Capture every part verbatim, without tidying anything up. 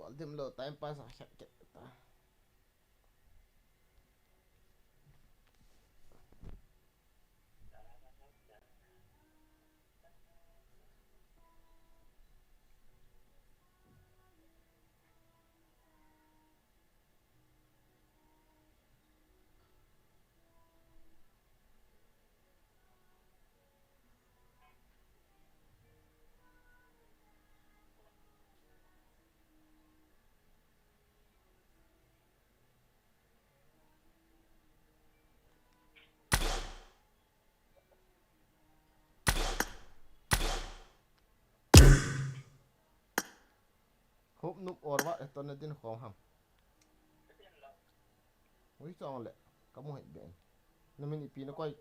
Bol dim lou, time pass a khat khat ta. Hop nup or va, eto na din khom ham. Ui chong le, kamu het ben. Na min ipi na koi.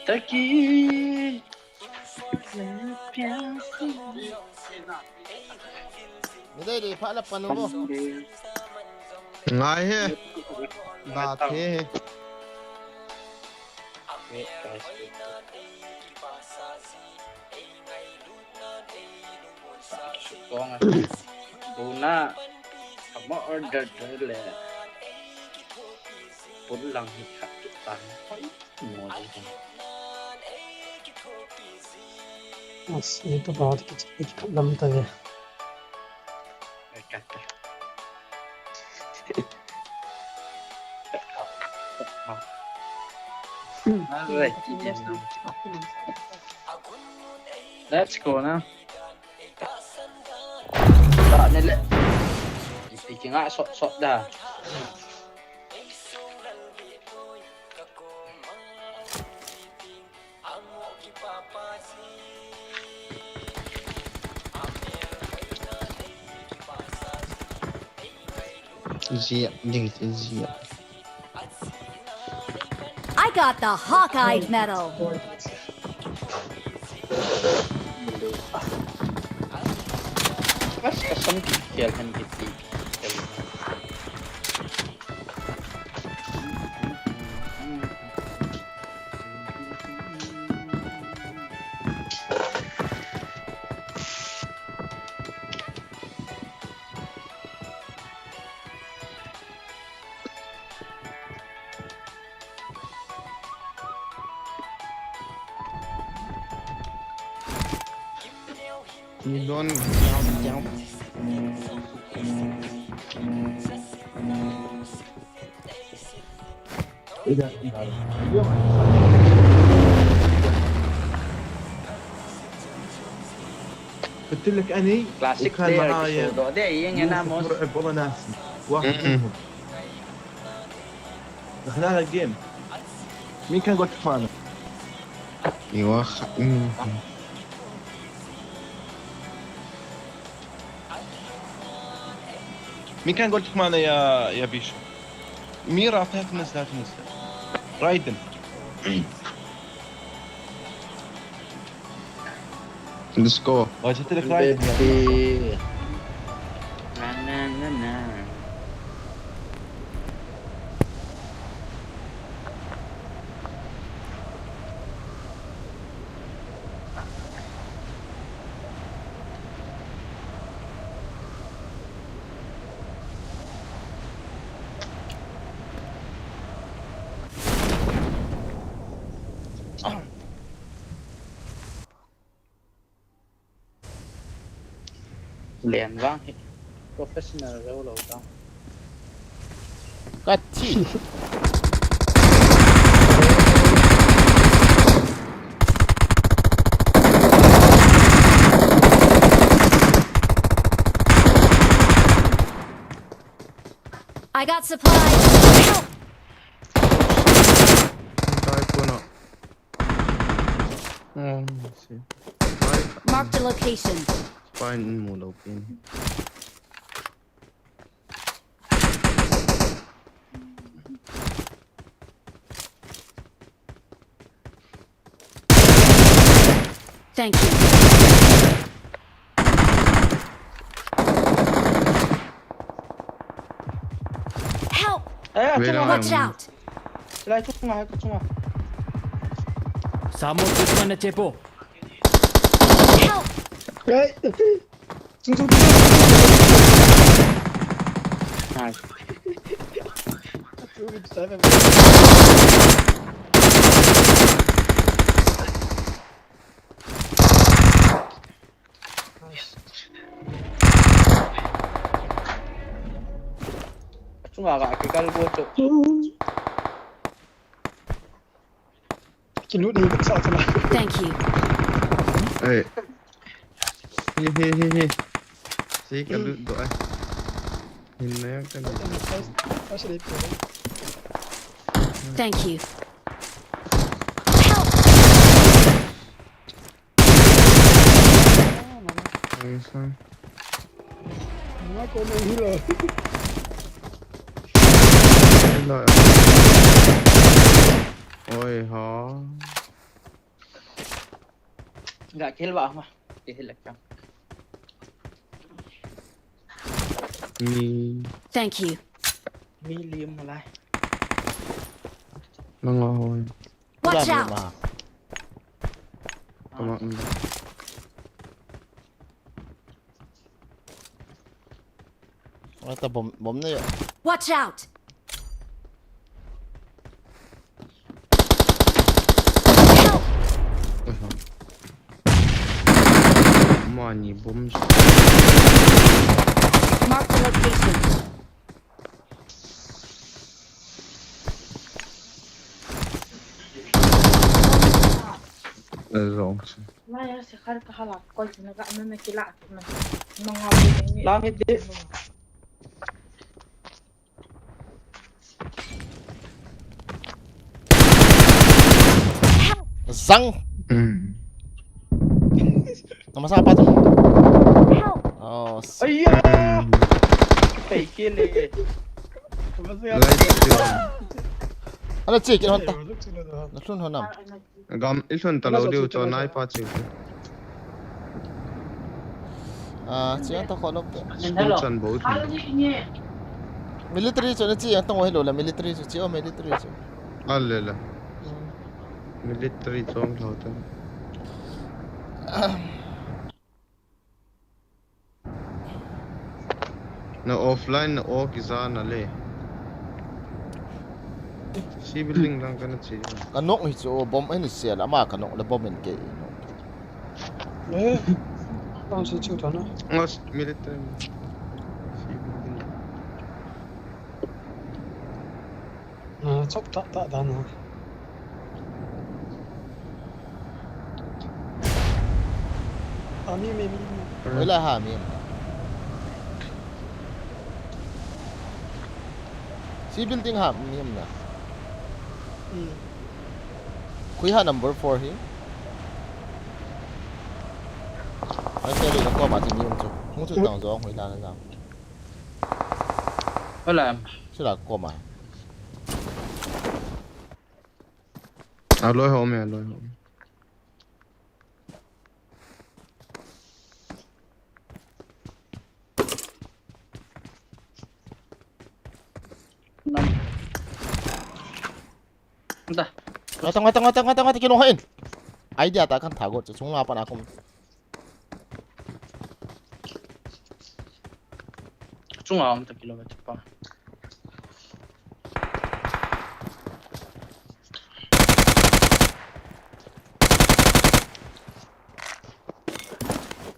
Taki. Ni dei dei pha la pan bo. Ngai he. Da the he. Kong a. Buna. Ama order le. Pun lang hi khat ki tang. Mo di tang. Mas, ये तो बहुत कुछ, कुछ खत्म तो है। Let's go now. Speaking ah, shot, shot da. Zia, ding zia. I got the Hawkeye medal. Mas kasam ki kial han ki ti. You don't jump, jump. قلت لك اني classic وكان player معايا كيسو دو. ده يين يوسف يناموس. مرعب والله ناسي. واحد م-م. منهم. دخلنا الجيم. مين كان قلت لك معنا؟ ايوه خ-، م-م. مين كان قلت لك معنا يا، يا بيشو؟ ميرا، هات نزل، هات نزل. رايدن. Let's go. واجهت لك رايدن يا بيشو. Na, na, na, na. Len vang hi professional rau lo ta. Ka thi. I got supplies. Help! Ang tai ko na. Oh, si. Ai, Marked a location. Spy in mu lou pin. Thank you. Help! Eh, Wait, chunga. Watch out! Silai chunga, hai chunga. Samo dushman na chepo. Help! Eh. Chung chung. Nice. Chunga ka kikal go chu. Kilut ni ka cha cha. Thank you. Ai. Hi hi hi hi. Si ka lut doh ai. Hin na ka lut. Thank you. Help! Ang sa. Nga ko na hilo. Ila. Oi ha. Nga kill ba ma. Kill ka. Ni Thank you. Mi lim na lai. nang hoi. Watch out! Kama nda. Ata bom bom na yo. Watch out! Mani bom. Mark the location. Wrong. Lang hit di. Zang. Hmm. Nama sa apa tu? Help! Oh, s- Aiya. Fake kill eh. Light still. Ala check in honta. Na thun honam. Gam ilhun ta lo diu cho nai pa chi. Ah, chiang ta khonop te. School chan bo. Military chu na chiang tong hilo la military chu chi o military chu. Allela. Military chong lo ta. Na offline na off kisa na le. Si building lang kana chi. Ka nok hi chu bomb ani sel ama ka nok le bomb in ke. Eh. Tang si chu ta na. Ngas military. Si building. Na chop ta ta da na. Ah, mi mi mi mi. Oi la ha mi. Si building ha mi na. Hmm. Khui ha number four hi. Ai se le ko ma ti mi chu. Mu chu tang zo hui la na. Hola. Sila ko ma. Aloi ho me aloi ho. Da. Ngata ngata ngata ngata ngata kino hain. Idea ta kan thagot chung la pa na kum. Chunga um ta kilometer pa.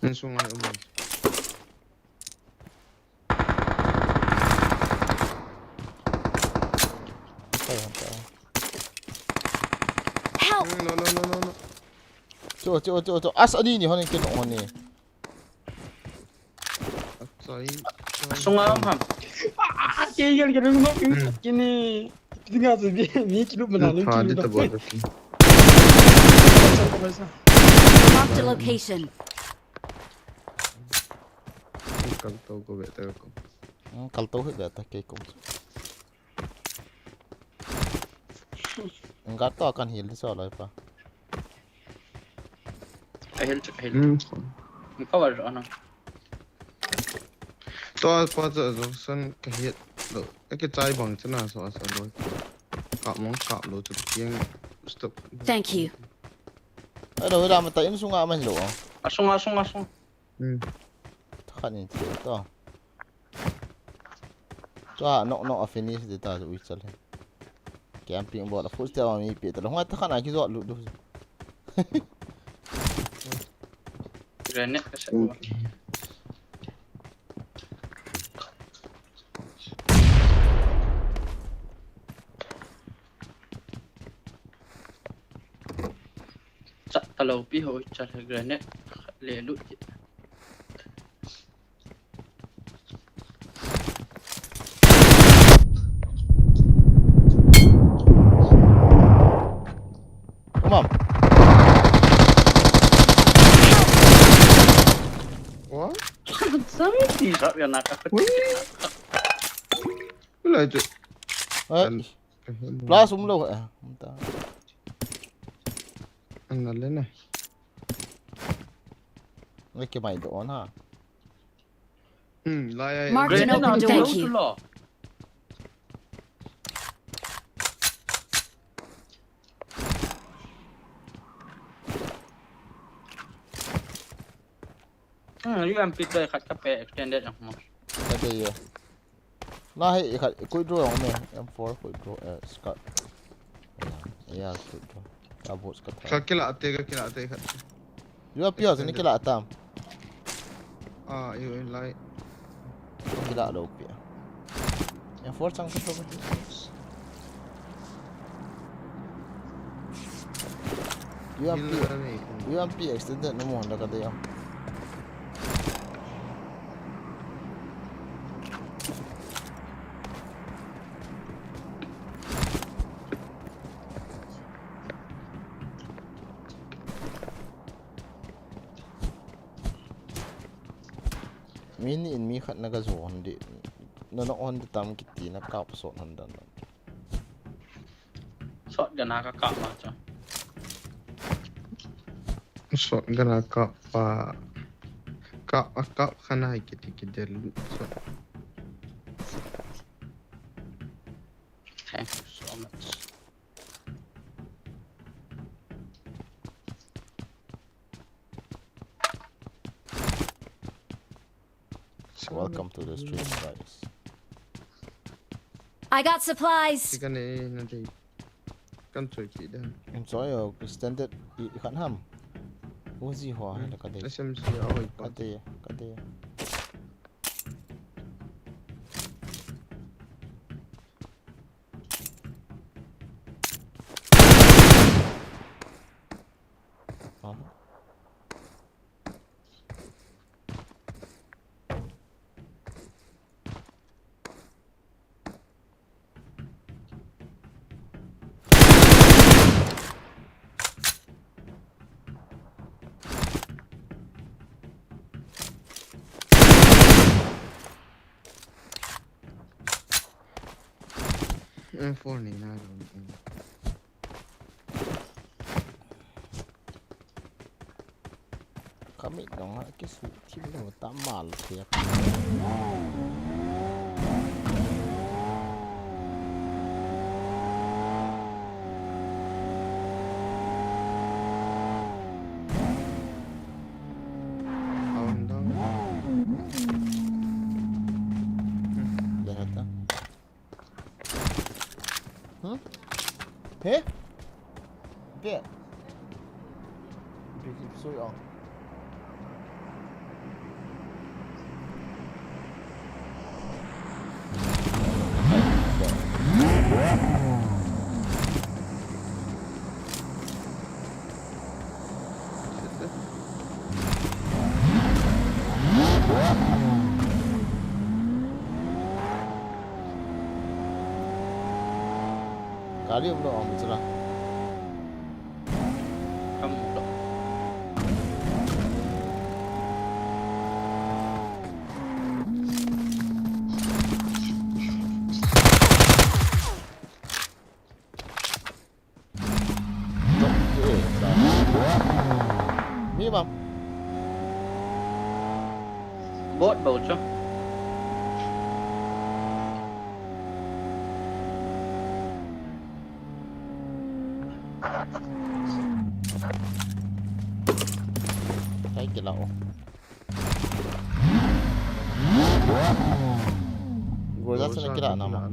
Insung ai um. Help! No no no no no. Chu chu chu chu. As ani ni hon kin hon ni. Sai. Sunga ham. Ah, kei gel gel no. Kini. Dinga se bi mi kilu mana lu kilu. Marked a location. Kal to ko beta ko. Hmm, kal to he beta ke ko. Ngat to kan hil di so loi pa. Ahil chu ahil. Hmm. Cover ana. To pa to san ka hit lo. Ka chai bang chana so asa lo. Ka mong ka lo chu tiang stop. Thank you. Hello, hello, mata in sunga man lo. Asunga, asunga, asunga. Hmm. Thakhat in thil to. Chua nok nok a finish di ta ui chal he. Camping bol a full step a mi pe ta lo. Hoi thakhat na ki zo lu du. Granite ka sa. Cha ta lo pi ho cha le granite le lu. Come on. What? Sami ti sa ya na ka. Wait. Wala ito. Ay. Plus, umlo. Eh, umta. Ang nalin eh. Laki mai doon ha. Hmm, lai ay. Mark an open door. Thank you. Hmm, U M P to khat ka pe extended ang mo. Ka de ye. Na he, ikhat, quick draw ang me. M four quick draw, eh, Scar. Ya, ya, quick draw. Ka boots ka tha. Ka kila ate, ka kila ate khat. U M P ho, ni kila tam. Ah, U M P lai. Kila lo pi. M four chang ka to. U M P, U M P extended na mo handa ka de ya. Mi ni in mi khat na ka zo hon di. Na na hon di tam kiti na kap sot hon dan. Sot gana ka kap ma cha. Sot gana kap pa. Kap, kap khana hai kiti kidel. Sot. Thank you so much. Welcome to the stream, guys. I got supplies. Kan eh, nanti. Kan choi ki dan. Choi yo, standard i, i khat ham. Uzi ho, hmm, la ka de. S M C a hoi pa. Ka de, ka de. Aha. M four ni na. Ka mit dong a kisu thim lo ta mal thei a. Awan dong. Dah ta. Hmm? He? Be. Be sui ong. Gari umlou, um, chula. Kamu lou. Mi bang. Bot bou chu. Kai kila o. Groza sana kila nama.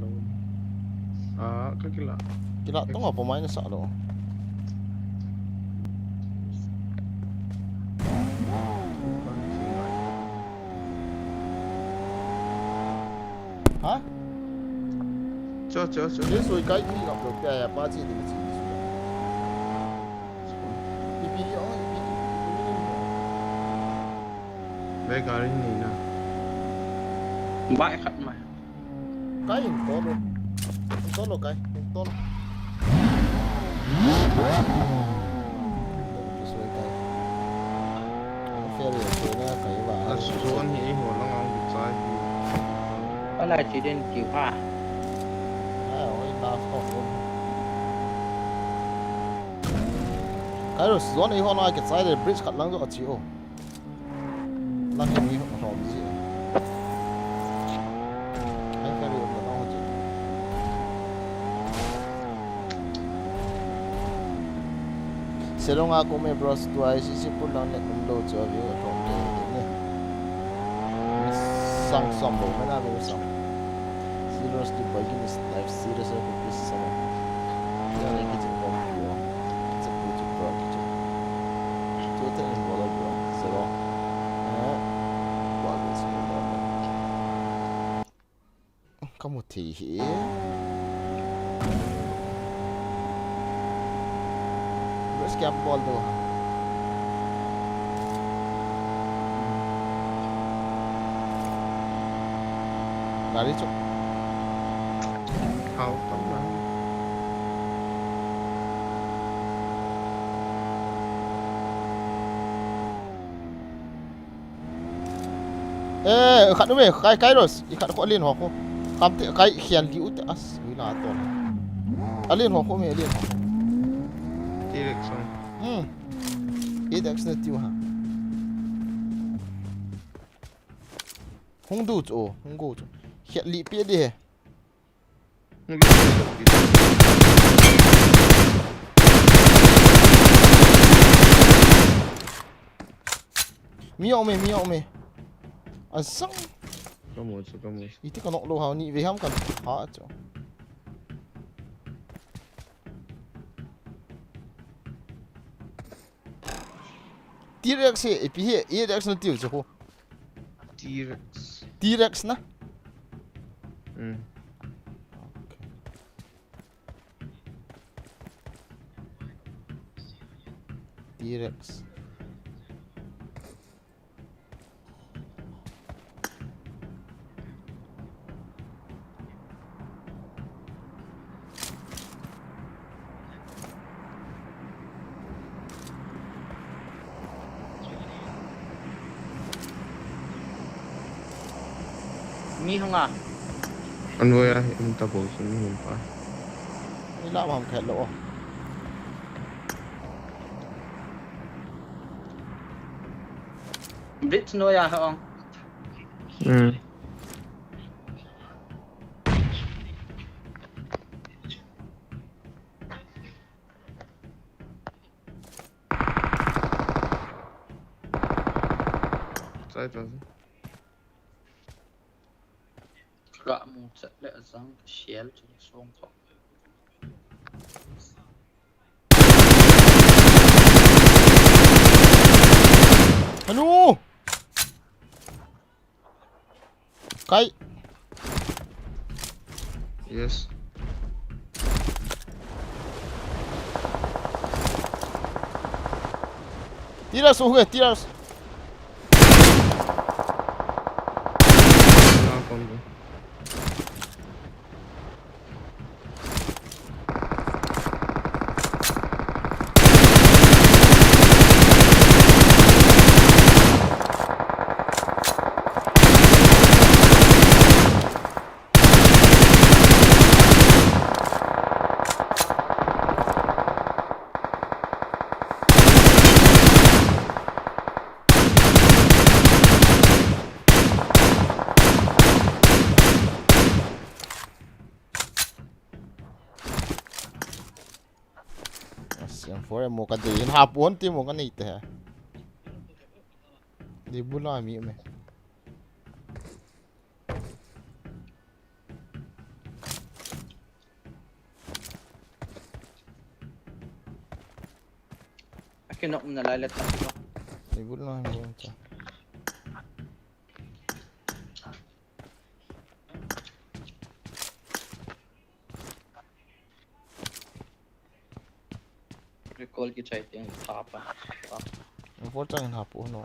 Ah, ka kila. Kila to nga pamain sa lo. Ha? Cho, cho, cho. Ye soi kai ki ngap lo pia ya pa chi de chi. Ipi yo, ipi, ipi. Be gari ni na. Bai khat ma. Kai in to lo. To lo kai, to lo. Ala chi den tiu ha. Kairos, zone eiho na kichai le bridge khat lang jo achi o. Lang hi mi hom ji. Ai, ka ri um na ho ji. Selong a ko me bros, tua isi si pun lang ne kum do cho view a thom ke ne. Sang som bo me na view sang. Serious to begin is life serious a ko pis sama. Ya ne ki jin kom yo. It's a good bro. Two ten in bolo bro. Zero. Eh. What is going on? Kamu thei hi. Bro, scam bol do. Gari chu. Hao tam na. Eh, khat ume, kai, Kairos, i khat ko alien ho ko. Kam te, kai khian li u te as, ui na to. Alien ho ko me, alien ho. T-Rex ho. Hmm. Eight X na tiu ha. Hung du chu, hung go chu. Khian li pe di he. Mi a um e, mi a um e. Asang. Kamu chu, kamu chu. Iti ka nok lo hao ni ve ham kan ha chu. T-Rex he, ipi he, eight X na tiu chu ko. T-Rex. T-Rex na? Hmm. Okay. T-Rex. Mi hung a. An voi a, um ta bou chu mi hung pa. Ni la mam khet lo. Blitz noi a hung. Hmm. Sai ta. Ka mu chat le azang ka shell chu song ko. Anu! Kai. Yes. Tira su hue, tira su. Na kon. Four mo ka dei in ha pon ti mo ka nei te. Di bula mi me. Akin nok na lai le ta nok. Di bula mi cha. Recall kichai teng tha pa. Four chang in ha pu no.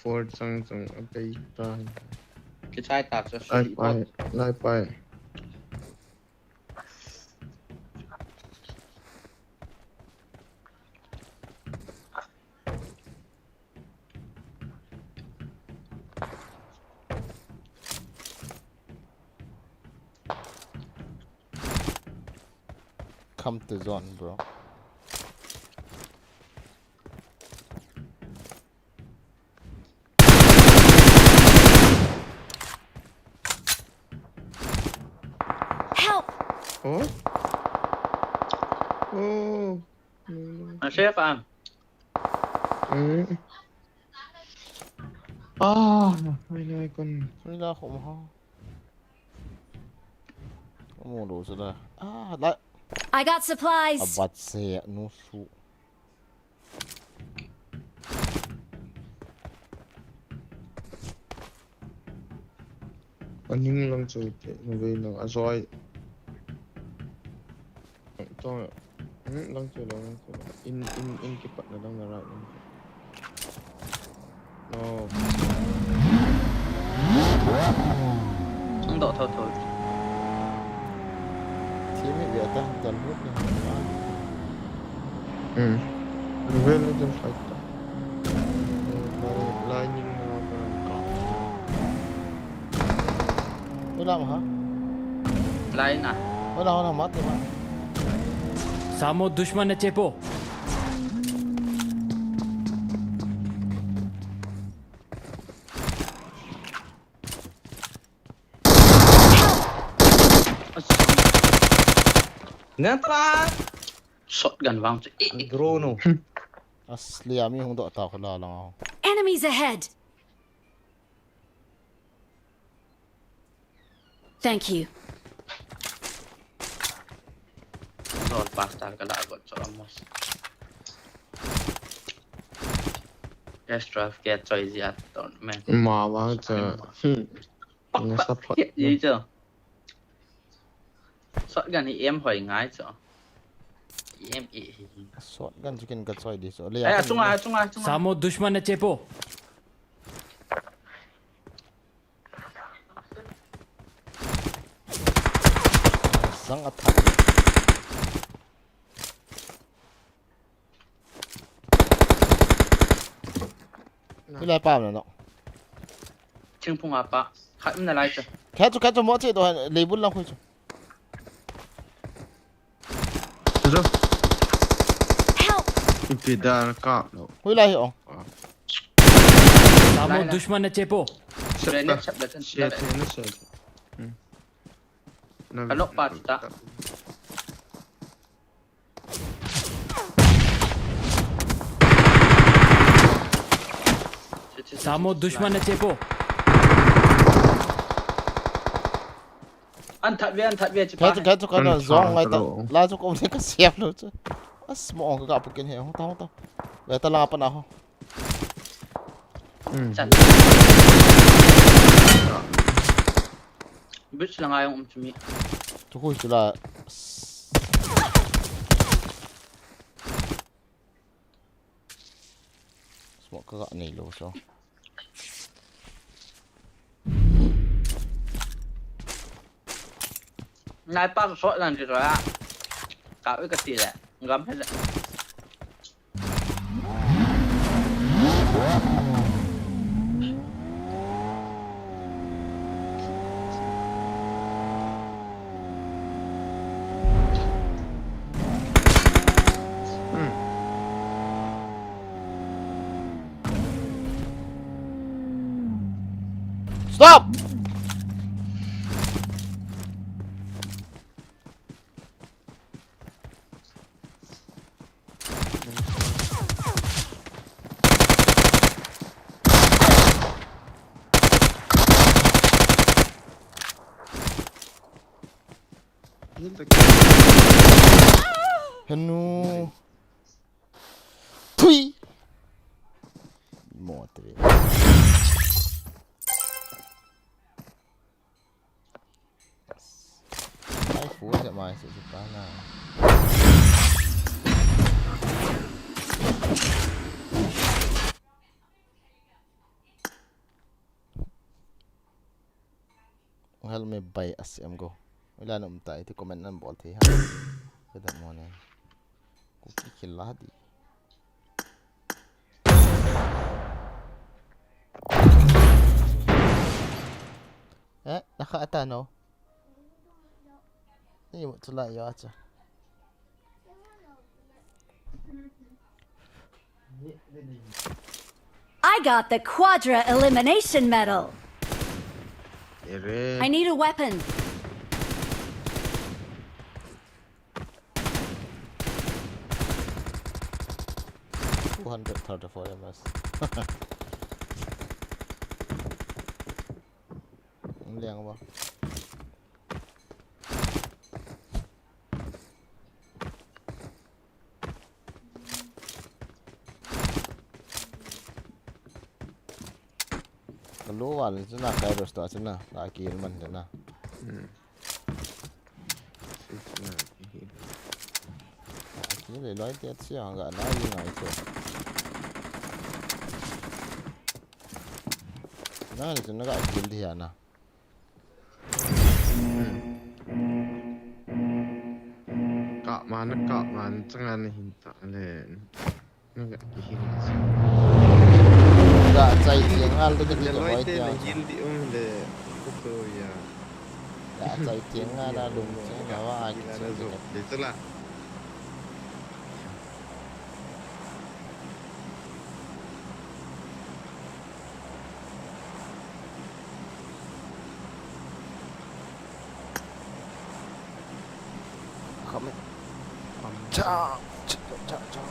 Four chang chang a bei ta. Kichai ta cha. Lai pai, lai pai. Come to zone, bro. Help! Oh? Oh. No, no. Ang safe, ah. Mm. Ah, no, no, no, no. Ni la khom ha. Mo lo sa la. Ah, la. I got supplies. Abat se nu su. Aning lang chu te, no ve no, a zoi. Tong, hmm, lang chu lang, lang chu lang. In, in, in kipat na lang na right. No. Ang do thou thou. Team hi bia ta, tan hut na. Hmm. Real legend fight ta. Lai, lai ning na ka. Ulam ha? Lai na. Ulam, ulam, mate ma. Samo dushman ne chepo. Natra. Shotgun vang chu. Eh, eh. Drone no. Asli ami hung do ta ko la lang. Enemies ahead. Thank you. Zol pastor ka la got so amos. Cash drive ke choi ji at ton men. Ma wa cha. Hmm. Nga support. Ye cho. Shotgun hi em hoi ngai cho. Em e hi. Shotgun chu kin ka choi di so. Le. Ai, ya, achunga, achunga, achunga. Samo dushman ne chepo. Sang attack. Ni lai pa na no. Thingphung a pa. Khat na lai cha. Khat chu, khat chu mo che to han, leibul lang khui chu. Chu chu. Help! Ipi da kap lo. Hui lai hi ong. Ah. Samo dushman ne chepo. Sure, ne chap da tan. Share, share, ne share. Hmm. Ka nok pa ta. Samo dushman ne chepo. An that ve, an that ve, chepa. Khat chu, khat chu, khat chu, an zong ngai ta. La chu kom le ka siam lo chu. As mo ong ka ka pukin he, hong ta, hong ta. Ve ta la pa na ho. Hmm. Chan. Bridge la ngai um chu mi. Tu hui chu la. Smoke ka nei lo so. Nai pa so lan ki so ya. Ka u ka ti le. Ngam he le. Pop! Henu. Thui. Motre. Ai, full set mai, set set pa na. Help me buy a C M go. Ila na um tai, ti comment nan bol thei ha. Ka dat mo ne. Kuki khel la di. Eh, nakha ata no. Ni mo tula yo acha. I got the Quadra Elimination Medal. Ere. I need a weapon. Two hundred thirty-four M S. Liang ba. Ka lo wal chu na kai ros to chu na, ka kil man chu na. Hmm. Ka kil le loi te chu ga na yi ngai chu. Na ni chu na ka kil di ya na. Kap man, kap man, changa na hin ta le. Na ga kihin. Ga chai tiang ngal de, de, de, loi te na hin di um le. Ko to ya. Ga chai tiang ngal na lum, na wa ki na zo. De chala. Come here. Come. Cha, cha, cha, cha.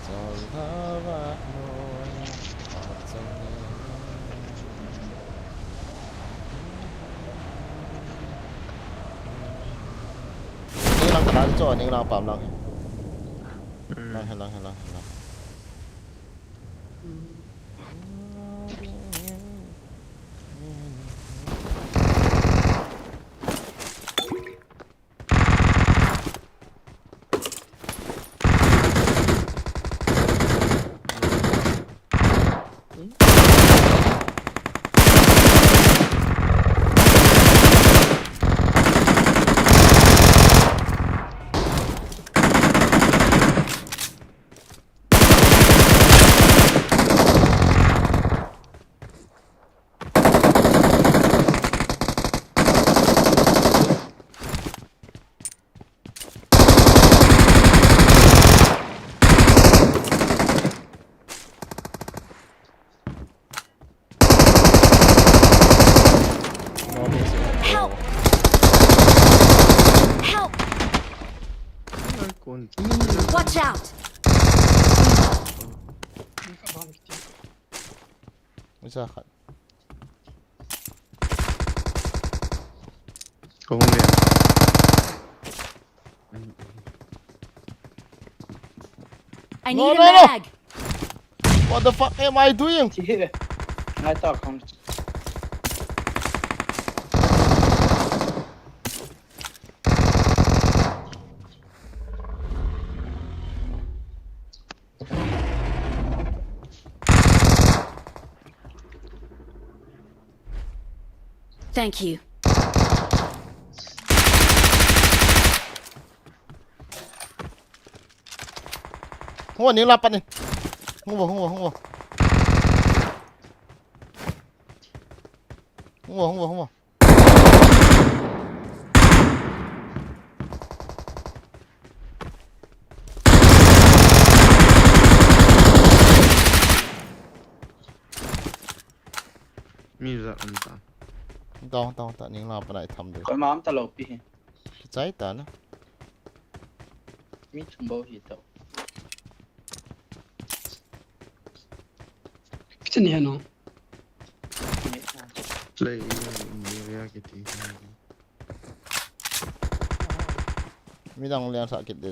Dong hala. Ning lang kanan cho, ning lang pam lang. Hmm. Lang, lang, lang, lang. Help! Help! Watch out! Isa khat. Kahung le. I need a mag. What the fuck am I doing? Ngai ta kham. Thank you. Hung, ning la pan in. Hung vo, hung vo, hung vo. Hung vo, hung vo, hung vo. Mi ja um ta. Tong, tong, ta ning la panai tham de. Koima um talou pi hi. Kichai ta na. Mi thum bou hi to. Kichai ni heno. Play in area kiti. Midang liang sa kit de.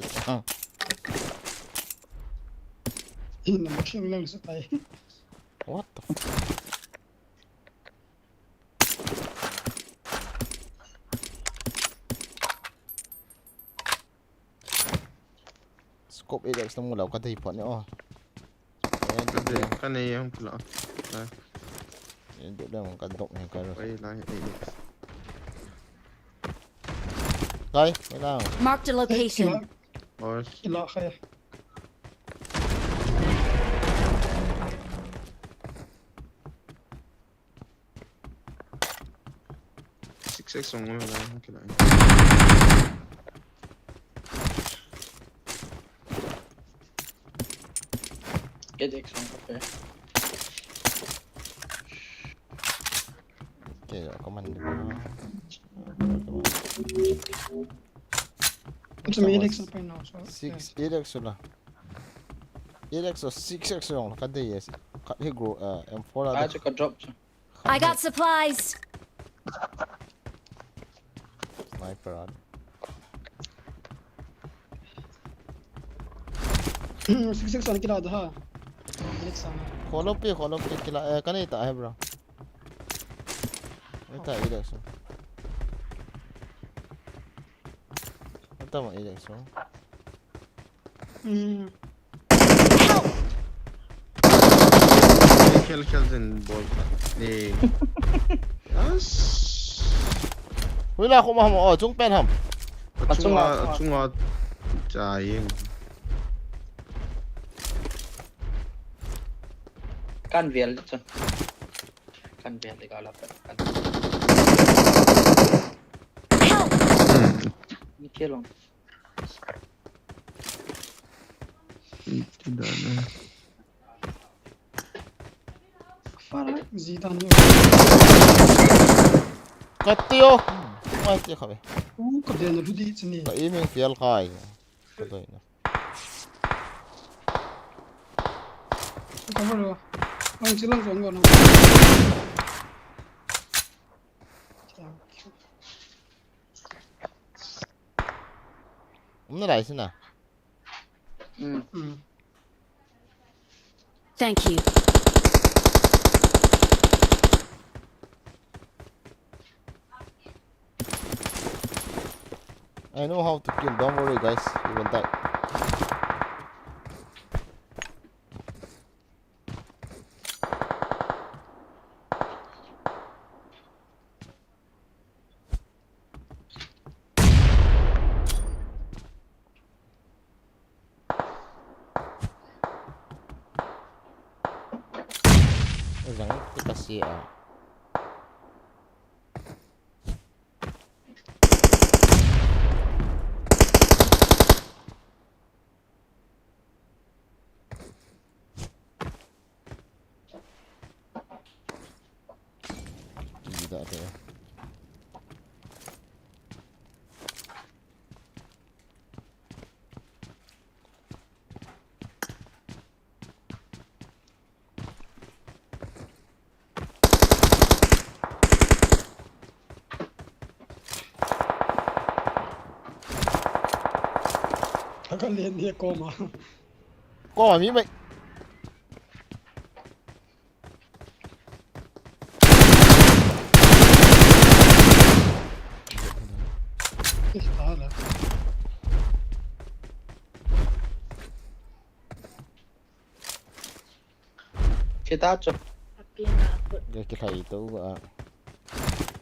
Hin na machine lang sa tai. What the fuck? Scope eight X na mu lou ka dei pon ni o. Ka dei, ka nei ang pula. Ei, dei dei ka dok ni ka ro. Ei, lai, ei, ei. Kai, ei lang. Marked a location. Oi. Ila kaya. Six X song mo lang kila. Eight X song kape. Okay, command. Eight X song pa na so. Six, eight X la. Eight X, six X jong la ka dei e. Ka hi go, uh, M four la. Ah, chu ka drop chu. I got supplies. Sniper ad. Six X one kila da ha. Alex sana. Kholo pi, kholo pi kila, eh, ka nei ta hai, bro. Nei ta, eight X. Nei ta ma eight X. Hmm. Help! Khel, khel jin bol ta. Ni. Yes. Hui la khu ma ham, o, chung pen ham. Achunga, achunga, achunga. Achunga. Cha yeng. Kan vel chu. Kan vel de ka la pen. Help! Hmm. Ni ke long. Ih, tidak ada. Far, Zidane ni. Kati o. Mai ti khabe. U ka dia na du di chini. Ka aiming fiel khai. Ka doi na. Ka bolo. Ang silang song ko na. Um na lai sina. Mm. Mm. Thank you. I know how to kill, don't worry, guys, you will die. Zang tu kasi ah. Tidak ada. Thaka len dia koma. Koma mi mai. Ih, tala. Kita chu. Api na put. Dia kilhai to ba.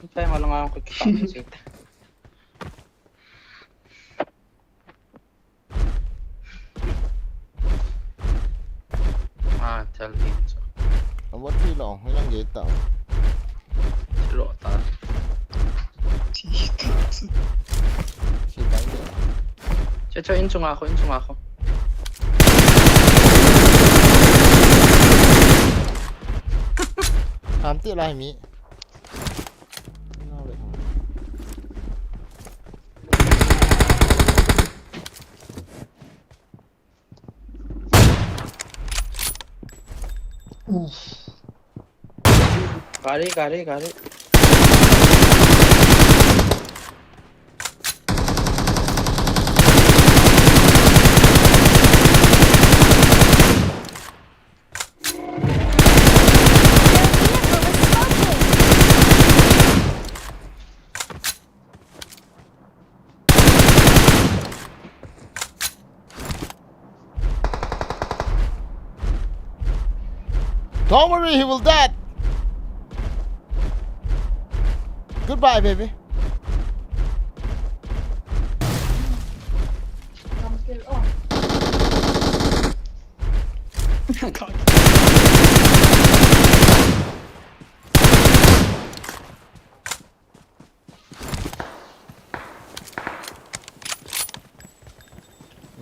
Kita malanga ko kita chu. Ah, tell him so. Abo thi lo, hilang gate ta. Lo ta. Thi ta. Thi ta ni. Che che, in chunga kho, in chunga kho. Ham ti lai mi. Oof. Gari, gari, gari. Don't worry, he will dead. Goodbye, baby.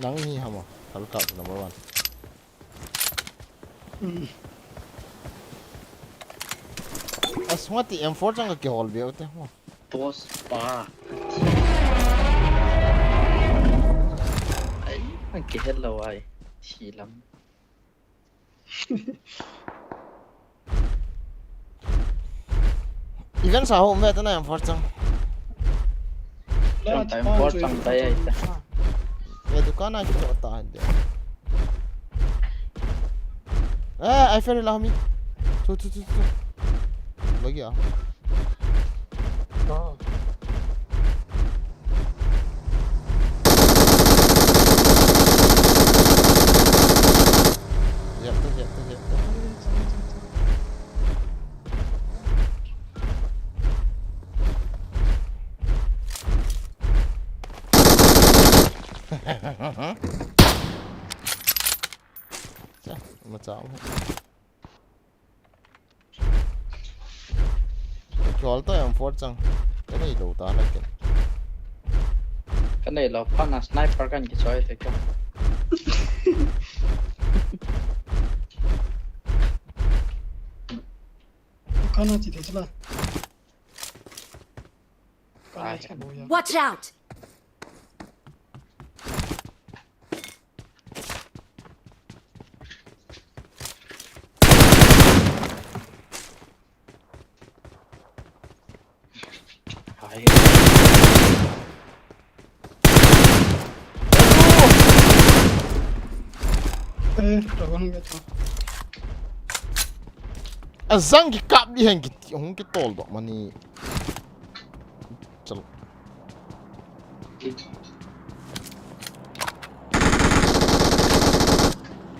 Nang hi hamo, thal kap number one. Hmm. As mati M four chang ka kihol beu te mo. Boss pa. Ai, ang kihel lo ai. Silam. Event sa ho um ve ta na M four chang. Chang ta M four chang ta ai ta. Ye dukan ai to ta han de. Eh, ai fer la mi. Tu, tu, tu, tu. Lagi ah. Jep ta, jep ta, jep ta. Cha, ma cha. Kihol to M four chang. Ka nei lo ta la ken. Ka nei lo pha na sniper kan kichoi te ka. Kana chi te chla. Ai. Watch out! Ai. Eh, dragon ge to. Azang kikap di hen kiti, hung kitol doh mani. Chalo.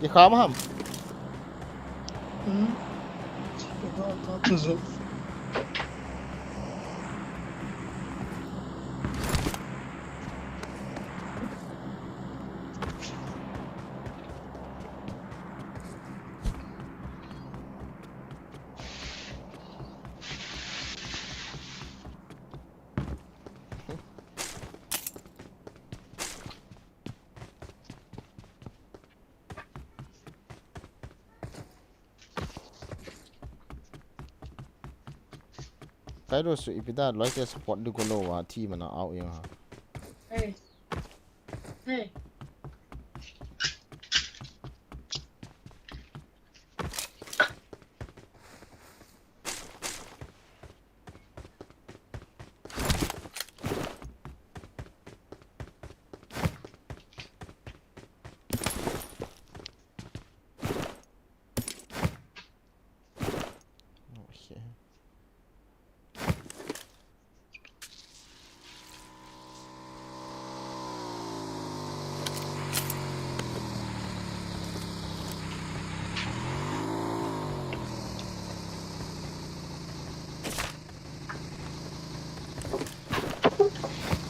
Kikham ham. Hmm. Kairos su ipi da loi te support di ko lo wa thi mana au yang ha. Hey. Hey. Okay.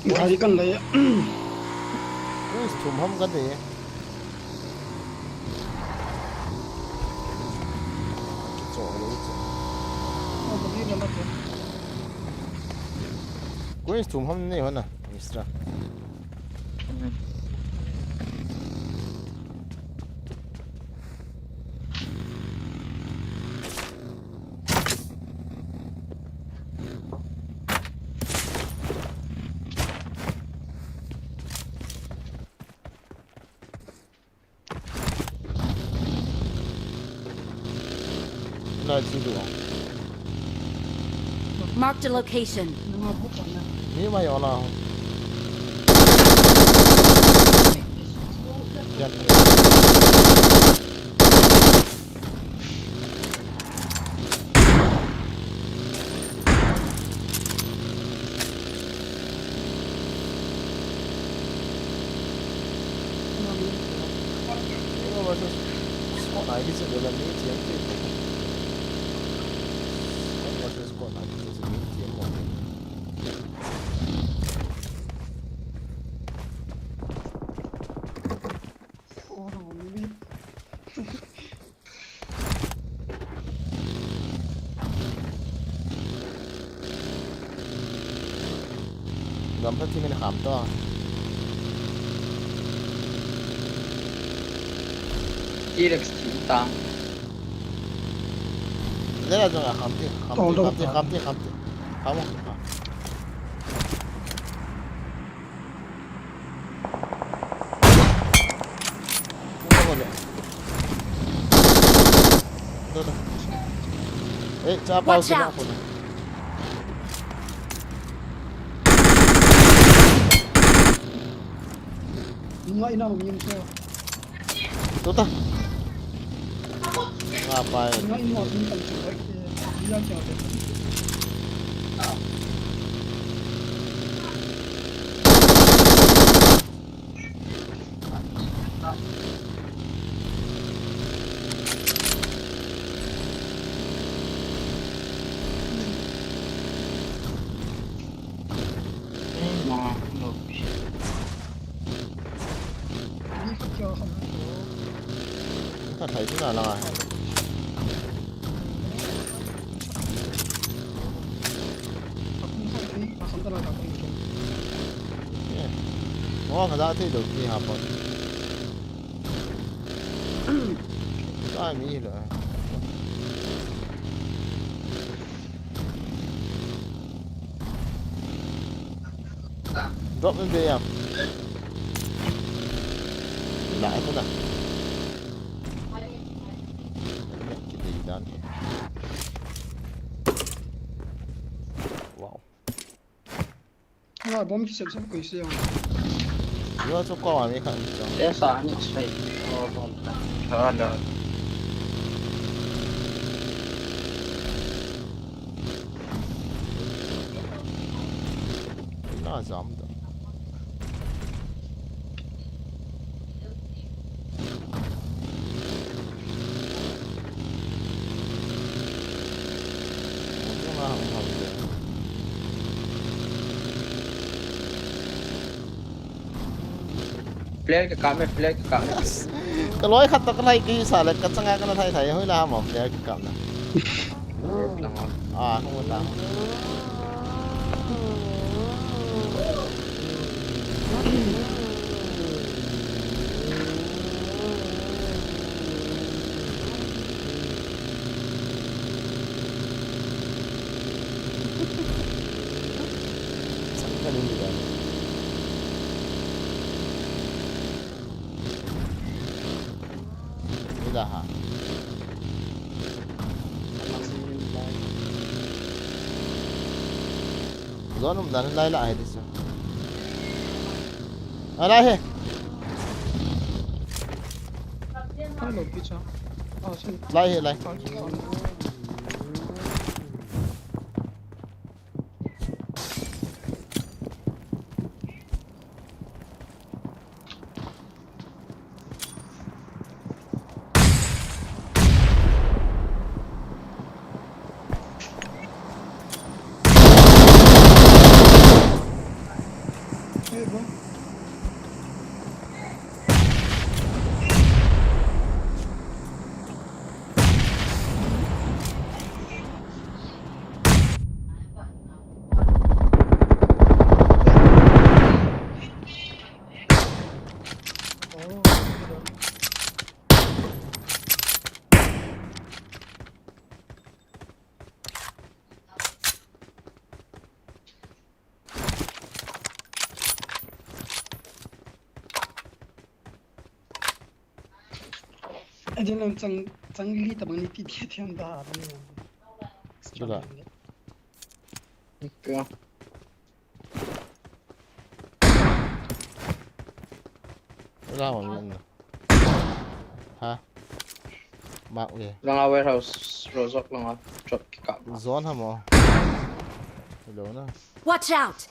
Gari kan lei. Ui, thum ham kan lei. Kicho lei chu. Oh, bagi na ma ko. Oi, thum ham nei hon a, Mistra. Nai chi du. Marked a location. Mi mai ona. Yan. Squad nai kiche le mi thiam te. Squad versus squad nai kiche mi thiam mo. Gam pha thi min kham to. T-Rex thi tang. Nera jong a kham ti, kham ti, kham ti, kham ti, kham ti. Kham o. Eh, cha pau. Watch out! Ngai na umi so. Tuta. Nga pai. Ngai mo umi kan chu bai. Iya kya de. Ka thai tu na la. Mo ka da thei do ki ha pa. Ka mi lo. Drop in there. La, ito na. Kita ilan. Wow. Ah, bomb kisep sep koi se. Yo, so ko ami kan so. Esa ani sai. Oh, bomb. Hala. Na jam da. Player ka kam e, player ka kam e. Ka loi khat to ka lai ki sa le ka changa ka na thai thai hoi la ma player ka kam na. Ah, hung ta. Sangkan ini kan. Ida ha. Zone um dan lai la hai disa. Ala he. Hello, pizza. Oh, sorry. Lai he, lai. Ajin lang chang, chang li tabang ni ti ti thiam da ba ni. Dula. Okay. Wala mo yun. Ha? Mark ulit. Langa warehouse, Rozok langa drop kikap. Zone ha mo. Hello na. Watch out!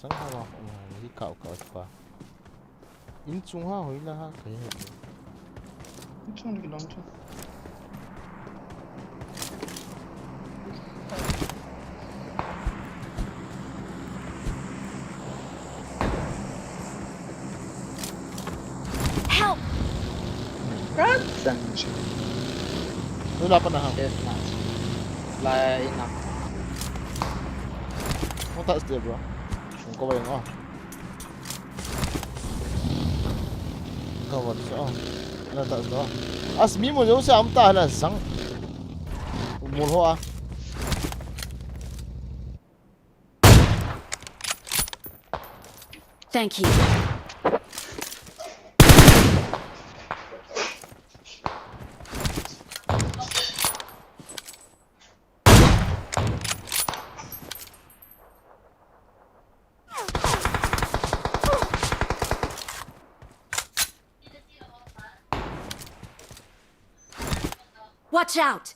Sang ha wa, hi kau kau pa. In chung ha hoi la ha kai he. In chung ni long chung. Help! Rat sang chi. Lu la pa na ha. Yes, nice. Lai ina. Kung taas dia, bro. Kung kawai nga. Kawai sa, oh. Ala taas da. As mi mo jo sa am ta hala sang. Mul ho a. Thank you. Watch out!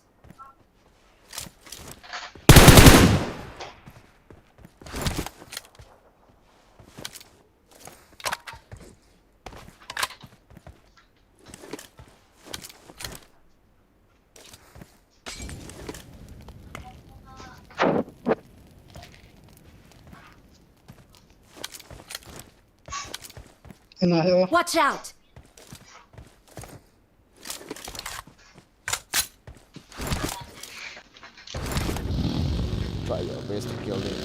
Watch out! Try your best to kill him.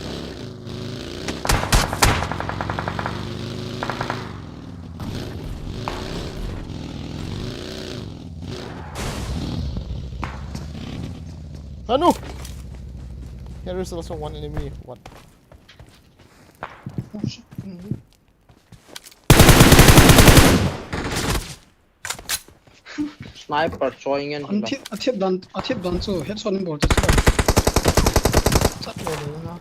Anu! Here is also one enemy. What? Oh, shit. Mm-hmm. Sniper choi ngen hi ba. Athiap, athiap dan, athiap dan chu headshot in bol chu. Chat lo lo na.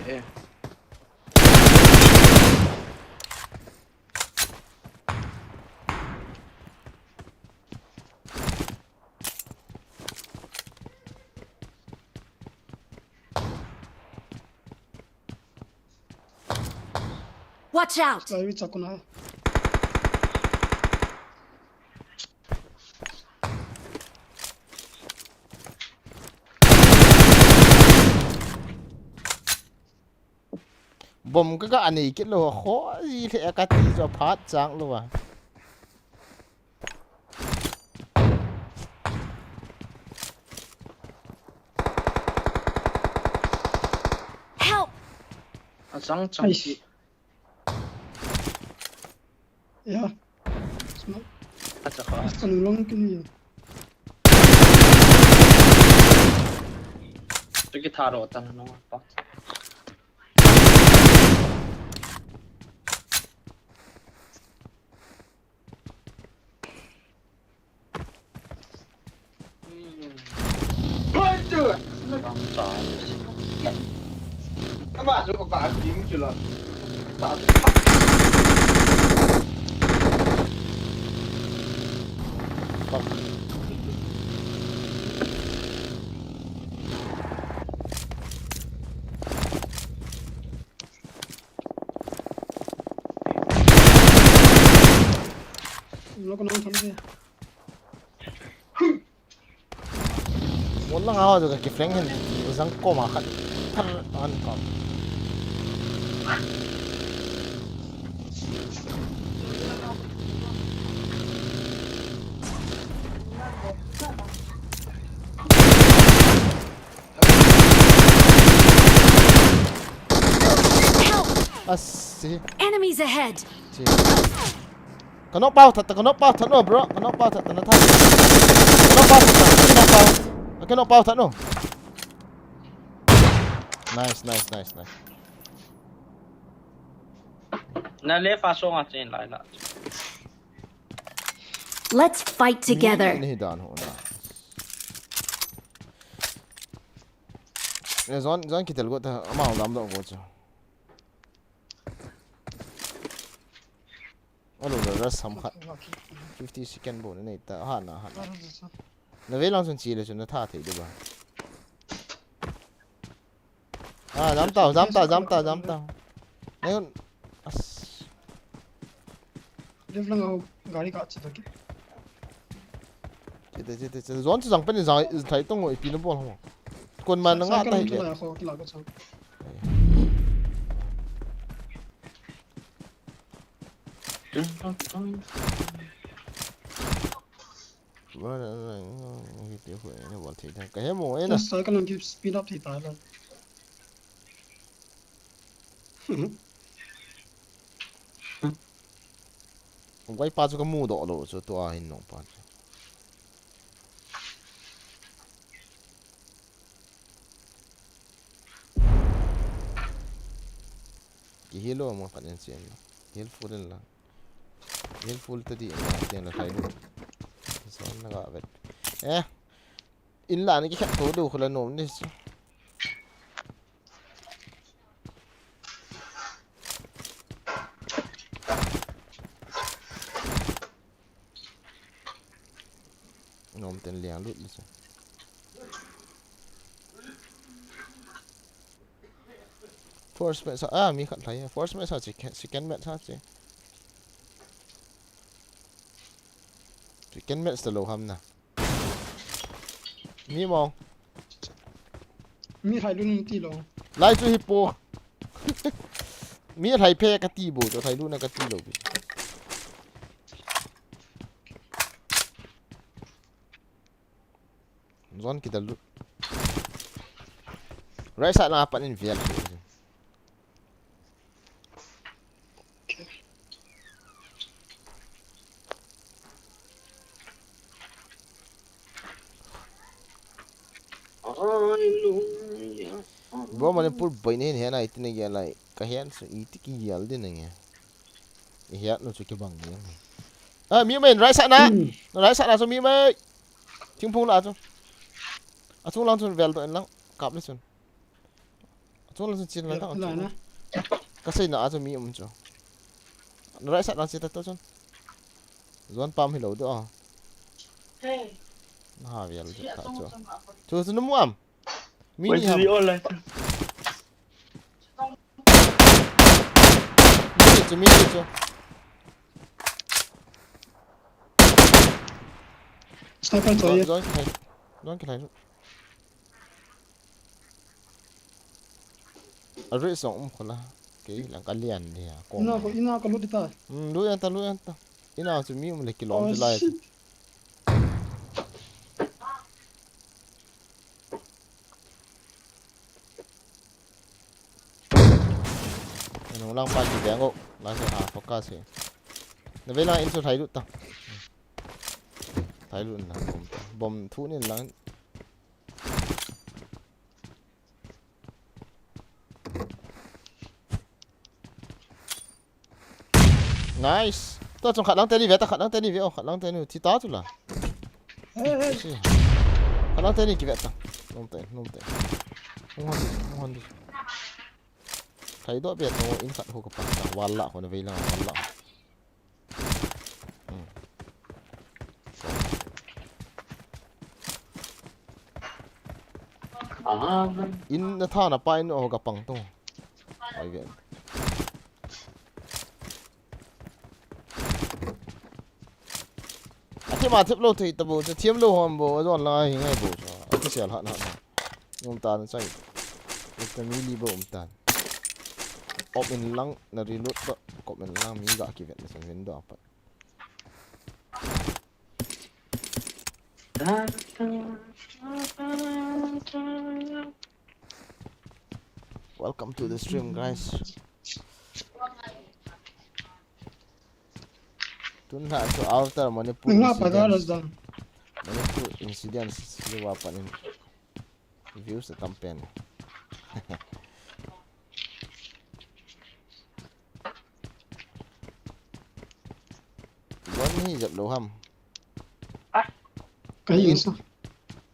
Eh, eh. Watch out! Ai, wi chakuna. Bomb ka ga anei kit lou, kho ji le ka ti jo phat chang lou a. Help! Achang chang. Aish. Ki. Ya. Smoke. Acha kha. Anu long kini. Chu kitharo tan no pa. Wala nga ho ka kiflank hin, jang koma khat thar an kam. Help! Asi. Enemies ahead! Chi. Ka knock pau that, ka knock pau that no, bro. Ka knock pau that, na that. Ka knock pau that, ka knock pau. Ka knock pau that no. Nice, nice, nice, nice. Na le fa so nga chen lai la. Let's fight together. Ni dan ho na. Ne zon, zon kitel go ta, ama lam do go chu. Alo, la, la, sam khat. Fifty second bo nei ta, ha na, ha na. Na ve lang chun chi le chun na tha thei de ba. Ah, jam tau, jam tau, jam tau, jam tau. Nei un. As. Lift lang ho, gari ka chi ta ki. Chete, chete, chete. Zon chu jang pen jang thai tong ho ipi na bol ho. Kon man na nga ta hi. Sa, sa, ke. Ho, ki la ka chang. Ka he mo e na. Sa ka lang ki speed up thei ta la. Kong kai pa chu ka mu doh lou chu tua hin nong pa chu. Ki heal lou mo kan en chen. Heal full in la. Heal full ta di ma tiang la khai lu. Zon na ga vet. Eh. In la ni ki khat to du khula nom ni chu. Nom ten liang lut ni chu. First match sa, ah, mi khat lai. First match sa chi, second match sa chi. Second match ta lou ham na. Mi mo. Mi hai lu nun ti lou. Lai chu hi po. Mi hai phe ka ti bo, chu hai lu na ka ti lou. Zon kita lu. Right side na pan in vial. Bro, Manipur boy ni hin hena iti na gel lai. Ka hen su iti ki gel din na nge. I hiat nu chu ki bang ni. Ah, mi mai right side na. Hmm. Right side na chu mi mai. Thingphung la chu. A chung lang chun vel to en lang. Kap le chun. A chung lang chun chin lang ta. Ka sei na a chu mi um chu. Right side lang chi ta to chun. Zon pam hi lo do. Na ha vel chu ta chu. Chu chu nu mu am. Mi ni ham. Mi ni chu, mi ni chu. Sniper choi. Zon, zon kilai. Zon kilai. A ri song um khola. Kei lang ka lian ni ha. Ina ko, ina ko lut ta. Hmm, lut yan ta, lut yan ta. Ina chu mi um le kilom lai. Nung lang pa ki deng o. Lang se ha focus he. Na ve lang in su thai lut ta. Thai lut na bom ta. Bom thu nin lang. Nice. Tua chung khat lang teni ve ta, khat lang teni ve o, khat lang teni thi ta chu la. Khat lang teni ki ve ta. Nom te, nom te. Hung hon di, hung hon di. Thai do be to in khat ho ka pa ta, wal la ho na ve la, wal la. In na tha na pa in o ka pang to. Ai ve. A thim a thip lo thei ta bo, chu thiam lo hom bo, a zon la hi ngai bo, chu. A ki sel hat hat. Ngom ta na chai. Ek ta mi li bo um ta. Op in lang na reload to, op in lang mi ga ki vet na san window apa. Welcome to the stream, guys. Tun hla chu after Manipur Nga pa da incidents. Manipur incidents le wa panin views atam pen. Zone hi jep lou ham. Ka hi sa.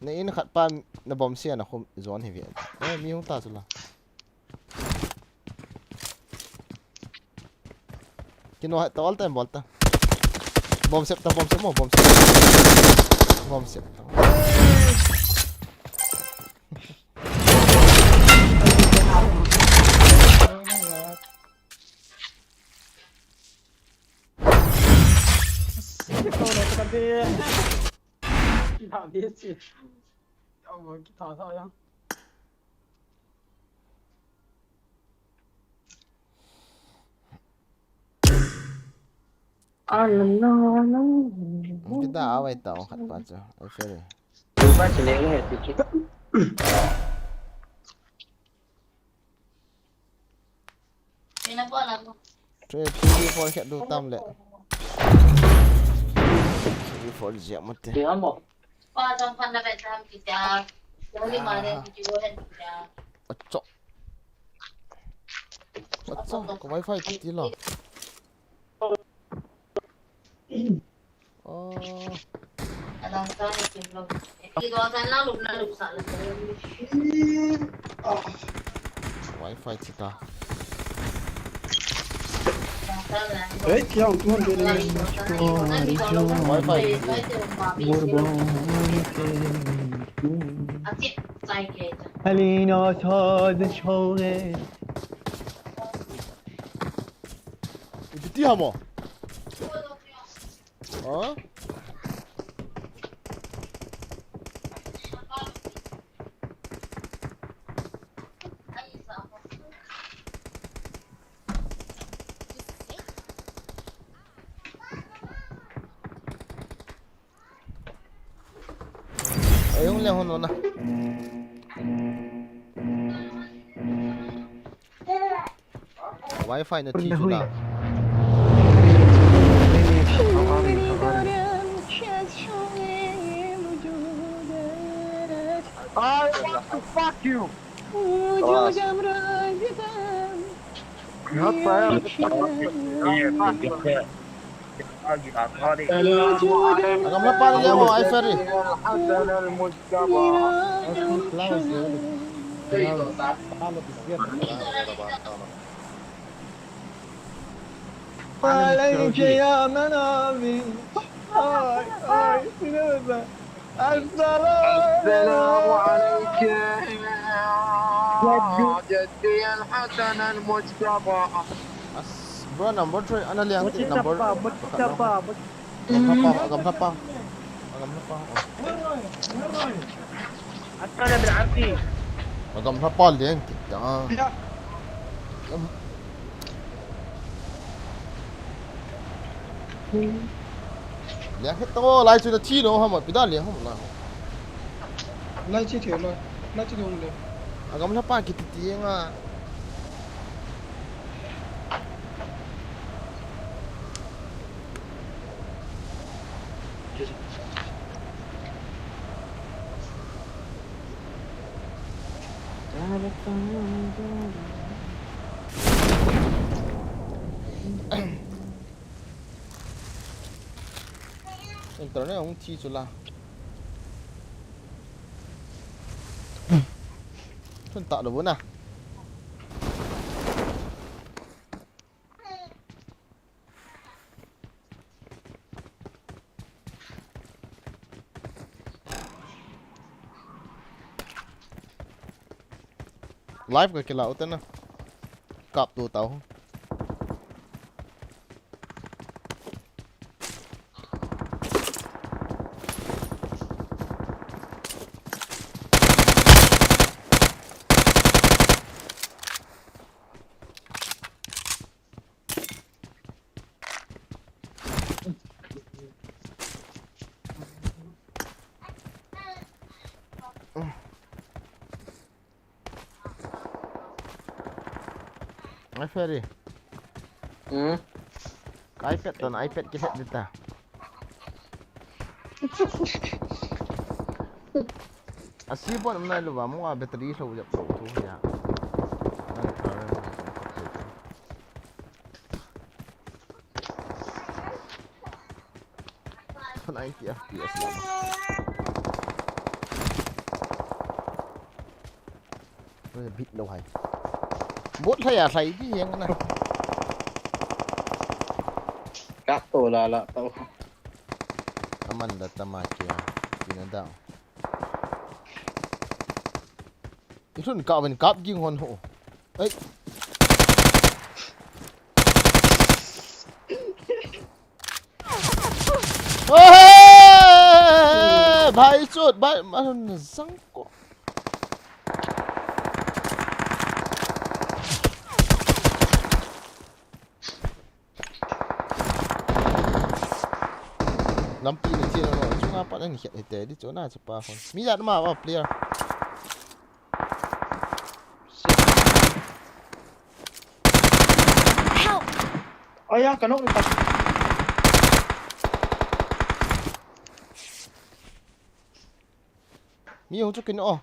Na in khat pa na bomb sia na khum zone hi ve. Eh, mi hung ta chu la. Kino hai ta all time bol ta. Bomb sep ta, bomb sep mo, bomb sep. Bomb sep ta. Kita awai tau khat pa chu. Ai, sorry. Three, three, four, khat du tam le. Three, four, jia mate. Achok. Achok, ka wifi ti ti la. Oh. Wifi ti ta. Hey, kya hua tumhare? Wifi. Halina saz shauqe. Iti ti hamo. Ha? Ayun lang, huno na. Wifi na ti chu la. I want to fuck you. Agam lha pa le mo, ai Ferry. عليك يا منامي. آي، آي، السلام عليك يا جدي الحسن المجتبى. Bro, number three, ana liang ti number. Agam lha pa, agam lha pa. Agam lha pa. Agam lha pa liang ti ta. Liang het to, lai chu na thi no, hama pida liang hama la. Lai chi thei loi. Lai chi dong le. Agam lha pa kiti ti nga. Internet hung thi chu la. Thun ta lo bu na. Live ka kila u te na. Kap tu tau. Ai Ferry. Hmm? iPad toh na iPad kilhet ding ta. A si bon um nai lou va, mo a battery lou jep lou thu ya. Nang problem. Ninety F P S lama. Bit lou hai. Bot lhai a lhai di yang na. Kap to la la to. Aman da tama kia. Kina da. Ilhun ka ven kap ging hon ho. Ai. Ohe! Bhai chut, bhai, man jang ko. Lampi na chena lo, chunga pat na ni khet hite, di chona chu pa hon. Mi jat ma, oh, player. Help! Aya, ka nok ni ta. Mi hung chu kin o.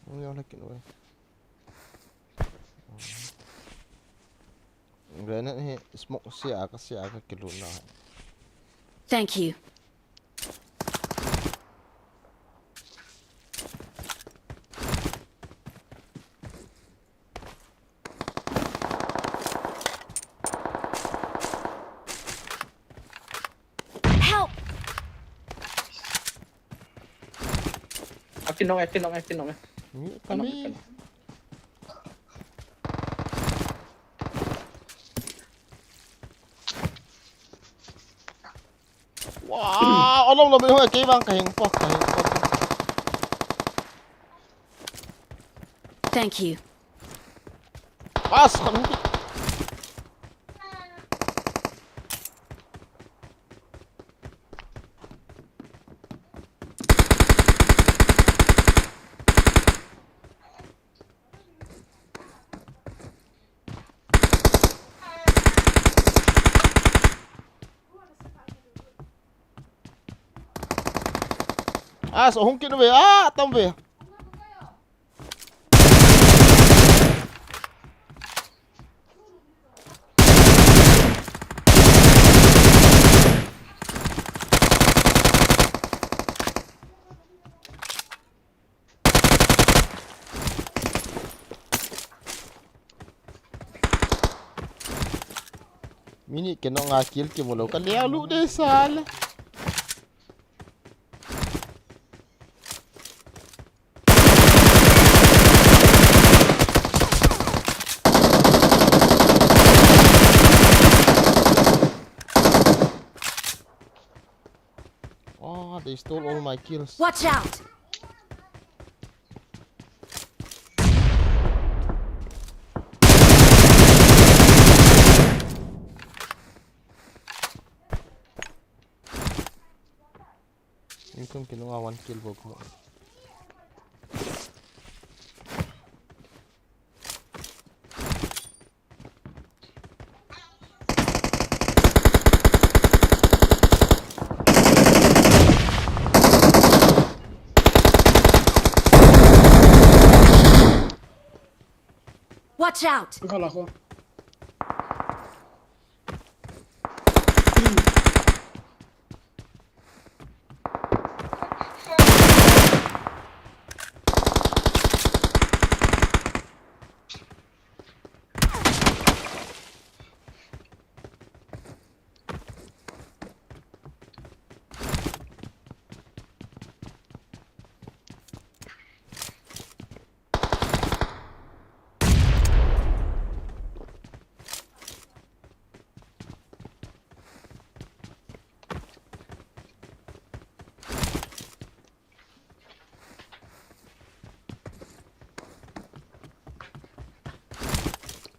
Hung yau la kin o. Grenade hi smoke sia ka sia ka kilut na. Thank you. Help! Akin nong, akin nong, akin nong. Ni kami. Wow, alom lo bin ho, kei vang ka hing pok, ka hing pok. Thank you. Pas, kan hung. Ah, so hung kin ve, ah, tam ve. Minute keno nga kill kimu lou ka leu lu de sal. Oh, they stole all my kills. Watch out! Income kinunga one kill bok mo. Watch out! Ka la ko.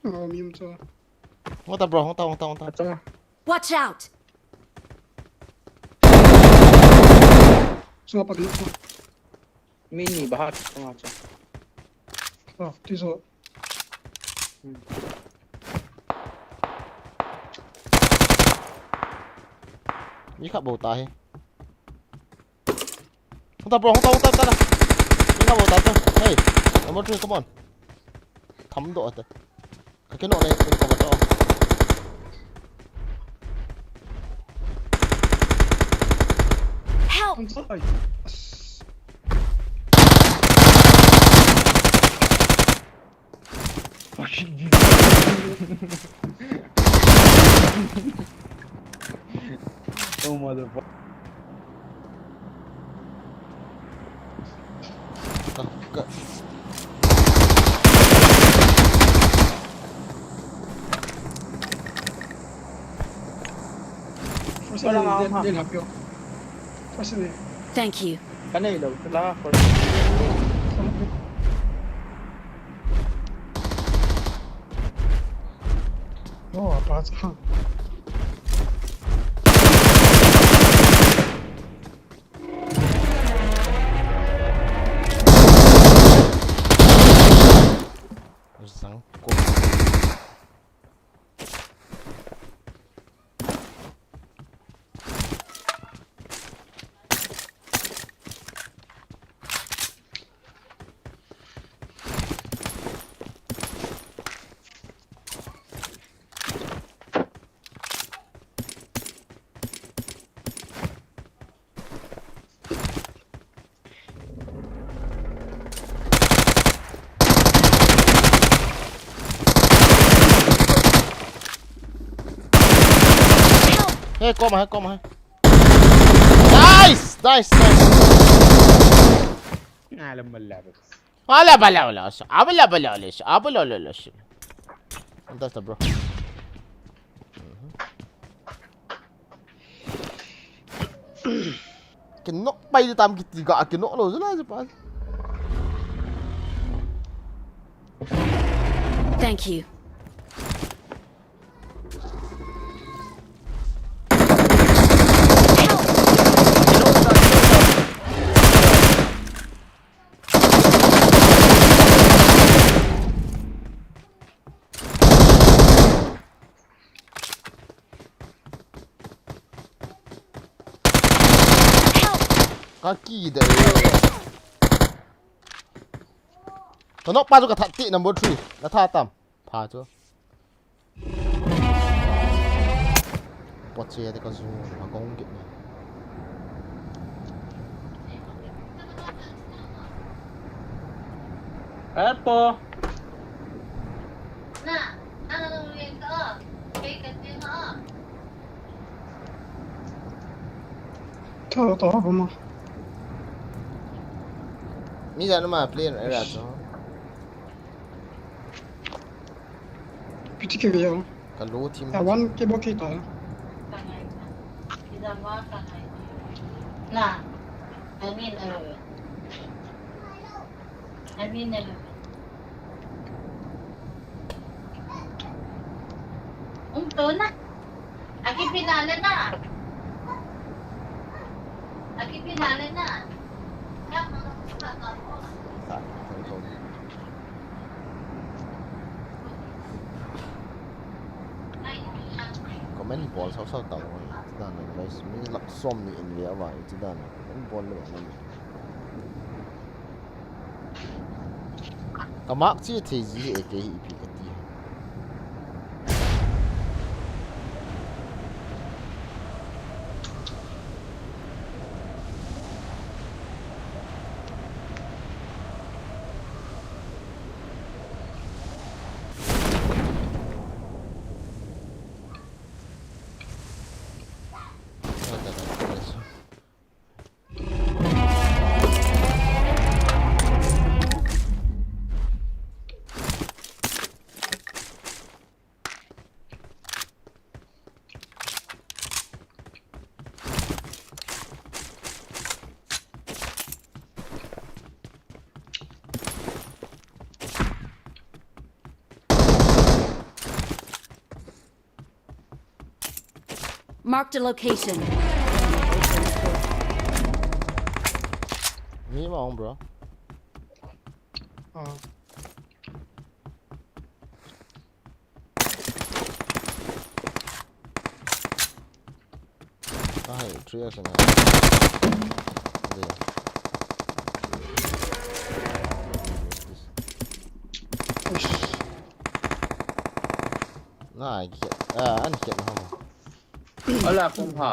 Oh, mi um cho. Hong ta, bro, hong ta, hong ta, hong ta. Acha. Watch out! Sunga pa kilo. Mini bahar sunga cha. Oh, ti so. Hmm. Mi khat bou ta hi. Hung ta bro, hung ta, hung ta, ta, ta. Mi khat bou ta ta. Hey, number three, come on. Tham doh ta. Ka kinoh nei, in cover ta. Help! Ang sakay. Oh, motherfucker. Ka, ka. First aid, they'll, they'll help you. First aid. Thank you. Ka nei lou, ka la first. Oh, apa cha? Zang ko. Hey, kom hai, kom hai. Nice, nice, nice. Ala bala bala. Ala bala bala. Abala bala bala. Abala bala bala. That's the bro. Kinoh pai tam kiti ga kinoh lou jela je pa. Thank you. Ka ki de. Ka nok pa chu ka that ti number three. Na tha tam. Pha chu. Pot che te ka zu ma kong ki. Apo. Tho, tho, vamos. Mi ja numa play era to. Piti ke veo. Ka lo team. Ya wan ke bo ke ta. Na. I mean, uh, I mean, uh, um, to na. Aki pinala na. Aki pinala na. Comment bol sao sao tau. Iti dan na guys. Mi lak som ni in via va. Iti dan na. Comment bol le ba. Ka mark chi thei ji e ke hi ipi ka ti. Marked a location. Mi ma ong, bro. Ah. Ka Three X na. Na, ah, an khet na ho. Ala kum ha.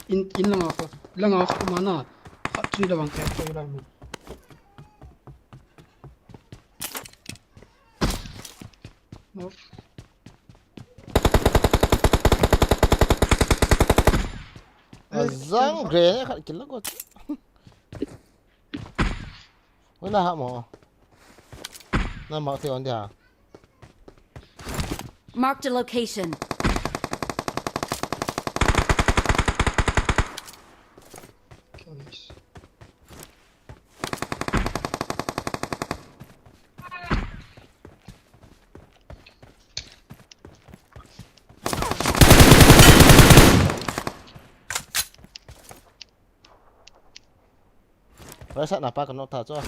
In, in langa ko. Langa ko mana. Khat chui da bang ke ko la. No. Azang grenade khat kila ko. Wala ha mo. Na ma te on dia. Marked a location. Oi, sat na pa ka nok ta chu.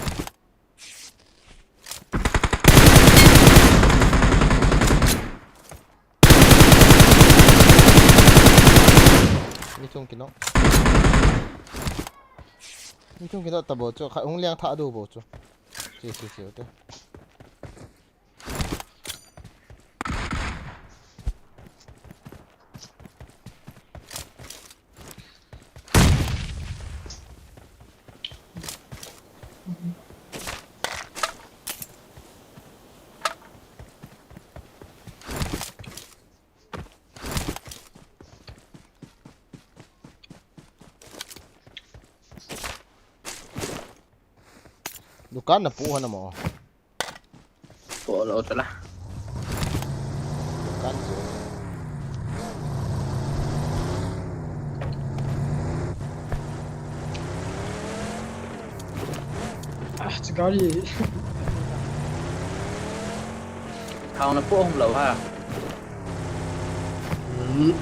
Ni chung ki nok. Ni chung ki nok ta bo chu. Kha hung liang tha du bo chu. Chi, chi, chi, te. Dukan na pu hana mo. Ko lo tala. Dukan chu. Ah, chu gari. Thao na po hom lo ha. Hmm.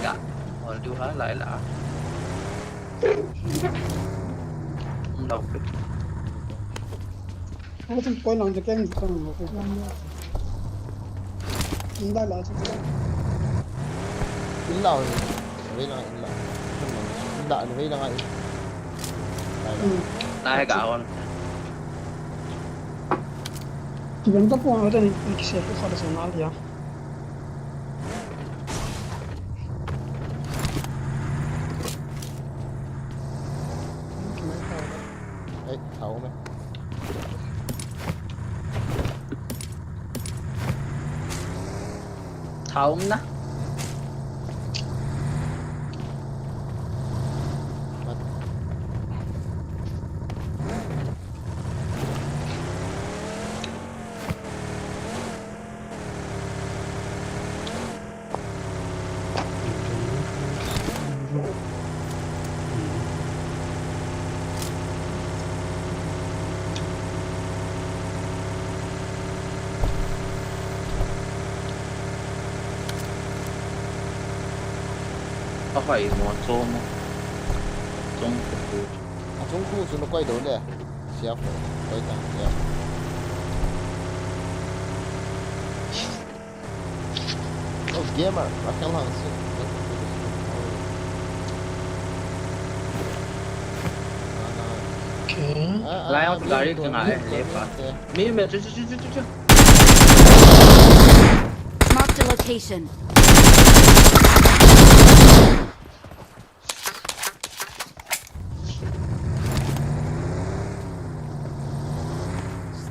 Ka, ol diu ha lai la. Hom lo. Ai, chung koi lang je keng chung lo ko. Inda la chu. Inda. Vei lang inda. Inda, vei lang ai. Hmm. Na he ka on. Kibang ta pon, atan, kise ko kha da sa na dia. Ei, thao me. Thao na. Ahoi mo, chom mo. Chom ko ko. Achung khu chu na koi do le. Siap. Koi tang siap. Oh, gamer, Raquel Hansen. Okay. Lion gari ka ngai le pa. Mi me chu chu chu chu chu. Marked a location.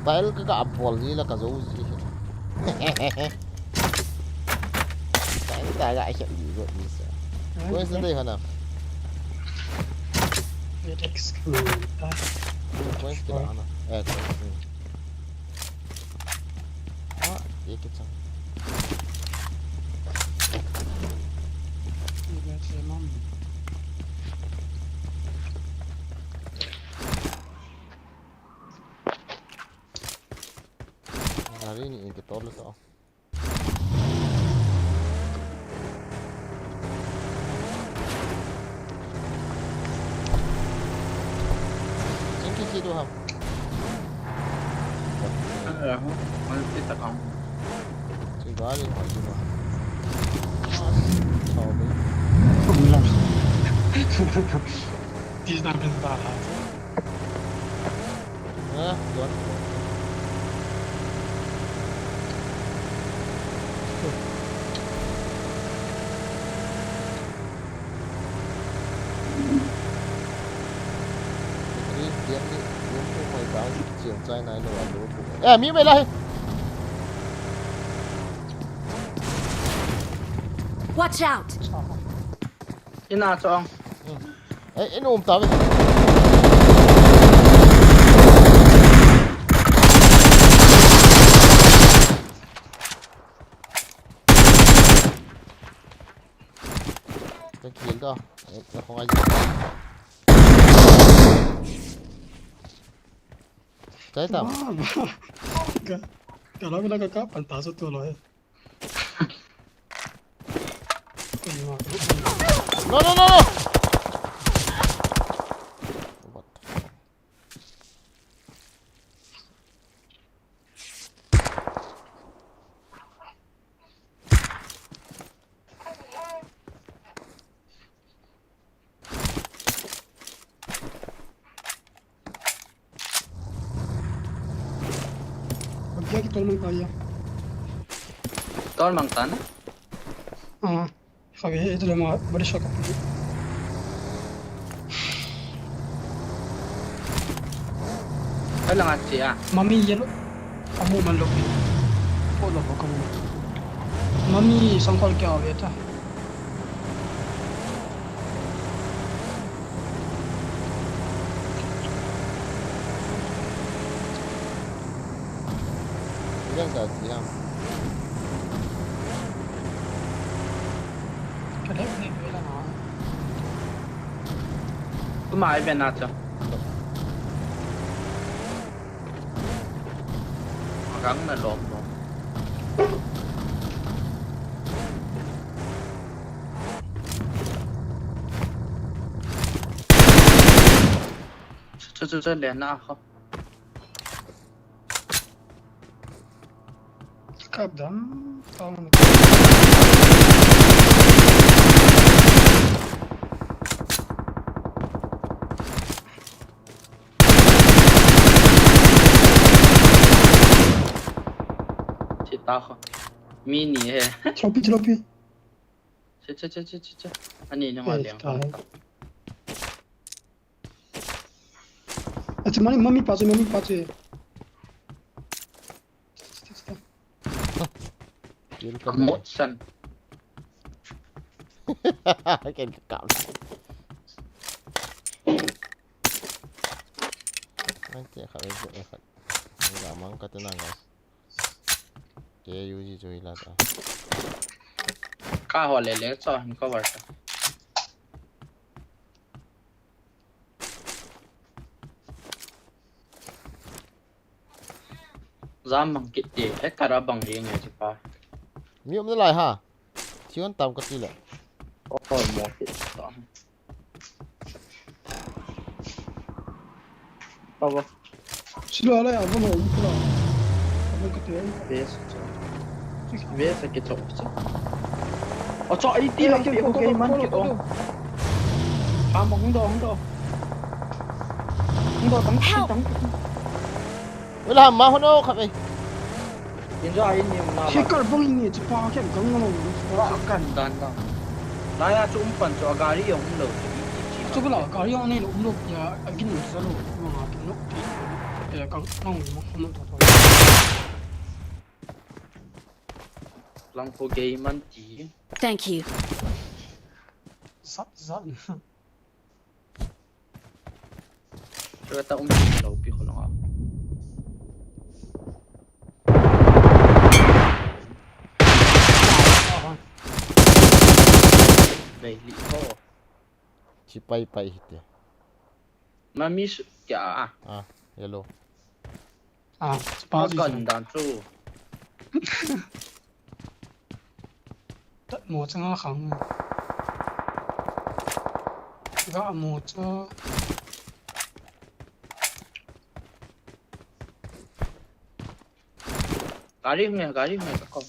Style ka ga bol ji la ka zo ji. Style ka ga sep ji zo ji sa. Ko se dei hana. Let's explore. Ko se dei hana. Eh, ko se. Ah, ye ke chang. Ye ke chang. Gari ni in ke tol to. Chingki ki do ham. Ano ho? Ano ti ta kam? Chingki gari ko di ba. Tisa pin ta la. Ha, tuan. Eh, mi mai lai. Watch out! Ina chong. Eh, in um ta ve. Ka kill ta. Eh, ka khong ai. Chai ta. Wah, wah. Ka, ka lo na ka ka pan ta so tu lo eh. No, no, no, no. What the fuck? Abia ki tol mang kaya. Tol mang tan? Ah, khabe, itu le ma, body shot. Ai langa che a. Mami yellow. Kamu man lo pi. Po lo ko kamu. Mami sangkol kya ave ta. Ilang ka ti ham. Ka dai ne ko la na. Tuma ai ben na cha. Agang na lom lom. Cha, cha, cha, le na ho. Kap dam, tao na. Che ta ho. Mi ni he. Trophy, trophy. Che, che, che, che, che, che. Ani ni nga. Eh, liang. Ta hai. Acha, mami, mami pa chu, mami pa chu. Chita, chita, chita. Kill ka. Mo san. Kill ka kam. Nang te kha, eh, eh, kha. Nang mang ka te nang, guys. Ke U G chu hi la ta. Ka ho le le cho hin cover ta. Jam mang kit te, he kara bang hi nge chi pa. Mi um na lai ha. Thion tam ka ti le. Oh, mo kit ta. Awa. Silo ala ya, bono, um, pula. Abon kati, eh. Base, cho. Base, ke cho, cho. Oh, cho, ai, ti, eh, lang, ke, ti, ko, okay, ko, man, ko, ke, ko, oh. Ko. Am, hung do, hung do. Hung do, tang, tang, tang. Wala, ma, hono, khabe. Injo a in ni na. Hiker bang ni chu pa khem kang lo. Pa kan dan da. Laya chu um pan chu a gari jong um lo chu i ti chi. Chu bula gari jong nei lo um lo ya a gin sa lo ma ha tu no. Ya kang nang mo mo to to. Lang ko gei man ti. Thank you. Zat zat. Kata um lo pi ko lo. Dai li ko. Chi pai pai hite. Mami su kya a? Ah, yellow. Ah, spa ji. Gan dan chu. Tat mo changa khang. Ga mo cha. Gari hung e, gari hung e, ka kom.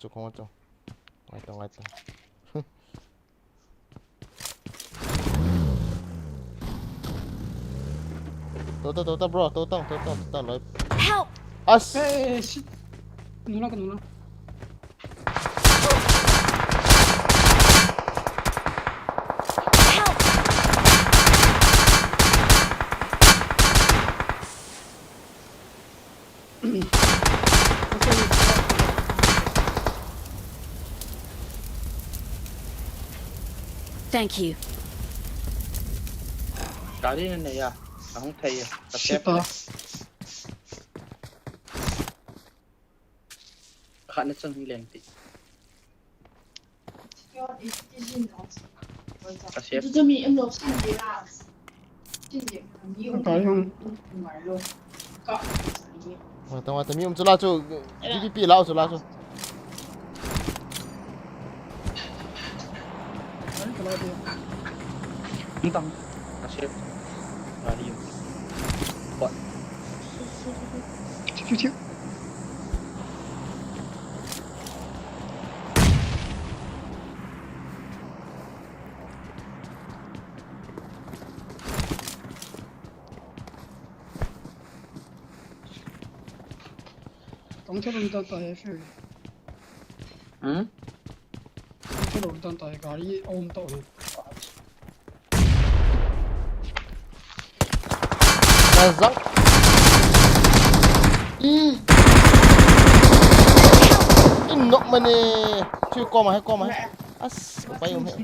Chu khong chu. Ngai ta, ngai ta. Tota, tota, bro, tota, tota, tota, noi. Help! As! Hey, shit. Nuna ka nuna. Help! Thank you. Gari na ne ya. Ahung thei ya. Ka tep. Shit, ah. Khat na chang hi leng ti. Ka sep. Ata yung. Wata, wata, mi um chu la chu, T P P la chu la chu. Ang tang. Ka sep. Gari yung. Bot. Chiu, chiu, chiu. Tong che lum ta ta he sir. Hmm? Tong che lum ta ta he gari om ta he. Nazar. Hmm. In nok mane. Chu koma he, koma he. As, pai um he. M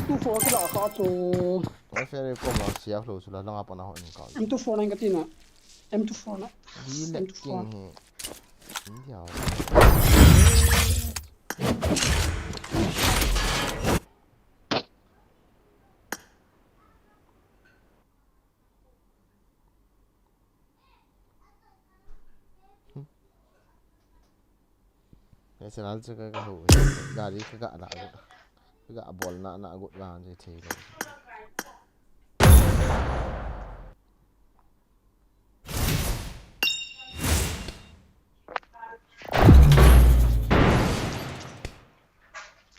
two four kila kha chu. Oi, fere kom la sia lo chu la langa pana ho in ka. M two four nang ka tina. M two four na. Di le M two four. King he. India. Ka channel chu ka, ka hu. Gari ka ga na. Ka ga bol na, na gu ga je thei lo.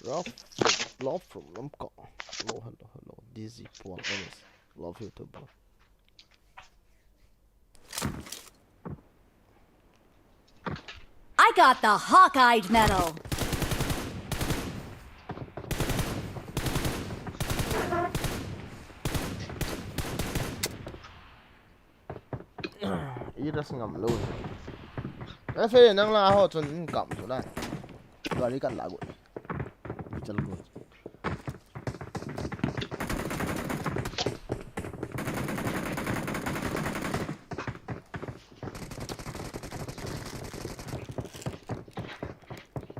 Love, love from Lamka. Hello, hello, hello. D Z Paul Ellis. Love you too, bro. I got the Hawkeye medal. Ira singam lo. Ase nang la ho chun in kam chu la. Gari kan la go. Chal go.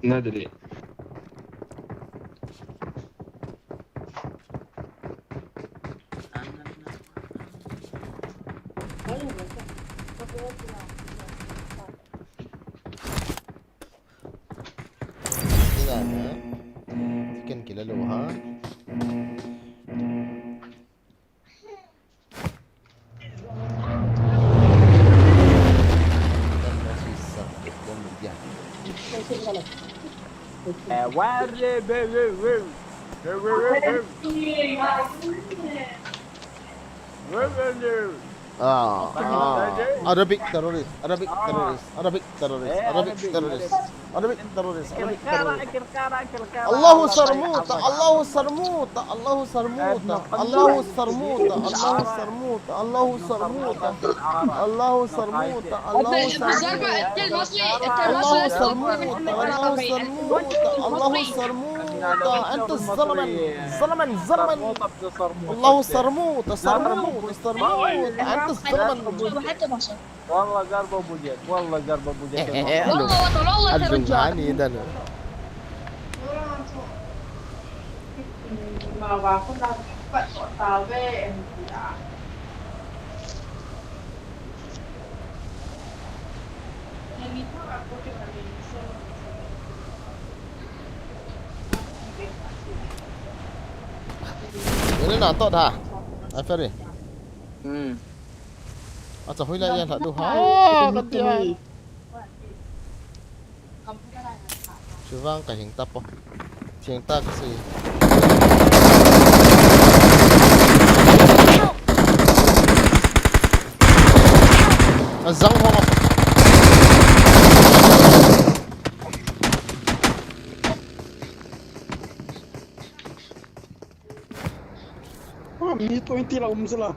Na dali. Ina na. Chicken kila lo ha. Ah, ah. Arabic terrorist, Arabic terrorist, Arabic terrorist, Arabic terrorist, Arabic terrorist, Arabic terrorist. Allahu sarmuta, Allahu sarmuta, Allahu sarmuta, Allahu sarmuta, Allahu sarmuta, Allahu sarmuta, Allahu sarmuta, Allahu sarmuta, Allahu sarmuta, Allahu sarmuta, Allahu sarmuta, anta zalman, zalman, zalman. Allahu sarmuta, sarmuta, sarmuta, anta zalman. Wallah garba bujat, wallah garba bujat. Eh, eh, eh, alu. Alu ngani dan. Na to da. Ai, Ferry. Hmm. Acha, hoilai a lha du ha. Ka ti a. Chuvang ka hing ta po. Thing ta ka si. Azang ho. Ah, mi twenty la um sala.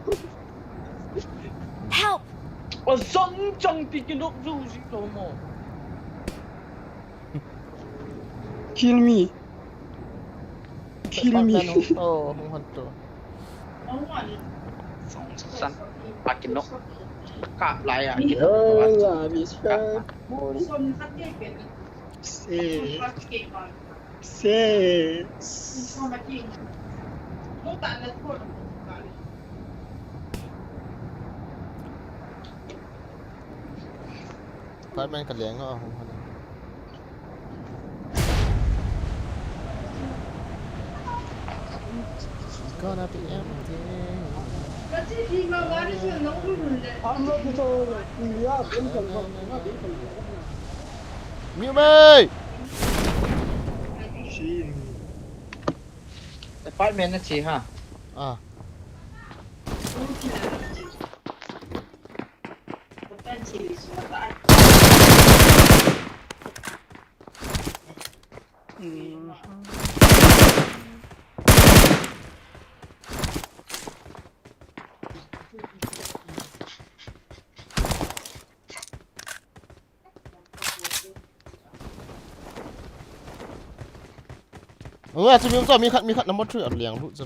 Help! Azang chang ti kinok zu zi to mo. Kill me. Kill me. Department hung to, hung hon to. Song san, a kinok. Kap lai a. Yo, la, this friend. Say, say. Apartment ka leng a, hung hon. It's gonna be empty. Miu mei! Apartment na che ha. Ah. Oi, chu mi chu mi khat, mi khat number three a liang lut chu.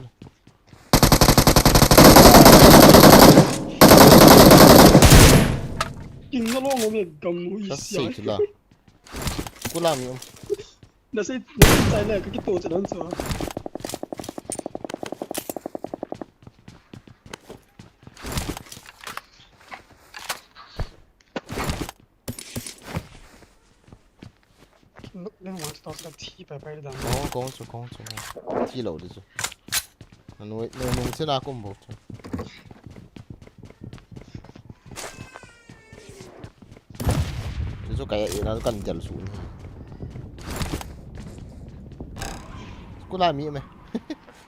King na lo mo me gam hui. Sa sia. Sei chu la. Kula mi um. Na sei, na sei chai le ka kito chu dan chu. Luk leng wan tos ka thi pai pai dam. Kong, kong chu, kong chu. Thi lo di chu. Nanu, nanu nung sina kum bo chu. Chu chu kaya ina kan tel su ni. Kula mi me.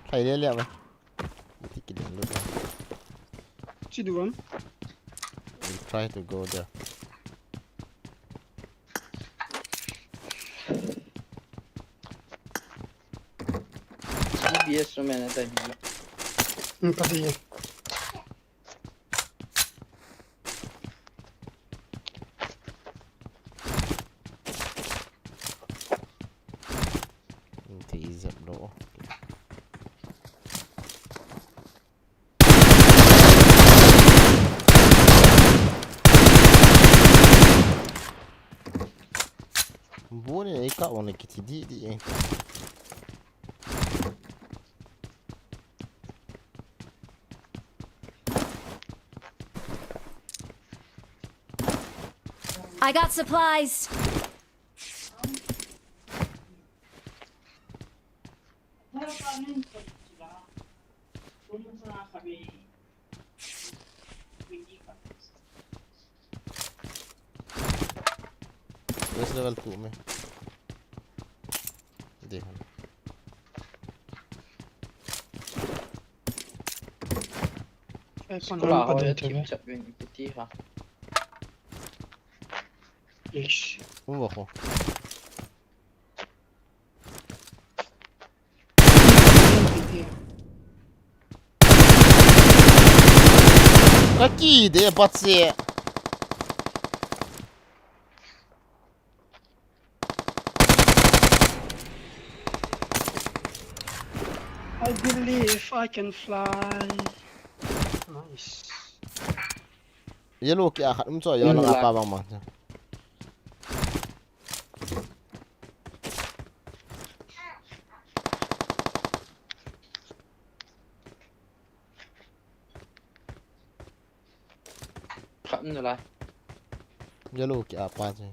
Thai le le me. Ti ki den lu. Chi du wan. We'll try to go there. D B S so mena tai. Hmm, pati. Thei jep lo. Bu ni ei ka on ki thi di di ei. I got supplies. West level two में। देखो। School a ho le thim chap vin iti ha. Ish. Um, wo ho. Ka ki de bat se. I believe I can fly. Nice. Yellow ki a khat um chu, yellow a pa bang bang. Khat um nalai. Yellow ki a pa chu.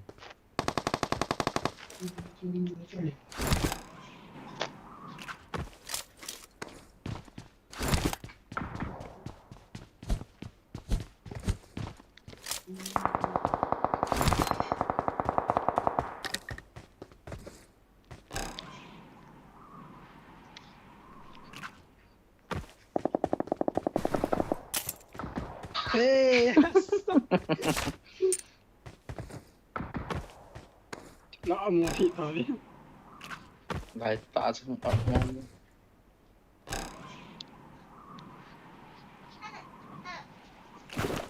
Lah, amu hi ta ve. Lai ta chu, amu.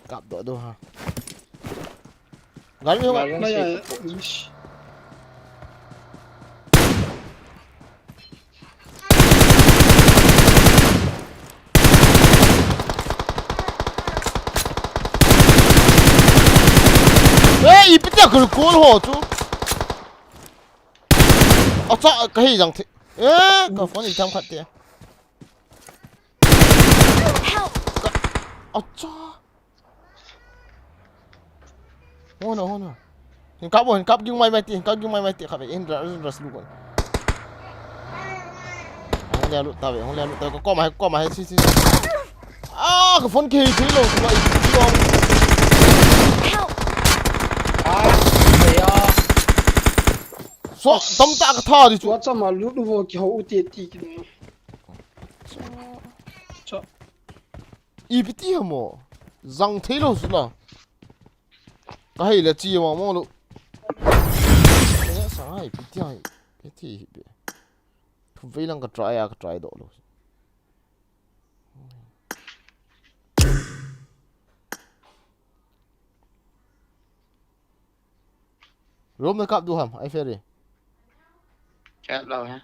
Kap doh doh ha. Gal mi ho. Gal mi ho. Eh, ipi tia kul kul ho chu. Acha, ka hei jang the. Eh, ka phone i tham khat te. Help! Acha. Hona, hona. Hin kap, hin kap ging mai mai ti, hin kap ging mai mai ti, kap in ras, ras lu kon. Hong le lu ta ve, hong le lu ta, ka kom hai, kom hai, si, si. Ah, ka phone kihei thei lou, tu ai, tu ai. Help! Ah, ya. So, tam ta ka tha di chu. Tua chama lut vo kihou u ti ti ki. Cha. Ipi ti ham o. Jang thei lou chu la. Ka hei le chi mong mong lou. Ka ne sa ai ipi ti ai. Ipi ti hi be. Thum vei lang ka try a, ka try doh lou. Room na kap du ham, ai ferry. Kap lou ha.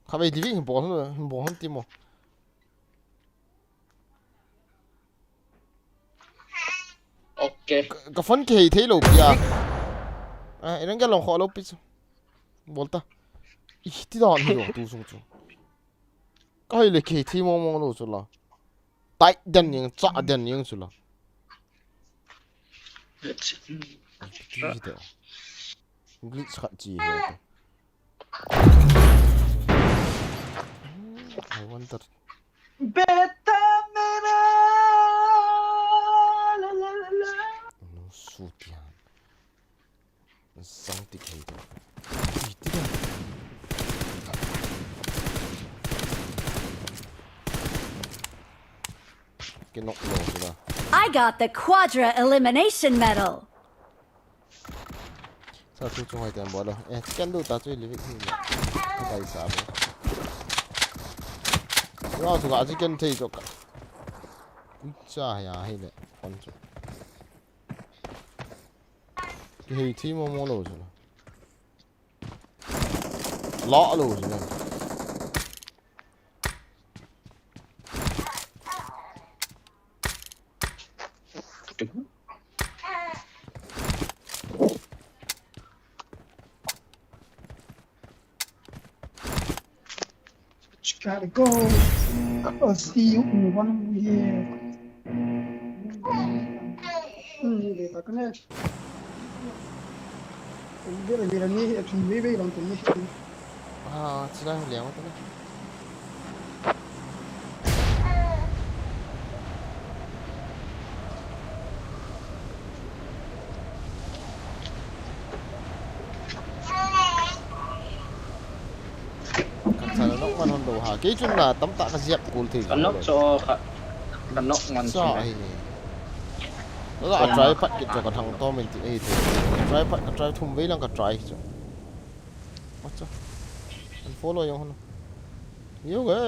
Kap ei living hin bol, hin bol han ti mo. Okay. Ka, ka phone kihei thei lou pia. Ah, i rang ka long kho lou pi chu. Bol ta. Ih, ti dan hi lou tu sung chu. Ka hei le kihei thei mong mong lou chu la. Tai den ning, cha den ning chu la. Let's see. Ti de. Glitch khat chi he. I wonder. Beta mera, la, la, la, la. No, su tian. Sang ti kei. Ui, ti da. Ke nok lo ti da. I got the Quadra Elimination Medal. Sa chu chu hoi tem bol lo. Eh, chicken du ta chu living hi. Ka bai sa bo. Ra chu ka chicken thei chu ka. Ui cha ya hi le. Kon chu. Kihei thei mong mong lou chu. Lah lou chu. Just gotta go. I'll see you in one year. Hmm, later, connect. Vela, vela ni, a thum vei vei lang tuni. Ah, chila liang tuni. Kan sa nok man hon do ha. Kei chun na tam ta ka ziap kul thei. Kan nok cho kha. Kan nok man cho. Ai ni. Ka try pat kit cho ka thang to min ti ei ti. Ka try pat, ka try thum vei lang ka try cho. Acha. Unfollow jong hon. Yo ge.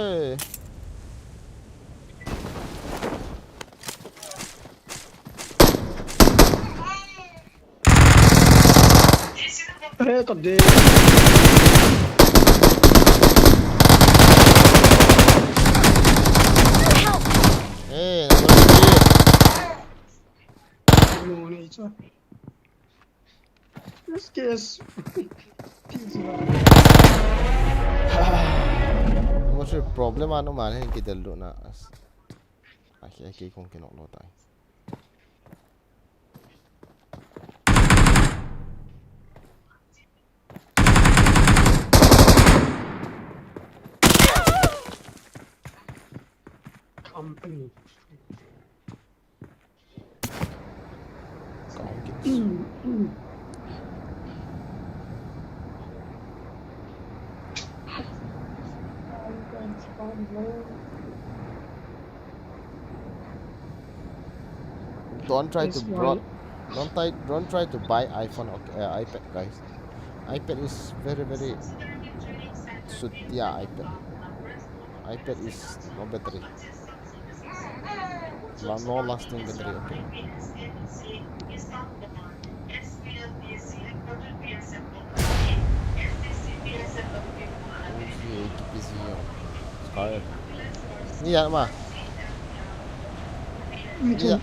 Eh, ka de. Eh, na. No, no, it's a. This case. What's your problem? Ano man, hin kidal do na. Aki, aki kong kinok lo tai. Company. Kong kit. Don't try to brought, don't try, don't try to buy iPhone, okay, uh, iPad, guys. iPad is very, very sutia iPad. iPad is no battery. La-, no lasting battery, okay. Uzi, ekipizinho. Os caras. Ni ya, ma. Ni ya.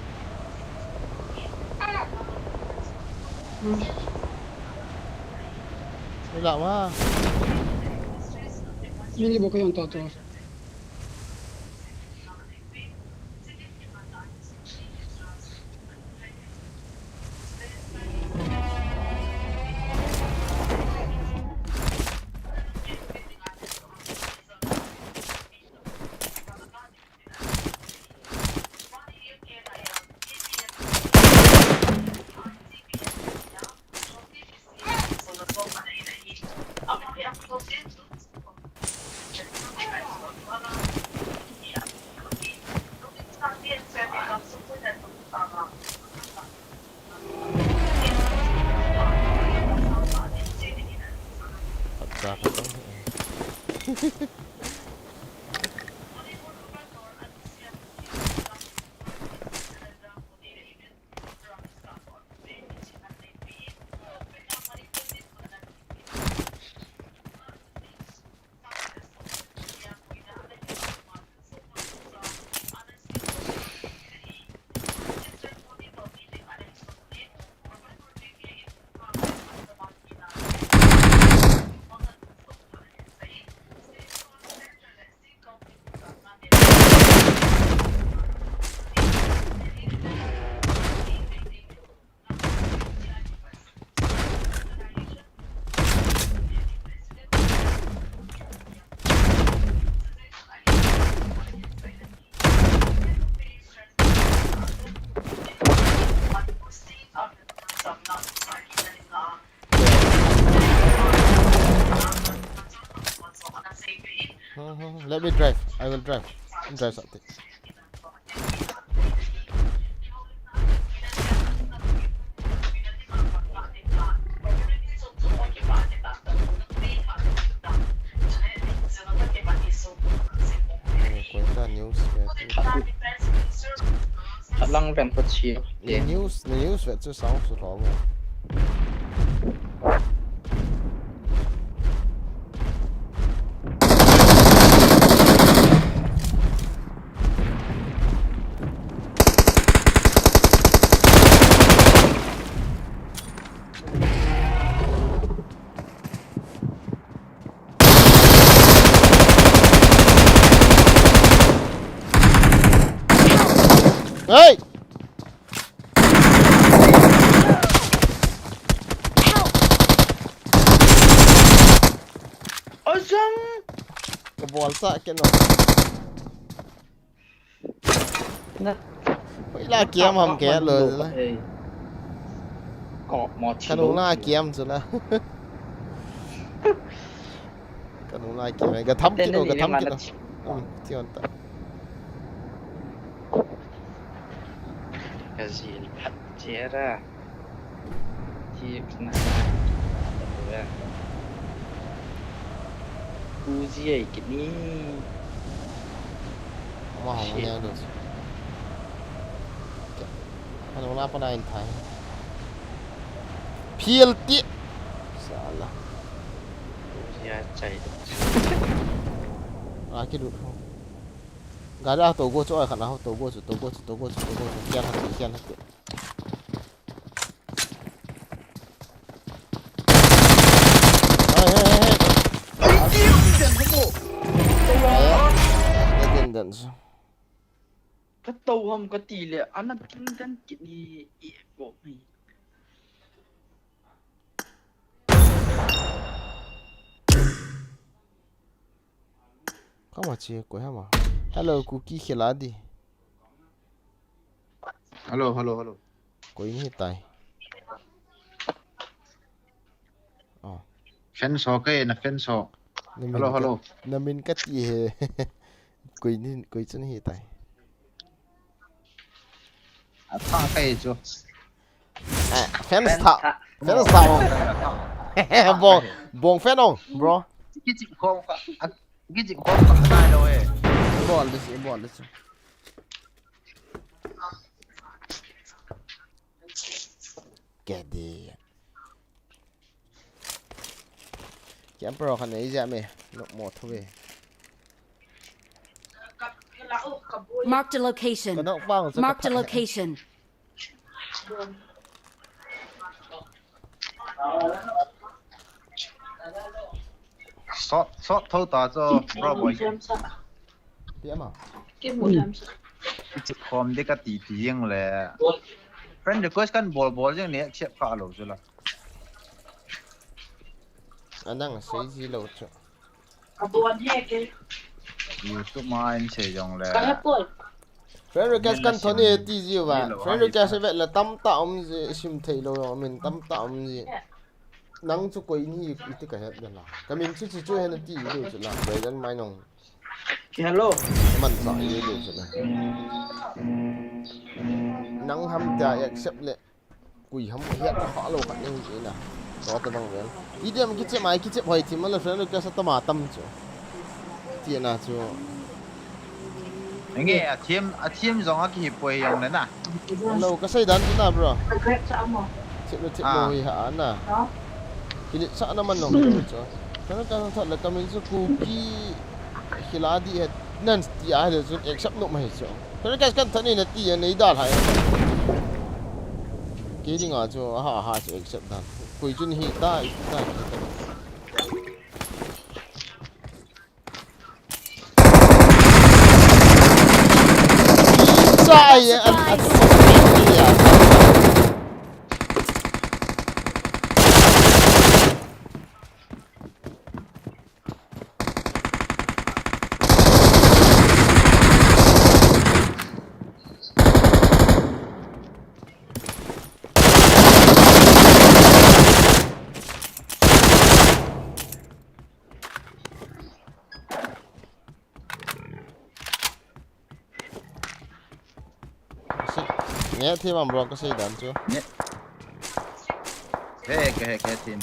Ni la, ma. Ni ni bo ka yon to to. Hmm, hmm, hmm. Let me drive. I will drive. Drive something. Alang ven ko chi. News, news vet chu sound chu lo mo. Hey! Ozang! Ka bol sa ke no. Na. Oi la kiam ham ke lo la. Ko mo chi. Ka no la kiam chu la. Ka no la kiam. Ka tham ki no, ka tham ki no. Um, ti on ta. Ka zil phat chera. Ti na. Uzi ai kini. Ama hong ne do. Ano la pa na in thai. P L T. Sala. Uzi a chai. A ki du. Gari a to go chu, a khat na ho to go chu, to go chu, to go chu, to go chu. Kian ha, kian ha. Hey, hey, hey, hey. Ai, kian ha mo. Ka to ham ka ti le, ana kin dan kini i ko mai. Kama che koi hama. Hello, Kuki Khiladi. Hello, hello, hello. Koi ni tai. Oh. Fans ho ke, na fans ho. Hello, hello. Na min ka ti he. Koi ni, koi chun hi tai. Athah kahi chu. Eh, fans tha. Fans tha. Bong, bong fan ong, bro. Kichim khom ka. Kichim khom ka nai lou e. Bol this, bol this. Kedi. Camper khan nei jia me. Nok mo thu ve. Marked a location. Ka nok pang chu ka Marked a pha- location. Sot, sot tho ta chu, bro boy. Ti ama. Kichim khom de ka ti ti jeng le. Friend request kan bol bol jeng ne accept kha lou chu la. Anang sei ji lou chu. Ka bon he ke. YouTube ma in sei jong le. Ka he poi. Friend request kan thon e ti ji uva. Friend request vet la tam ta um ji sim thei lou jong min tam ta um ji. Nang chu koi ni iti ka het la. Ka min chu chu chu he na ti ji lou chu la. Koi dan mai nong. Hello. Man sa ji lou chu la. Nang ham ta accept le. Kui ham hiat a pha lou khat ning ina. Tua tabang vel. Idiam kichep mai kichep hoi thim la friend request tama tam chu. Tina chu. Nge a thim a thim jong a kihi poi jong le na. Hello, ka sei dan chu na bro. Chep lo chep lo hi ha na. Kilit sa na man nong chu. Friend request thot le ka min chu Kuki Khiladi het nan ti a le chu accept no mai chu. Friend request kan thot ni na ti a nei dal hai. Kei dinga chu aha aha chu accept dan. Koi chun hi ta, i ta, i ta. Sa ai, a, a, Nge thi mam bro ka sei dan chu. Nge. He, ke, he, ke, tin.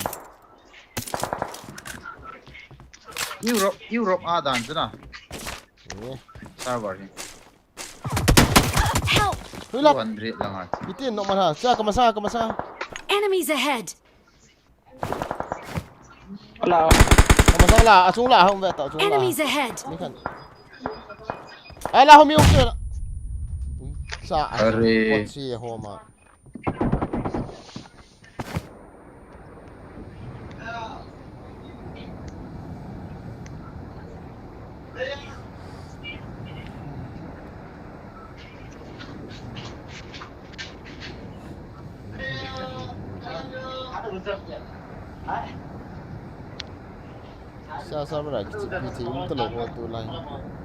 Europe, Europe a dan chu na. Nge. Server hi. Help! Hui lap. Two hundred lang a. Itin nok man ha. Sa ka masa, ka masa. Enemies ahead! Ala. Ka masa la, achung la, hung ve ta, achung la. Enemies ahead! Ni khan. Ai la, hung mi ung chu. Sa, are. Pot si, ho ma. Sa sa mara kichi pi thi um ta lo ho tu lai.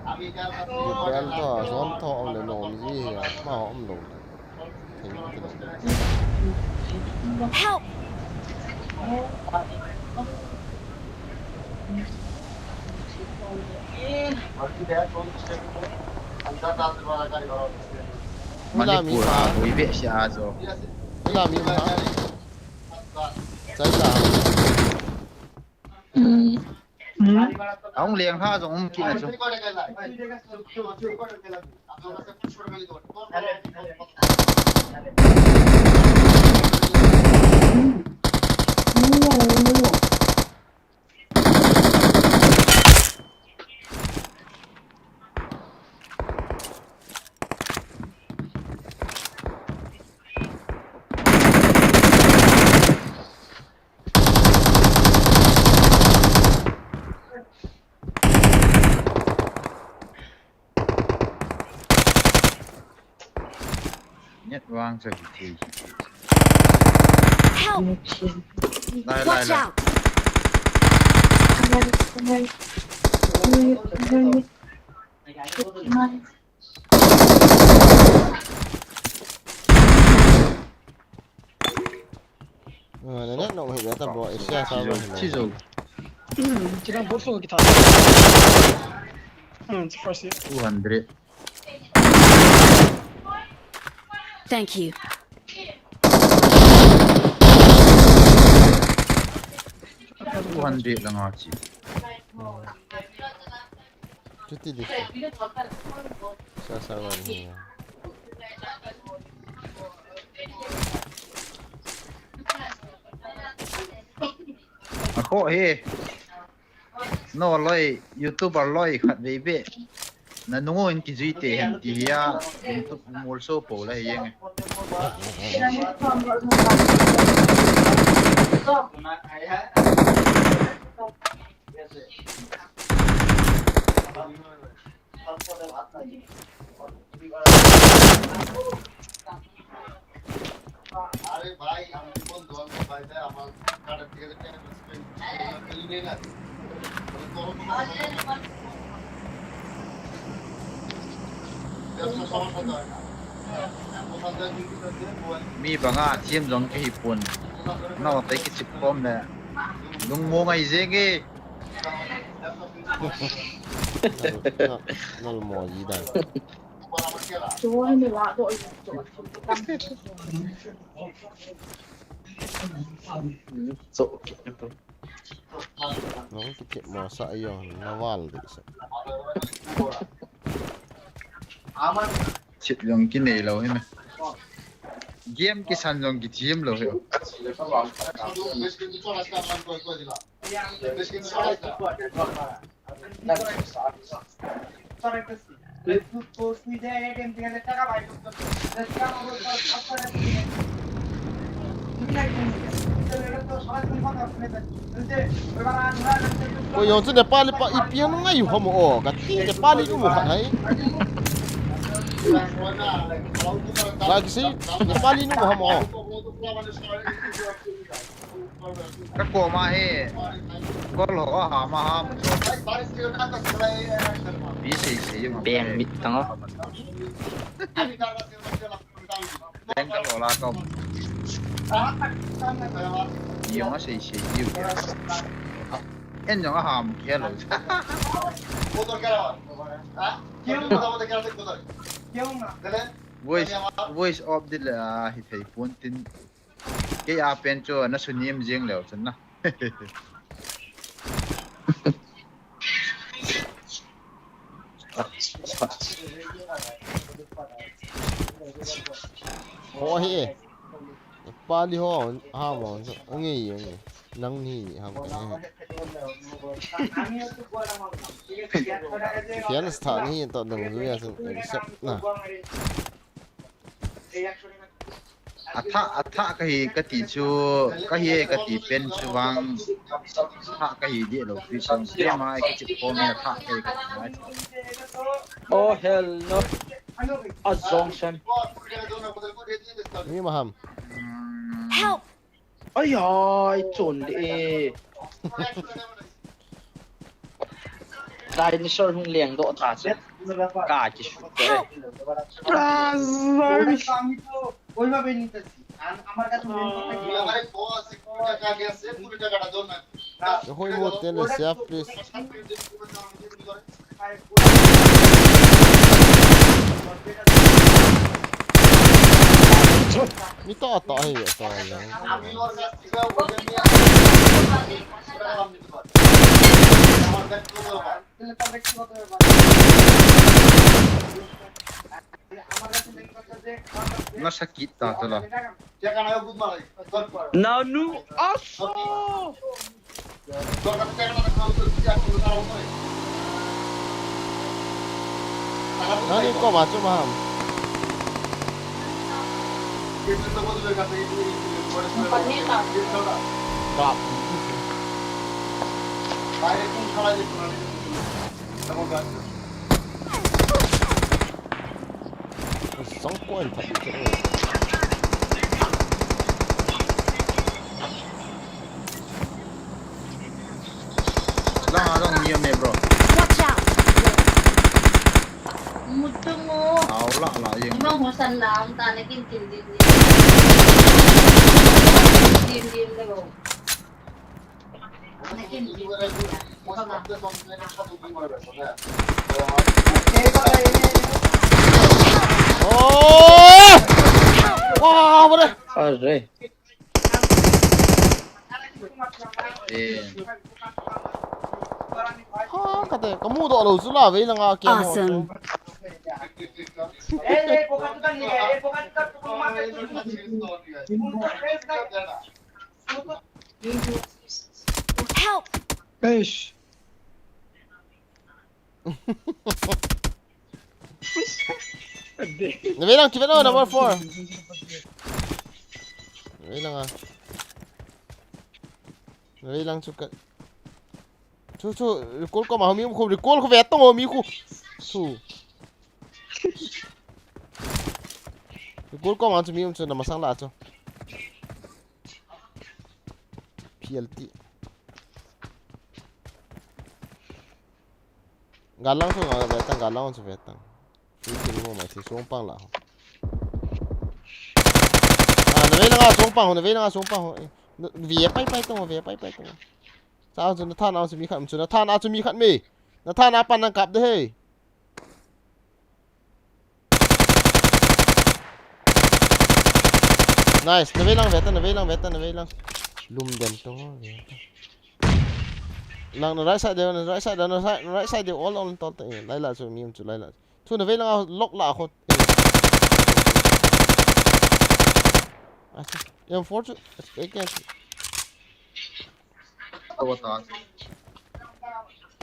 Bel to, zon to, om le no, mi ji hi, ma om lo. Help! Manipur a, hui ve sia jo. Ila mi ma. Chai ta. Ahung leng ha jong um kit na chu. Net vang chu hi thei. Help! Lai, lai, Watch lai. Out! Ah, na net no hi beta bro, Asia sa ba. Chi jo. Chi dang bot so kita. Hmm, it's first year. Two hundred. Thank you. Two hundred lang a chi. Chuti di. Sa sa wan hi. A kho hi. No loi, YouTuber loi khat vei ve. Na nungu in kijui te hen ti hia. YouTube mol so po la hi yeng. Mi banga thiam jong kahi pon. Nau te kichip khom le. Lungmong ahi jeng e. Nal mo ji dan. Nong kikip mo sa iyo na val di sa. Chip jong kinei lou hi me. Game kisan jong kithiam lou hi. Ko yon chu Nepali pa ipi ham ngai u ham o, kati Nepali nu mo khat hai. Lagi si Nepali nu mo ham o. Ka koma hi. Kol ho ha ma ha ma. Bi sei sei ma. Beng mit tang o. Beng ka lo la ka. Yong a sei sei diu. En yong a ham kia lo. Voice, voice off di le a hi thei pon tin. Kei a pen chu na sunim jing leo chun na. Ho hi. Pali ho ha mo nge ye nge. Nang ni ham ka he. Fian sta ni to dang zu ya sun accept na. Atha atha kahi kati chu kahi kati pen chu vang atha kahi di lo pi song ke ma kichip khom atha kahi kati mai. Oh hell no. A zong san. Mi ma ham. Help! Ai ai chon de. Dinosaur hung leng doh ta chu. Ka ki shoot ko. Help! Azar. Hoi mo ten le sia please. Mi to to hi to yang. Nasakit ta tala. Nanu aso. Nani ko ma chu ma ham. Kap. Song point thak thak. Lang a lang mi ne bro. Watch out! Mutungo. Au la la yeng. Imang husan na ang tane kin kin din din. Din din le bo. Na kin kin din. Oh! Wow, what a... Are. Eh. Ha, kate, kamu doh lou chu la, vei langa kei mo. Awesome. Help! Eish. Na vei lang, kivet o, number four. Na vei lang a. Na vei lang chu ka. Chu, chu, recall koma mi um khu, recall khu ve tong o mi khu. Chu. Recall koma chu mi um chu na masang la chu. P L T. Galang chu nga ve tang, galang chu ve tang. Free kill mo mai thi song pang la ho. Ah, na vei langa song pang ho, na vei langa song pang ho. Eh, na, ve pai pai tong, ve pai pai tong. Sa chu na than a chu mi khat, chu na than a chu mi khat me. Na than a pan nang kap de he. Nice, na vei lang ve ta, na vei lang ve ta, na vei lang. Lum den tong ve ta. Lang na right side de, na right side de, na right, na right side de, all, all, tol ta, eh, lai la chu, mi um chu lai la. Chu na vei lang a, lock la, khot. Eh. Acha, M four chu, eh, ke. Awa ta.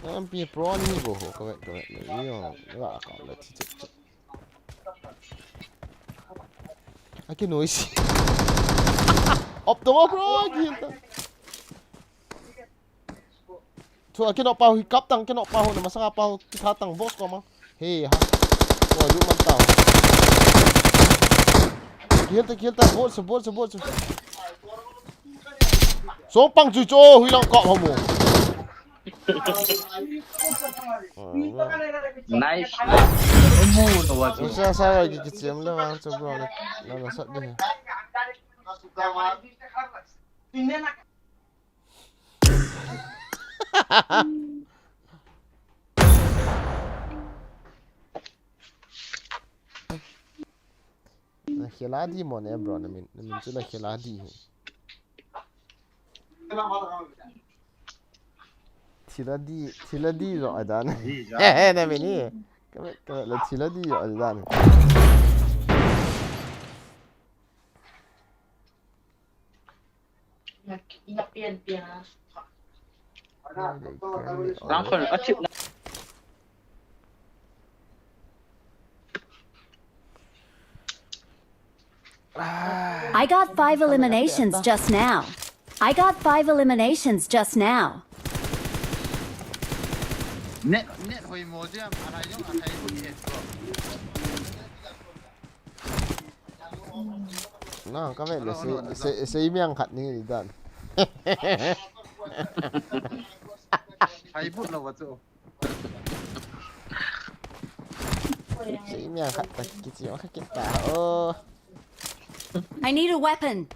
M P Pro ni bo ho, ka vet, ka vet, ni yo, la ka, la chi chi chi. Aki noise. Op to mo, bro, aki ta. Chu aki no pa ho, hi kap tang, ki no pa ho, na masanga pa ho, ki tha tang, boss ko ma. He, ha. Ko lu man ta. Kill ta, kill ta, boss, boss, boss. Song pang chu chu, hui lang kap ho mo. Nice, nice. Omu no wa chu. Sa sa wa ki ki chem le wang chu bro na, na, na sat de. Na khela di mo ne bro, na min, na min chu na khela di. Thila di, thila di jo adan. Di jo. Na min ni. Ka, ka la thila di jo adan. I got five eliminations just now. I got five eliminations just now. Net, net hoi mo jam, alai jong, alai jong, net ko. Na, ka vet le, sei, sei, sei miang khat ni dan. Hai but lo wa chu. Sei miang khat ta kichi ma kha kita. Oh. I need a weapon.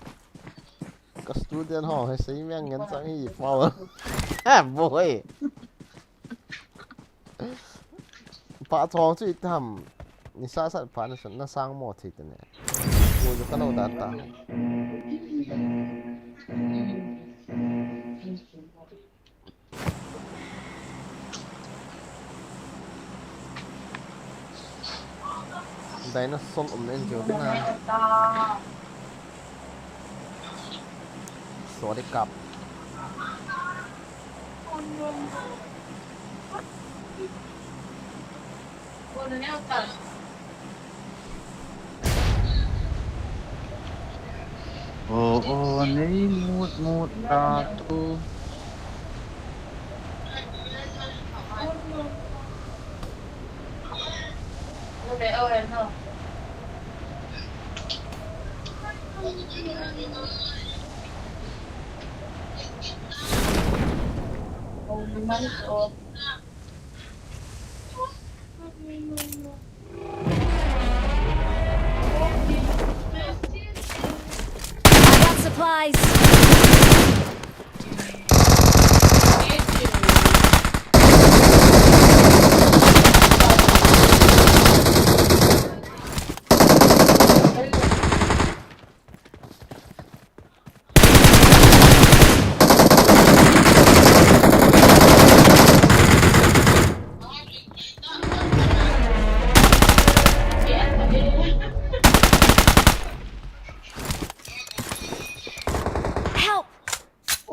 Ka student ho, he sei miang ngen chang hi pau. Ha, boy. Pa chong chu itam. Ni sa sa pa na san na sang mo thei te ne. Ko jo ka lo da ta. Dinosaur um nen jo na. Sorry kap. O, o, nei mut mut ta tu. I got supplies.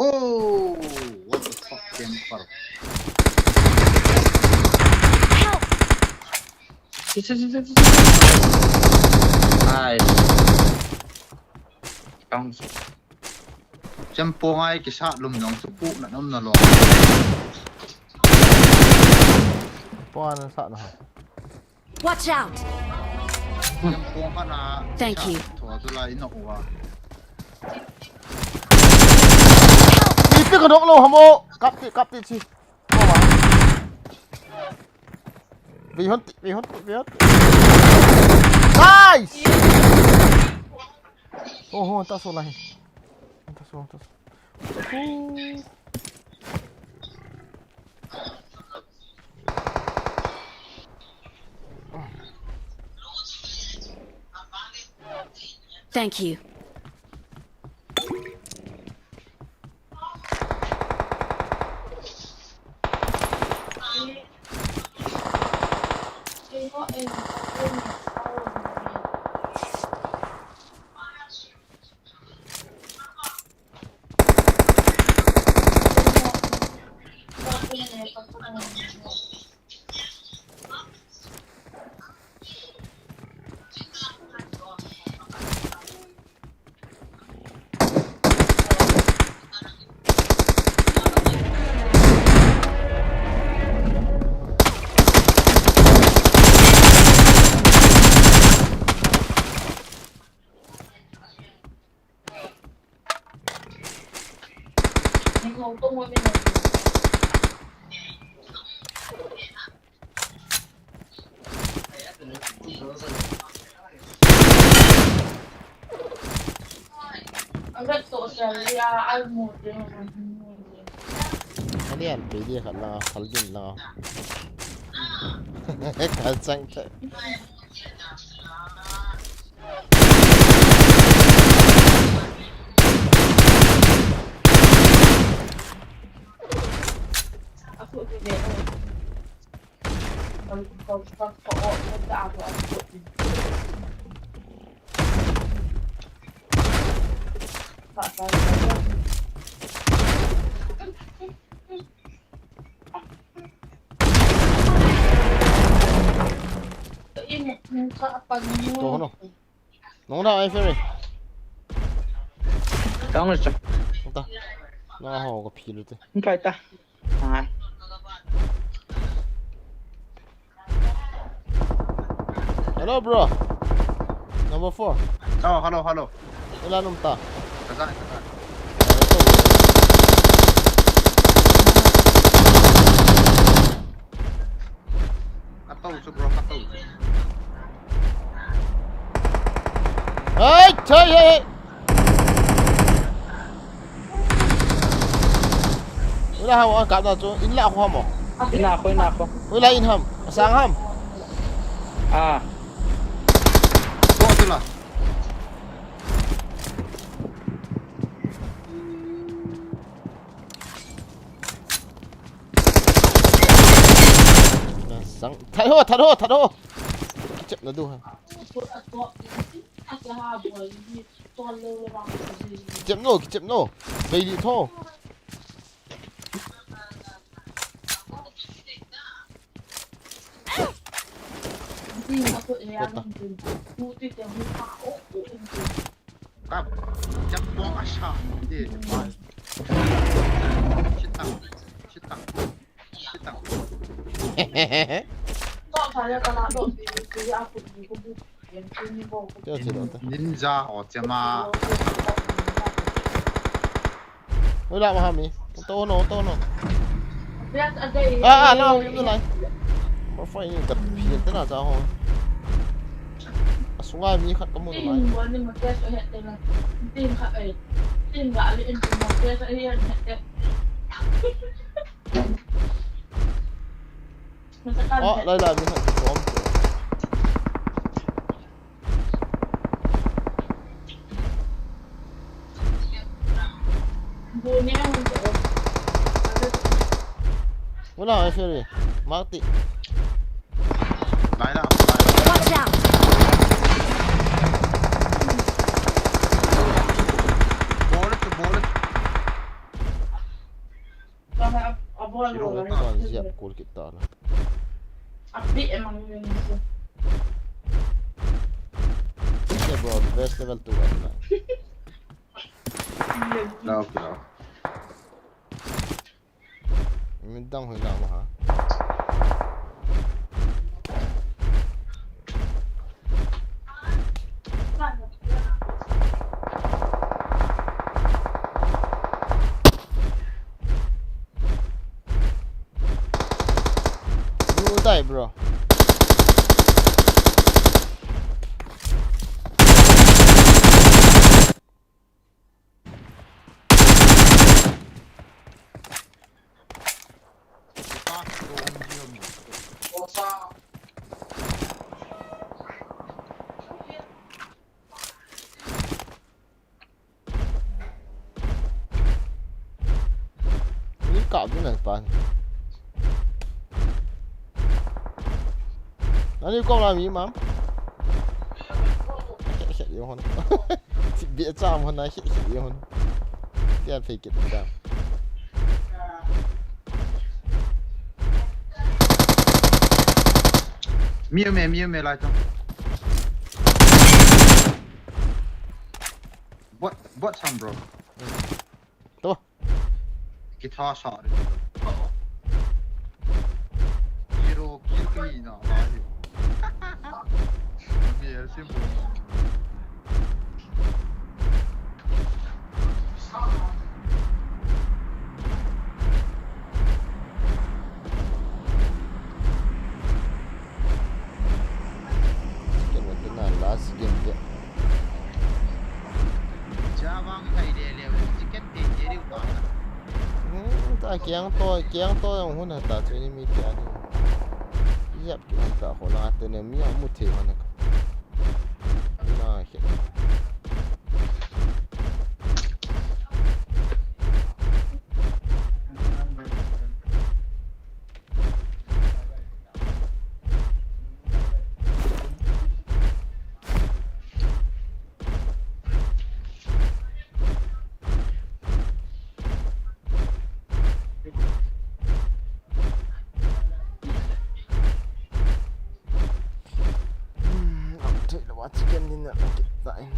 Oh, what the fuck, camper. Help! Ai. Tang. Chempong ai kisat lum nong chu pu na nom na lo. Pon sa na. Watch out! Chempong kana. Thank you. Tho chu lai no wa. Ipi ka dok lo hamo. Kap ti, kap ti chi. Vei hon ti, vei hon ti, vei hon ti. Nice! Oh, oh, ta so lai. Ta so, ta so. Thank you. Ani an pe dia khat la, thal din la. Kal chang te. Toh no. Nong da ai fere. Tang le cha. Ta. Na ho ko philu te. Kai ta. Ai. Hello, bro. Number four. Oh, hello, hello. Ila num ta. Kaza, kaza. Katou chu, bro, katou chu. Hey, hey, hey, hey. Ula ha wa kap na chu, in la khu ham o. Ina ko, ina ko. Ula in ham, sang ham. Ah. Ko chu la. Na sang. That ho, that ho, that ho. Kichep na du ha. Kichep no, kichep no. Bei li tho. Kap, jap buang asa. Di. Sitang. Sitang. Sitang. Teo chi lo ta. Ninja o chema. Oi la ma ha mi. To no, to no. Ah, ah, la mi no lai. Ma fa ni ta phi ta na cha ho. Asunga mi khat ka mu no lai. Oh, lai lai mi khat ka mu. Wala, ai fere. Mati. Lai la, lai la. Watch out! Bol chu, bol chu. Zero. Kon jep kul kit ta la. Update em ang yun. Sige bro, best level two ka na. Love, love. Midang hoilang mo ha. You will die, bro. Ni kap din na pan. Nani kom la mi mam. Khe khe yo hon. Ti be cha mo na khe khe yo hon. Dia fake it down. Miu me, miu me lai tong. Bot, bot sam, bro. To. Kitha sa ri. Zero kill ka hi na la hi. Mi er sim bo. Chicken wa tuna last game de. Jawang khai de le chicken te te riu ta. Hmm, ta kiang to, kiang to jong hun ta chu ni mi te ani. Yap ki hun ta ho la te ne mi amu the ho na ka. Na he. Hmm, ang thei lo a chicken dinner ang kit ta in.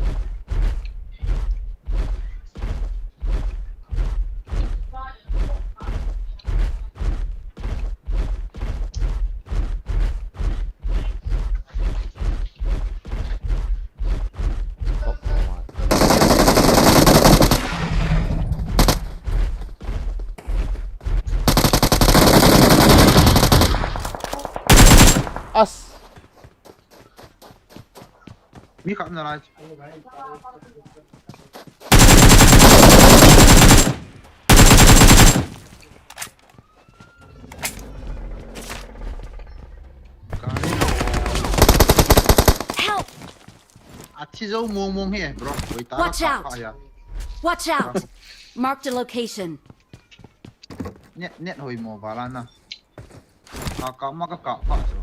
As. Mi kap na lai. Help! Athi jo mong mong hi, bro. Watch out! Watch out! Mark the location. Net, net hoi mo bala na. Ka, ka ma ka ka pa chu.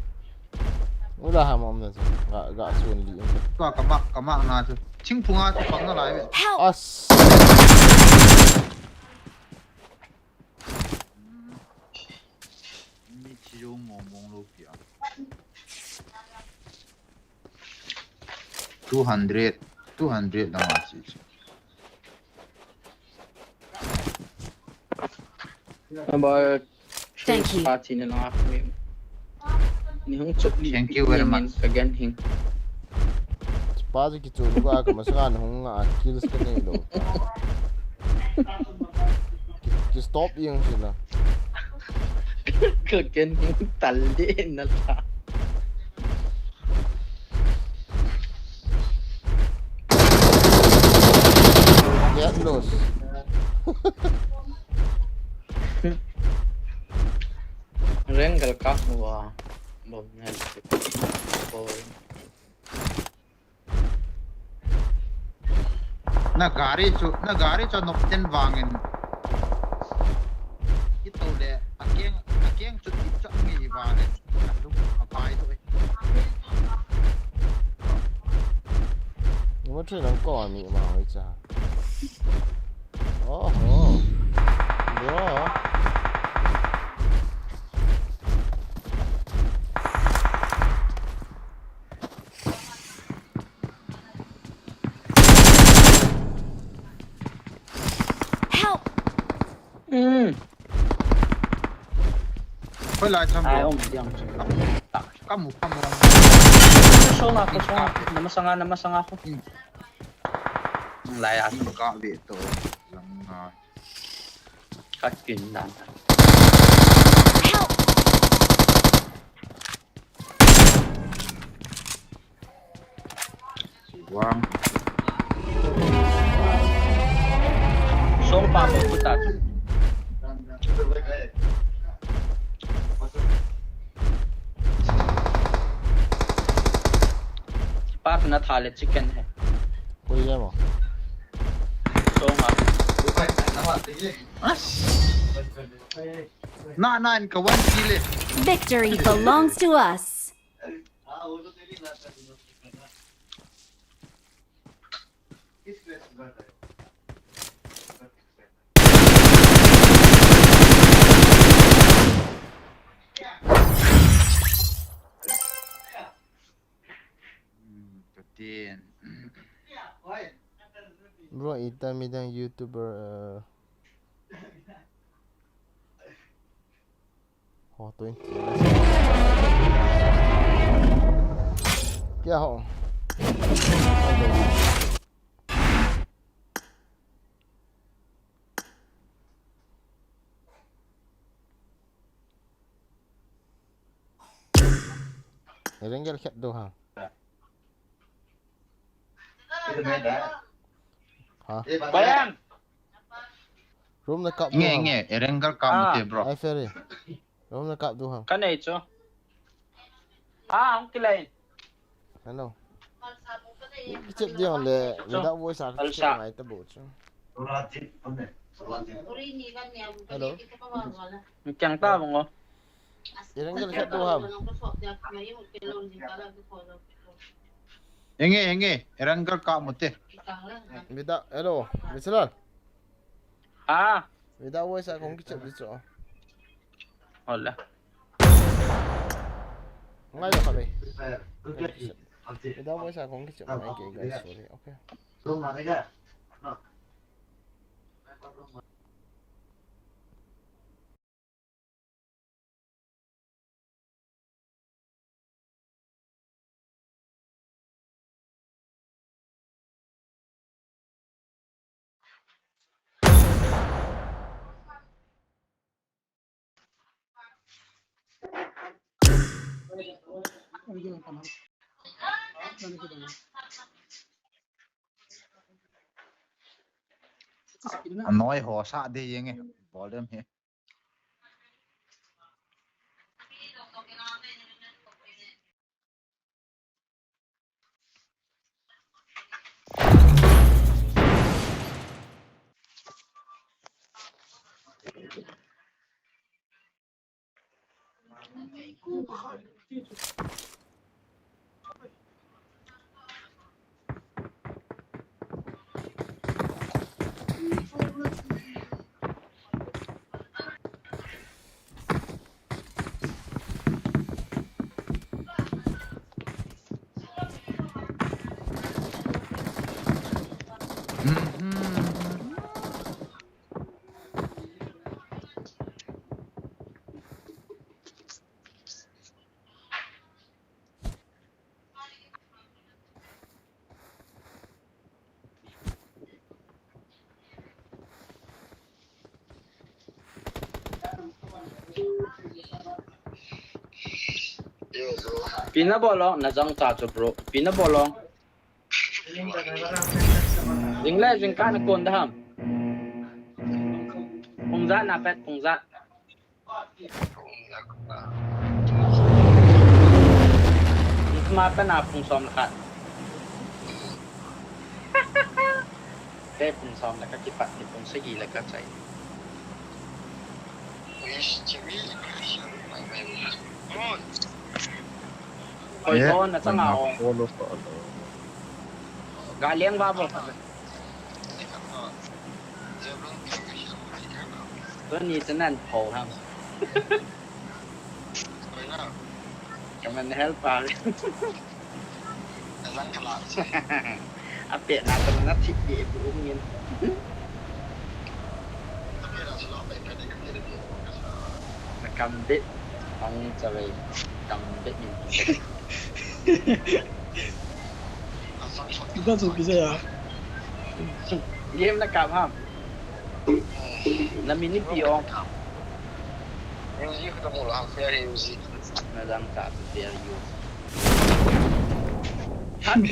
Ula ha mom na chu. Ga, ga sun li. Ka, ka ma, ka ma na chu. Thingphung a chu pang na lai ve. Help! As. Mi thi jo mong mong lo pia. Two hundred, two hundred lang a chi. Number three. Thank you. Party ni lang a mi. Ni hung chop li. Thank you very much. Ka gan hing. Pa ji ki chu lu ka ka masanga ni hung a kills ka nei lo. Ki, ki stop yang sila. Ka gan hing tal de na ta. Get lost. Rengal ka hua. Bom ngal. Boy. Na gari chu, na gari chu nok ten vangin. Kito le, akeng, akeng chu tip chak ngi vangin. Alung apai to e. Number three nang ko ami ma hoi cha. Oho. Bro. Koi lai tham. Ai, lo. Om diam chu. Kamu, kamu. Song a, song a. Namasanga, namasanga ko. Hmm. Lai a. Ka ve to. Lang na. Ka kin dan. Help! Vang. Song pa mo puta. Pa na tha le chicken hai. Koi ya mo. Song a. Na, na, in ka one kill le. Victory belongs to us. Hmm, katin. Bro, ita midang YouTuber, uh, Ho, twenty. Kya ho? Erangel khat do ha. Ha? Bayang. Room na kap do ha. Nge, nge, Erangel kap mo te, bro. Ai, Ferry. Room na kap do ha. Ka nei chu. Ah, ang kilai. Hello. Kichep dia le, without voice a kichep ngai ta bo chu. Hello. Kyang ta bang o. Erangel khat do ham. Enge, enge, Erangel kap mo te. Without, hello, Mister Lal. Ah. Without voice a kong kichep di chu. Hola. Ngai lo kha be. Without voice a kong kichep ngai ke, guys, sorry. Okay. Anoi ho sa de yeng e, bol dem he. Pi na bol o, na jong cha chu bro. Pi na bol o. Jing le, jing kah na kon da ham. Pung ja na pet, pung ja. Itma pe na pung som le khat. Kei pung som le ka kipat ni pung sagi le ka chai. Koi ko na changa o. Ga leng ba bo. Tuni chanan pho ham. Kaman help pa. Ape na kaman na thip di pu um ngin. Na kam bit. Ang chavei tam bek in. Iba chu kija ya. Game na kap ham. Na min ipi ong. Uzi ka mu la, fair Uzi. Na dang cha fair Uzi.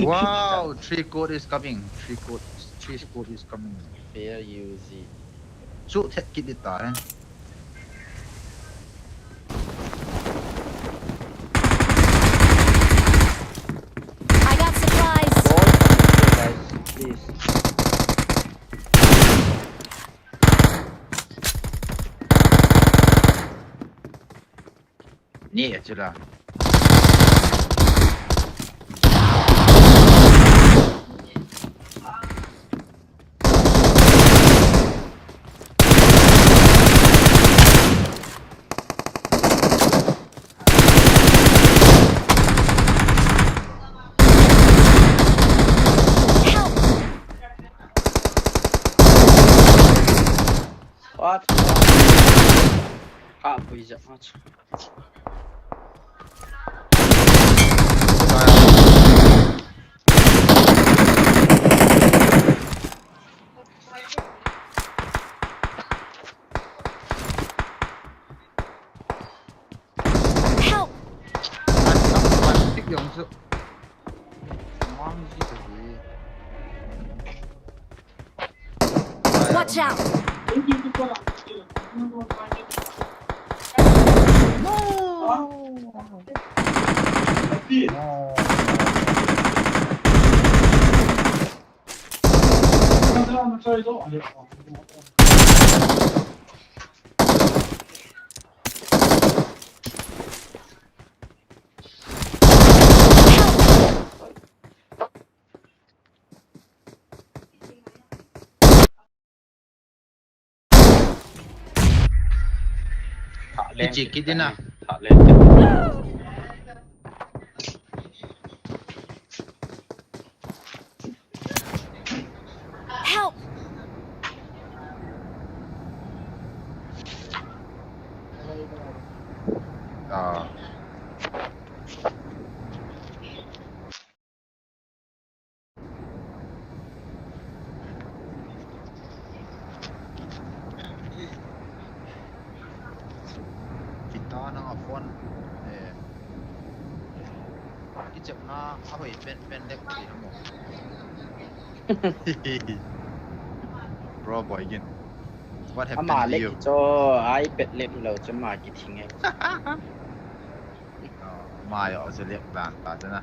Wow, three squad is coming. Three squad, three squad is coming. Fair Uzi. Chu thet kit di ta he. I got supplies. Guys, please. Ni a chula. What? Ah, pui ja. Help! Watch out! No! No! Thah leng. Kichi kit ding a. Thah leng. Help! Ah. Kita nang a phone, eh, kichepna a hoi pen pen lek ti hamo. Bro, boy, again. What happened to you? Ama lek cho, iPad lek lo cho ma kithing e. Oh, ma yo, so lek bang ta chana.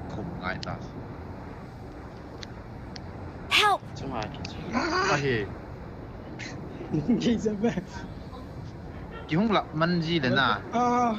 Khum ngai ta. Help! Chunga kichi. Ahi. Kicha be. Kihung lah man ji le na. Ah.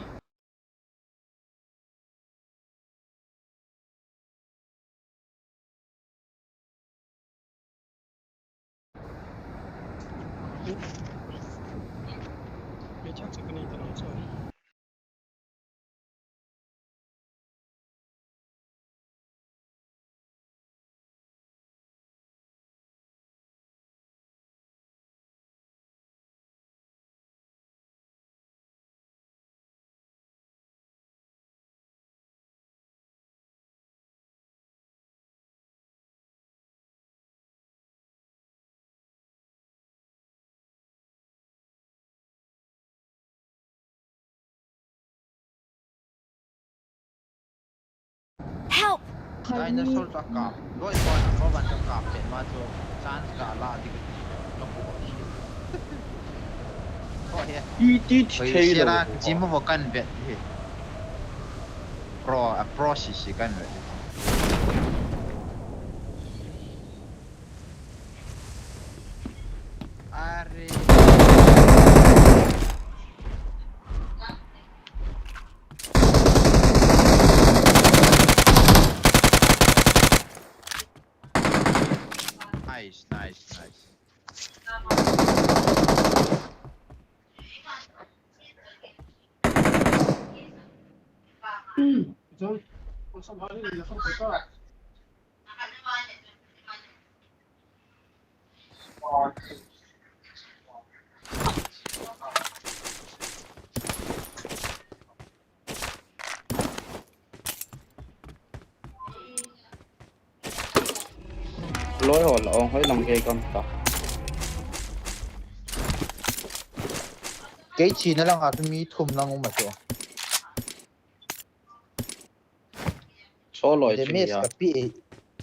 Help! Dinosaur chu akap. Loi ko na ko ban chu akap pen ma chu chance ka la di ka ti. Ka ko hi. Ti ti ti. Oi, thei lo. Sera, jim bo kan bet hi. Pro, a pro si si kan bet. Are. Nice, nice, nice. Loi ho la ong hoi lang ke kam ta. Kei china langa chu mi thum lang um a chu. Cho loi chu. Damage ya. Ka pi e.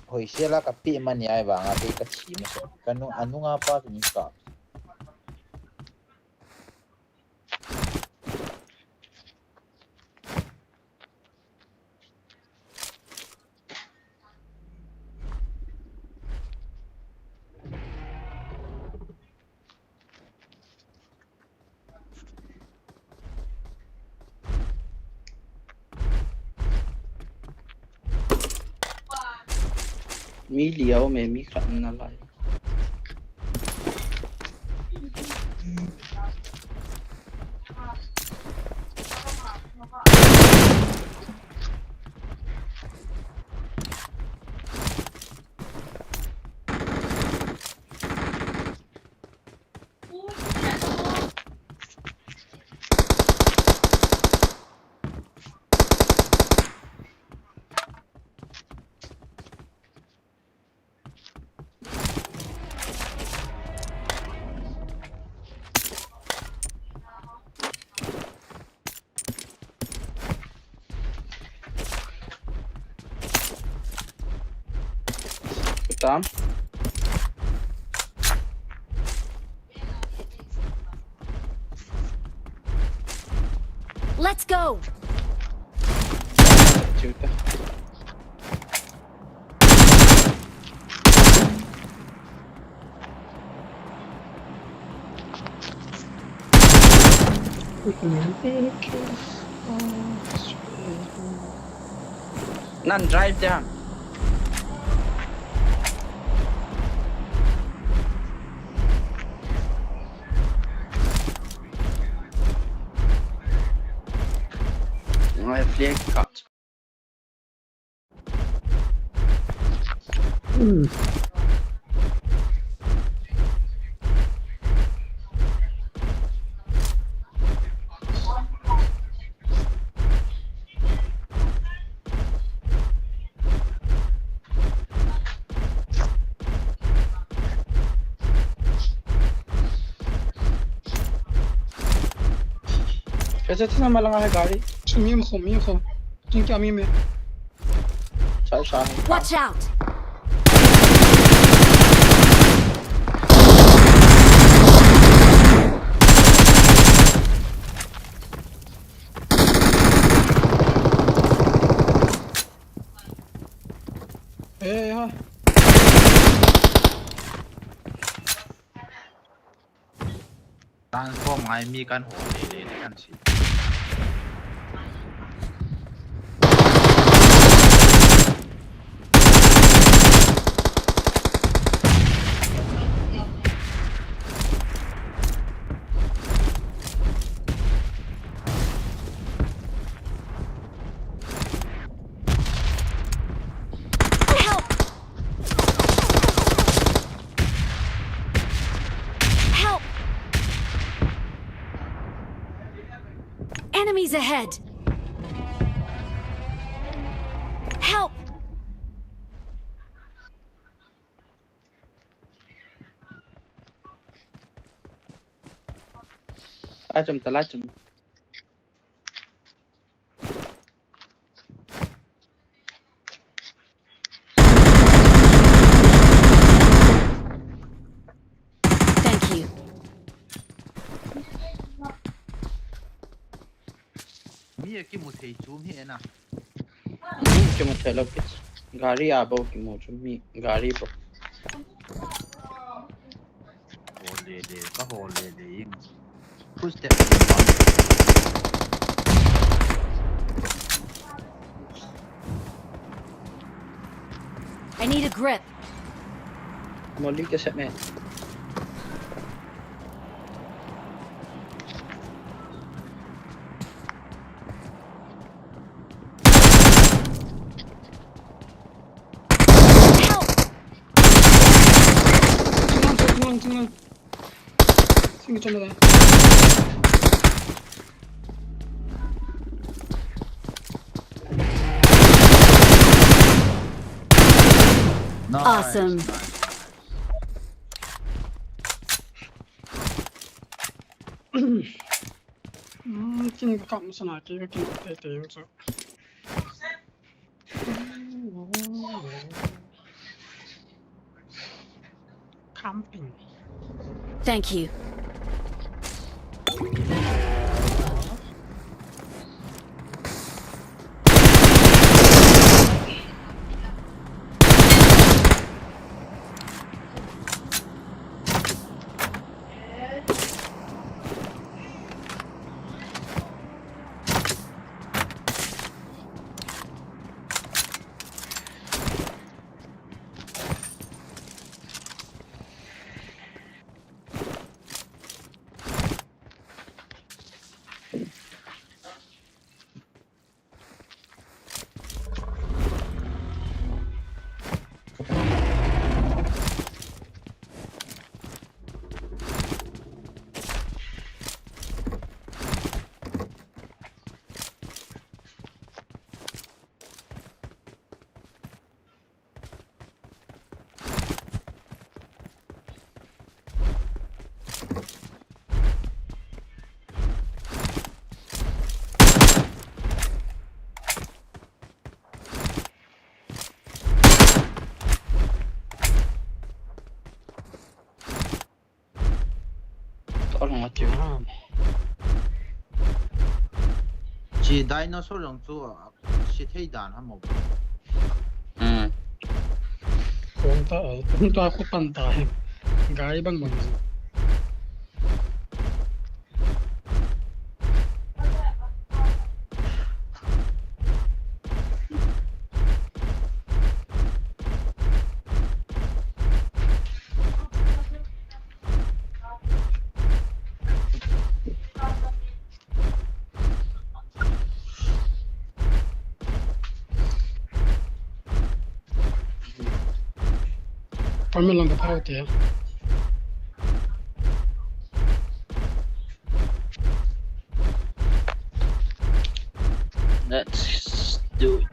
Hoi se la ka pi man ya vanga kei ka chi ma so. Ka nu anunga pa chu ni ka. Mi liau me mi khat na lai. Tam. Let's go. Chuta. Nan drive jam. Ngai flank cut. Kaisa thina malanga hai gari. Chu mi kho, mi kho. Ching kya mi me. Chai sa. Watch out! Eh, ha. Transform ngai mi kan ho le le le kan si. Help! Help! Enemies ahead! Help! Achum tala achum. Thank you. Mi akimu thei chu mi ena. Kimu thei lou kit. Gari a bou kimu chu mi gari bou. Ho le le, ka ho le le ing. Footstep. I need a grip. Molly ke set me. Help! Chungang, chungang, chungang. Sing chungang. Nice, awesome. Nice. Kin ka kam sana ke ka kin te te so. Camping. Thank you. Tolong atiu. Chi dinosaur jong chu, ah, si thei dan ham mo. Hmm. Kong ta, kong ta ko pan ta. Gai bang bang. Pamela ka phau te. Let's do it.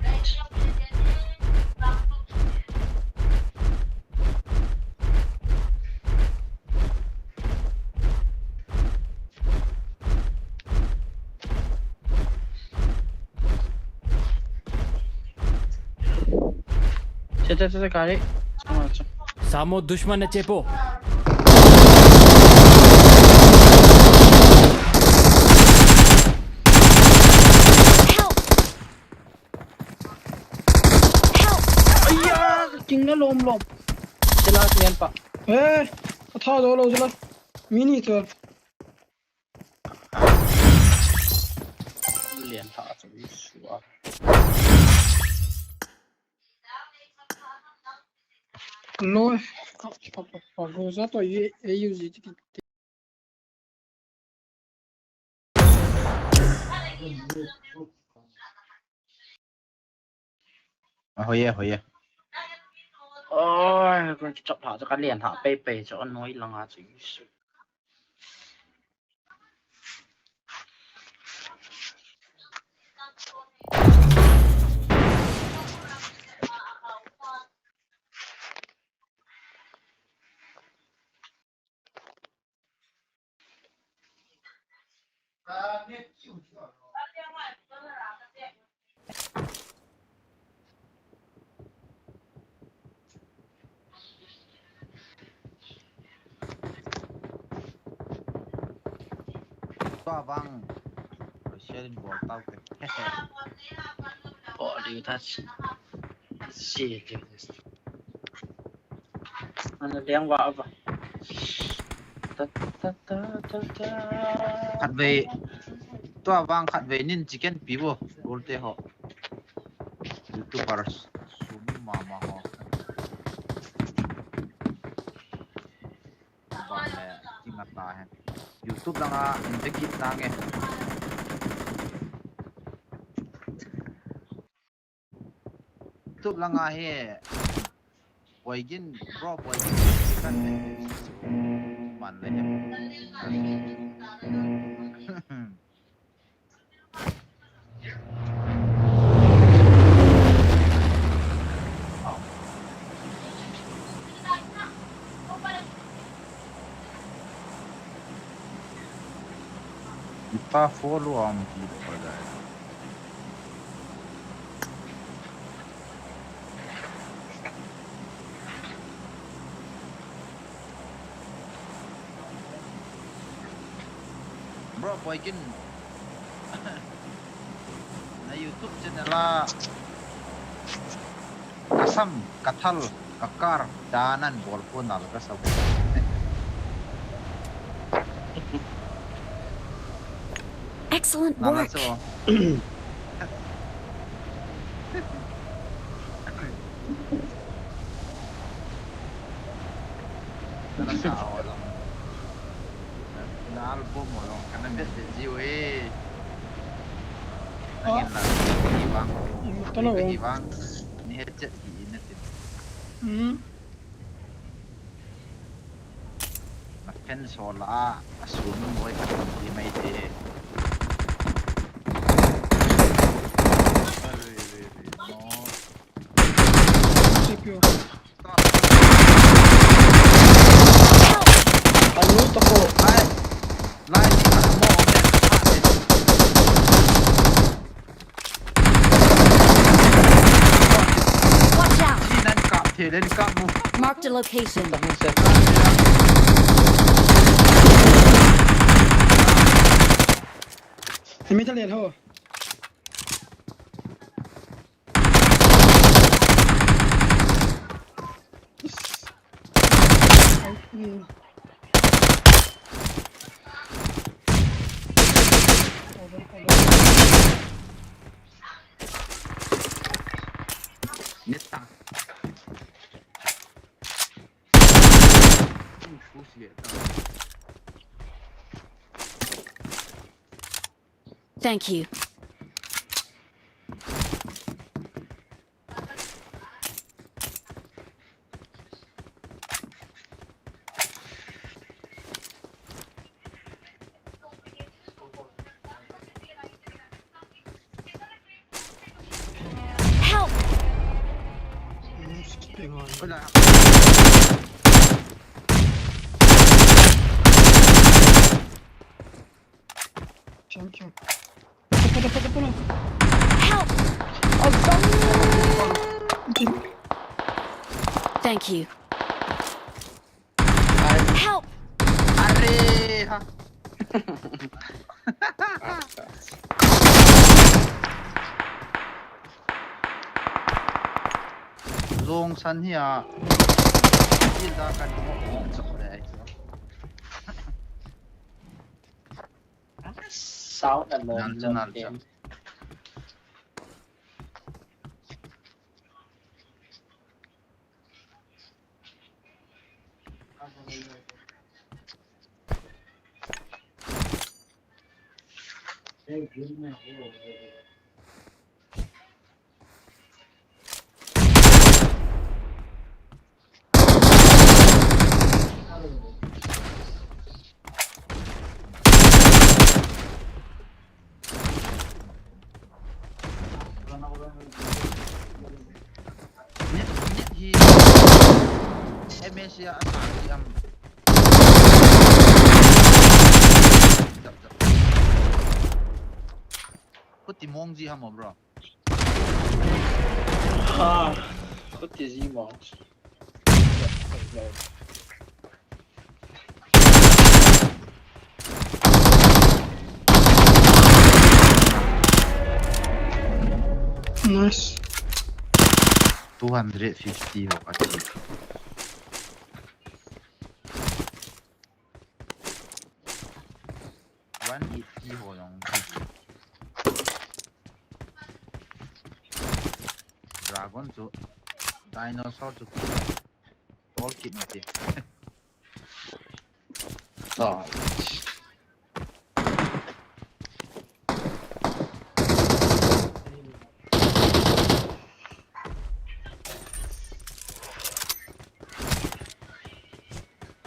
Che, che, che, che, kare. Samo dushman ne chepo. Help! Help! Aiya, king na lom lom. Sila sian pa. Eh, atha do lo sila. Mini to. Lian tha chu sua. Lo, ka, ka, ka, ka, go za to ye, A U G ti, ti. A, hoi e, hoi e. Oi, ka chap ha, ka lian ha, pei pei, chu anoi langa chu. Tua vang. Share in bol tau te. Bol diu ta. Si diu. Ana leng va va. Ta, ta, ta, ta, ta. Khatvei. Tua vang khatvei nin chicken pi bo. Bol te ho. YouTubers sum mama ho. Vang le, king ata he. YouTube langa, in te kit nange. YouTube langa he. Boigin, bro, Boigin. Man le he. Pa follow am ti da pa da. Bro, Boikin. Na YouTube channel a kasam, kathal, kakar, danan bol ko nal kasam. Excellent work. Na album ho jong kana vet vet jiu e. Nangin la, hi vang. Talo. Hi vang. Ni he chet hi na tin. Hmm. Na pen so la, a su nun boi ka tin hi mai te. Are, are, are, no. Thank you. Anu to ko. Ai. Lai ni ka mo ne. Watch out! Ni nan ka the len ka mo. Marked a location. Imi ta le ho. Neta. Thank you. Help! Thank you. Depan, depan, depan. Help! Thank you. Help! Are ha. Zong san hi a. Ila kan mo chok le. Sound alone. Nal cha, nal cha. Net, net hi M S ya asa ki am. Jap, jap. Khuti mong ji ham, bro. Ah, khuti ji mong. Nice. Two hundred fifty ho ka ti. One eighty ho jong. Dragon chu, dinosaur chu, tol kit mati. Tol.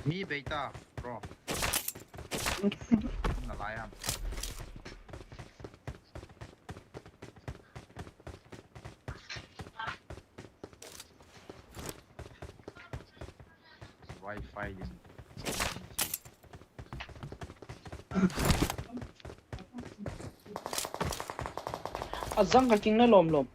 Mi beta, bro. Na lai am. Wi-Fi din. Ajang ka king na lom lom.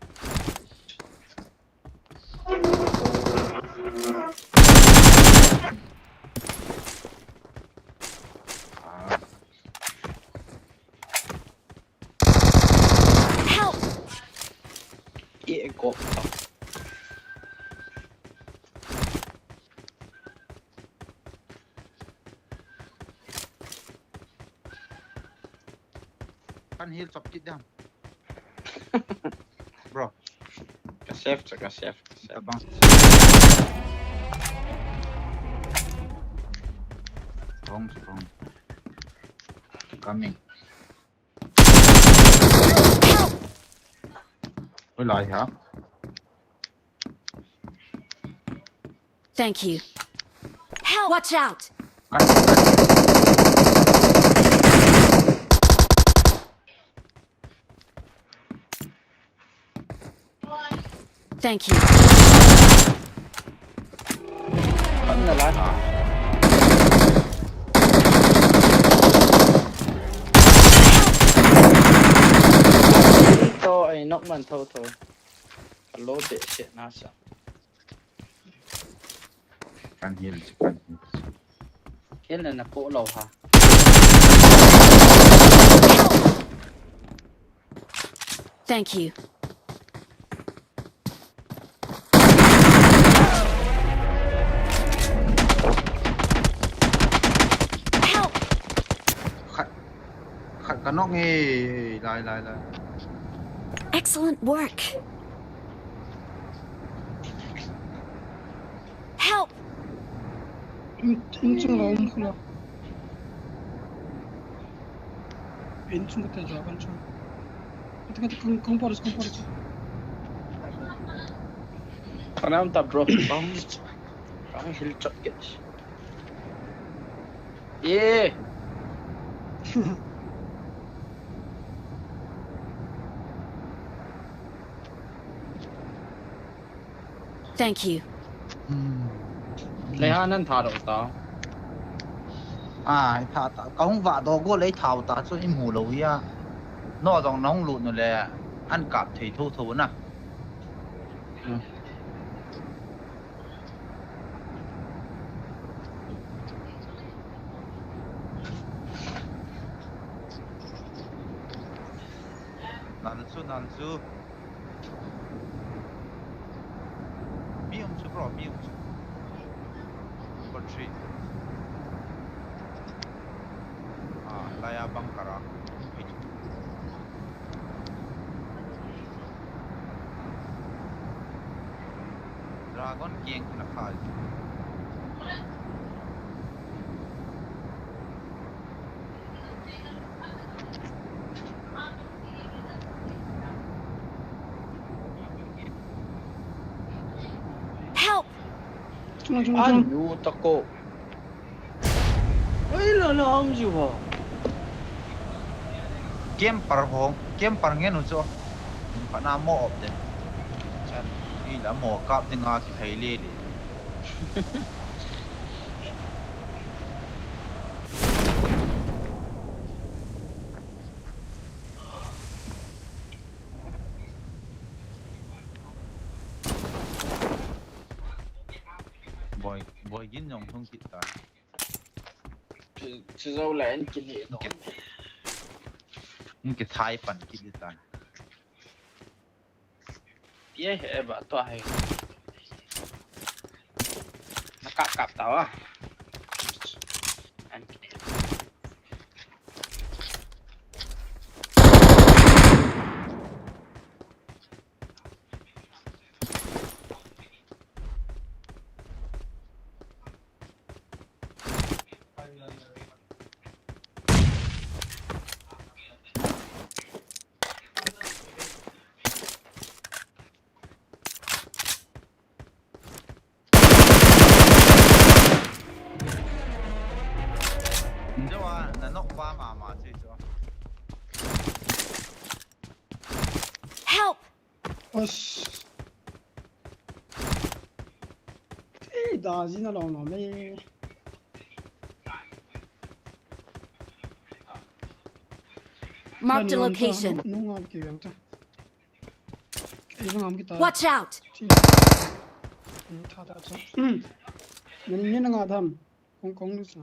Help! E ko. Kan heal chop kit dam. Bro. Ka save, ka save, ka save. Tabang. Wrong, wrong. Coming. Oi, lai ha. Thank you. Help! Watch out! Thank you. Kan na lai ha. Ito ay nok man tho tho. Hello, de shit nasa. Kan heal, kan heal. Heal na na po lo ha. Thank you. Help! Khat, khat ka nok nge, lai, lai, lai. Excellent work. Help! In, in chung la um khu la. In chung kate ja kan chung. Kate kate kung kung paris kung paris. Pranam ta bro. Bang. Bang heal chop kit. Yeah. Thank you. Hmm. Leiha nan tha do ta. Ai, tha ta. Ka hung va do go lei tha ta chu i mu lo ya. No jong na hung lut nu le. An kap thei tho tho na. Hmm. Nal chu, nal chu. Mi um chu bro, mi um chu. Number three. Ah, laiya bunker a. Dragon keng na khai. Help! Chung, chung, chung. Anu tako. Oi, lo, lo, um, ju ho. Camper ho, camper ngen u chu. Pana mo op de. Chan, i la mo kap de nga ki thei le le. Boi, boi gin jong thung kit ta. Chu, chu zo le an kin he no. Kin, kin thai pan kit ta. Ye he ba to hai. Na kap kap ta wa. An kin. Help! Ush. Eh, da ji na long long le. Marked a location. Nung, nung a ki veng ta. Ei, bang am kita. Watch out! Chi. Ni tha ta chu. Ni, ni na nga dam. Kong, kong ni sa.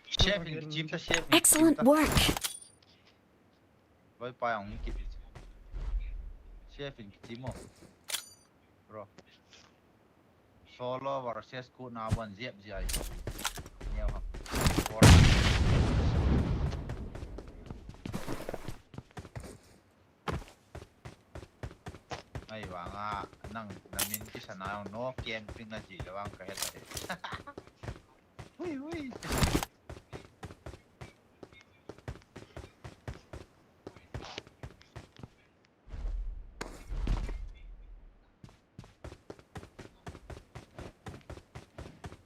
Chef in chim ta, chef in chim ta. Excellent work. Loi pa ang ni ki. Chef in chim mo. Bro. Solo versus squad na bon jep jai. Neo ha. Or. Ai, vang a, nang, na min kisana no camping na ji le vang ka het a he. Ui, ui.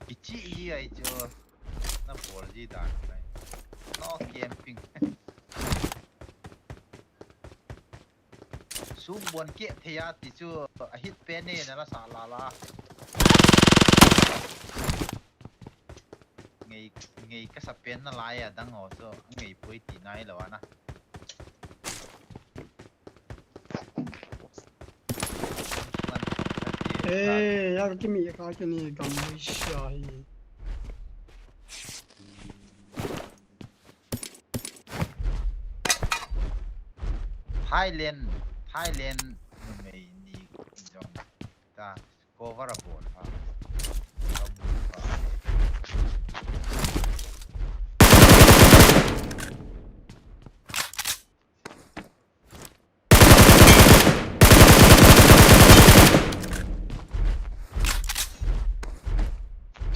Kichi hi ai chu. Na bol ji dan ai. No camping. Sum bon ke thei a ti chu a hit pen ne na la sa la la. Ngei, ngei ka sa pen na lai a dang ho chu ngei poi ti nai lo ana. Eh, yar kimi ka kini gam sha hi. Thailand, Thailand numei ni jong ta cover a bol ha.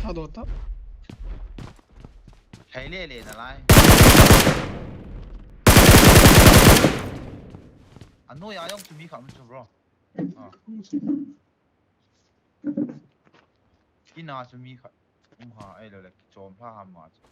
Tha do ta. Thei le le na lai. Anoi a jong chu mi khat um chu, bro. Ah. Kina chu mi khat um ha, ai lo le, kichom pha ha ma chu.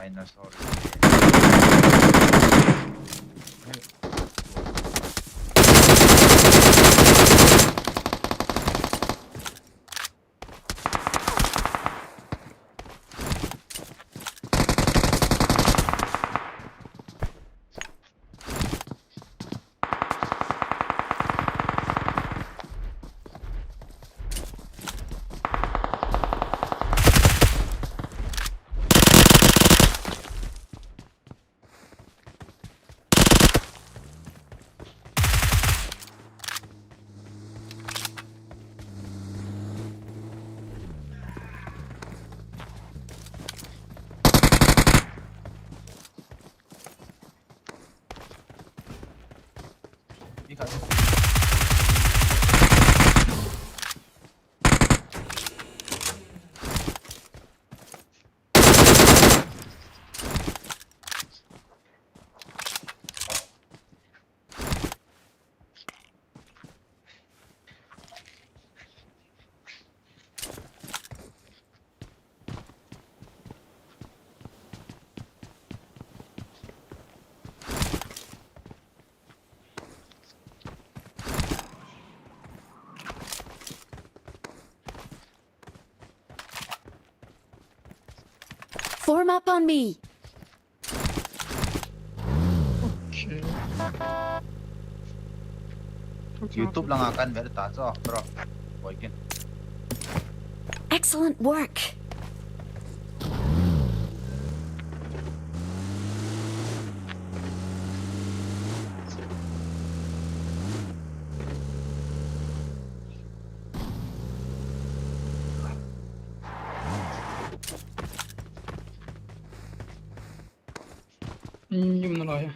Dinosaur. Form up on me. Okay. YouTube langa kan ver ta cho, bro. Boy kin. Excellent work. Yum na lai.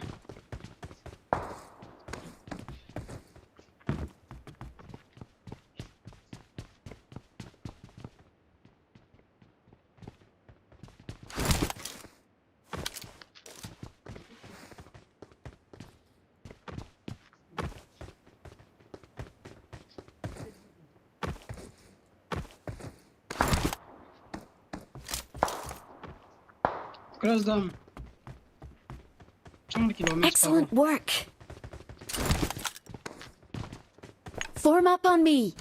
Crash dam. Chang kilometer. Excellent work. Form up on me.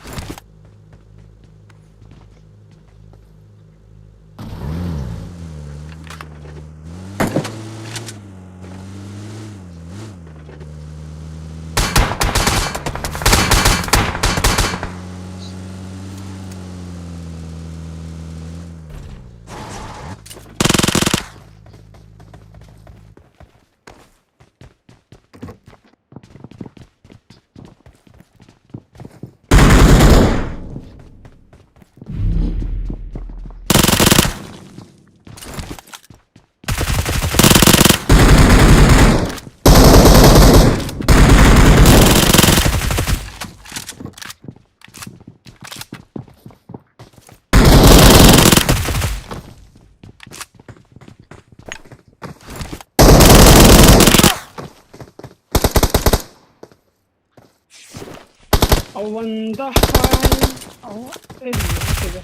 I wonder why. Oh, eh, okay.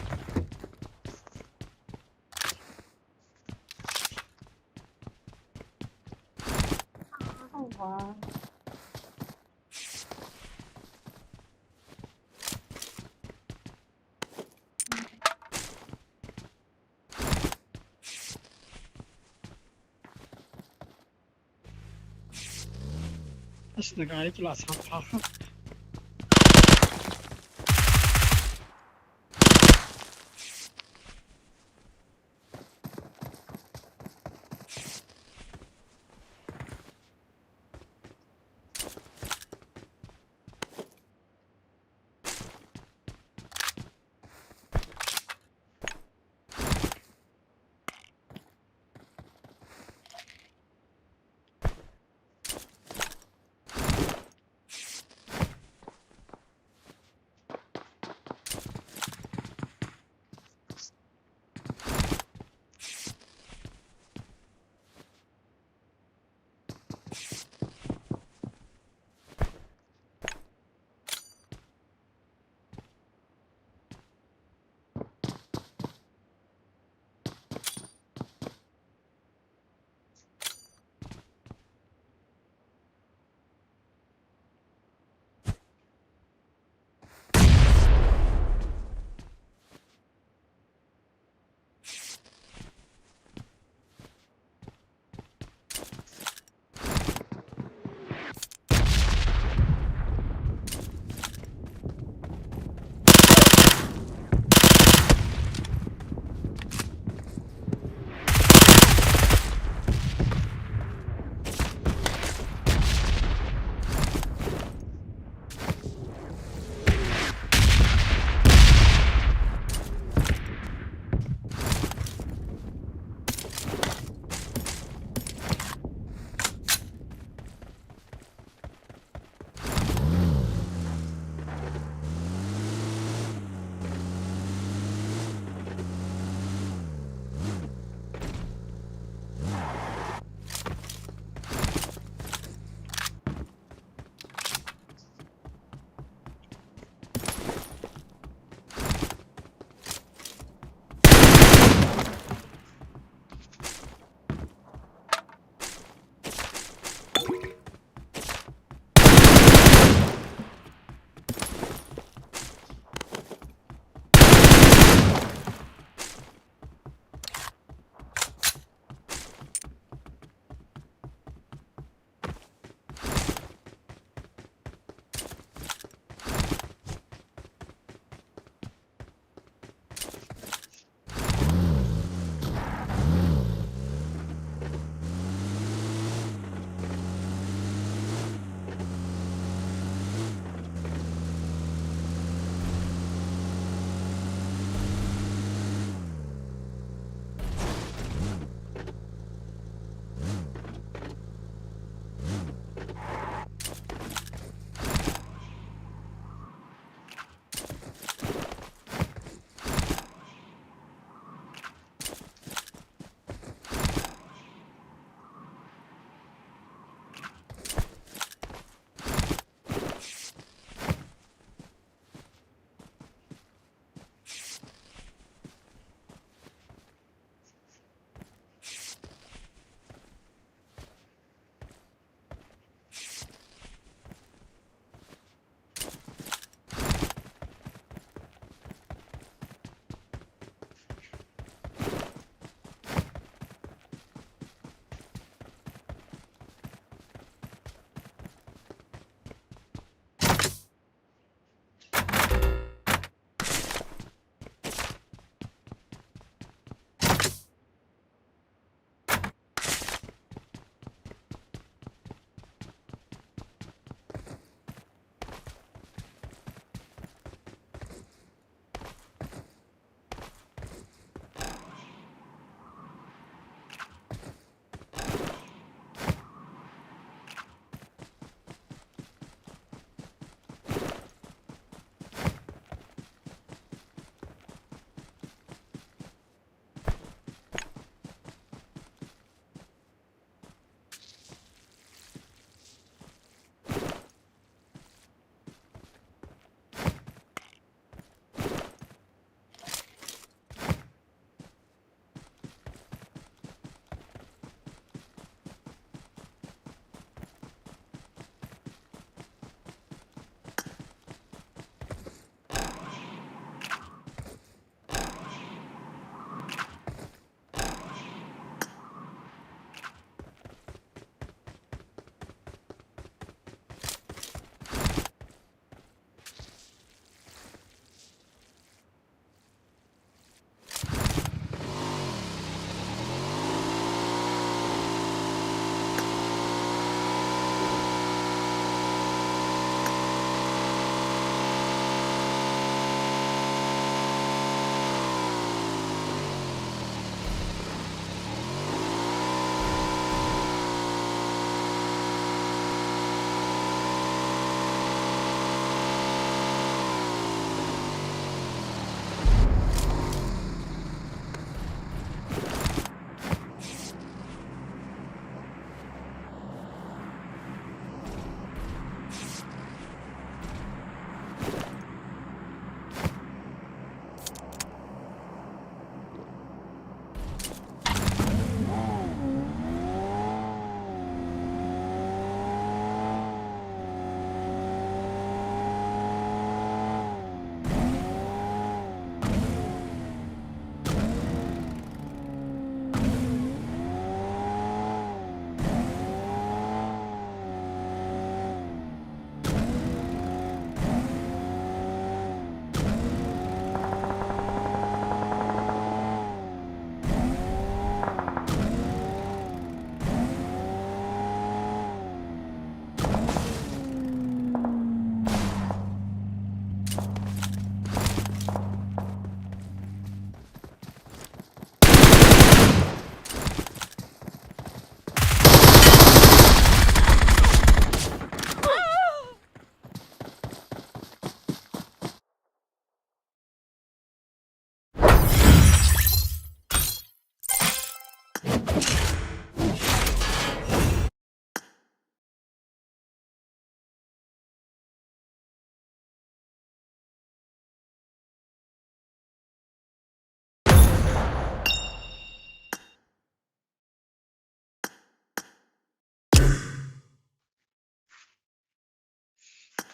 Oh, wow. Asna gai pula sang pha.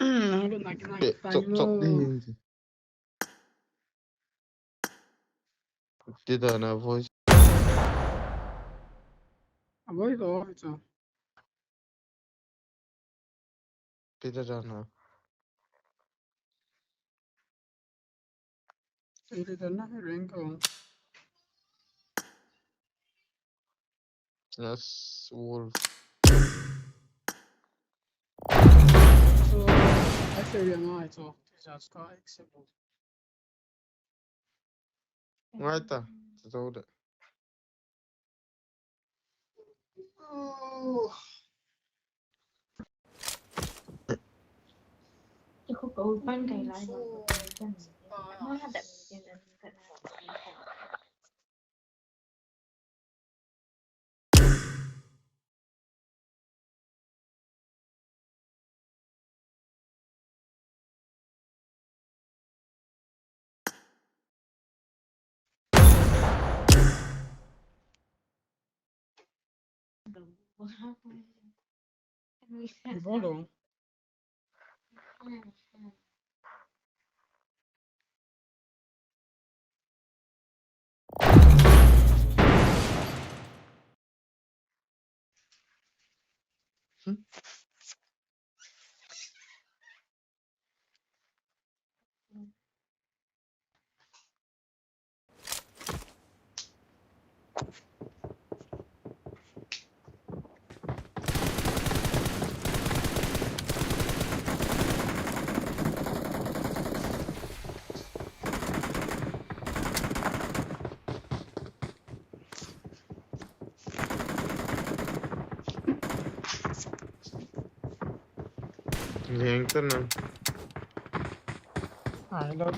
Chop, chop. Ti dan a voice. A voice o, chu. Ti dan a. Ti dan a, ring ko. Yes, wolf. So, actually, I'm not, so, just got accepted. Ngai ta, ta zo de. Bolo. Leng tan na. Ai lo.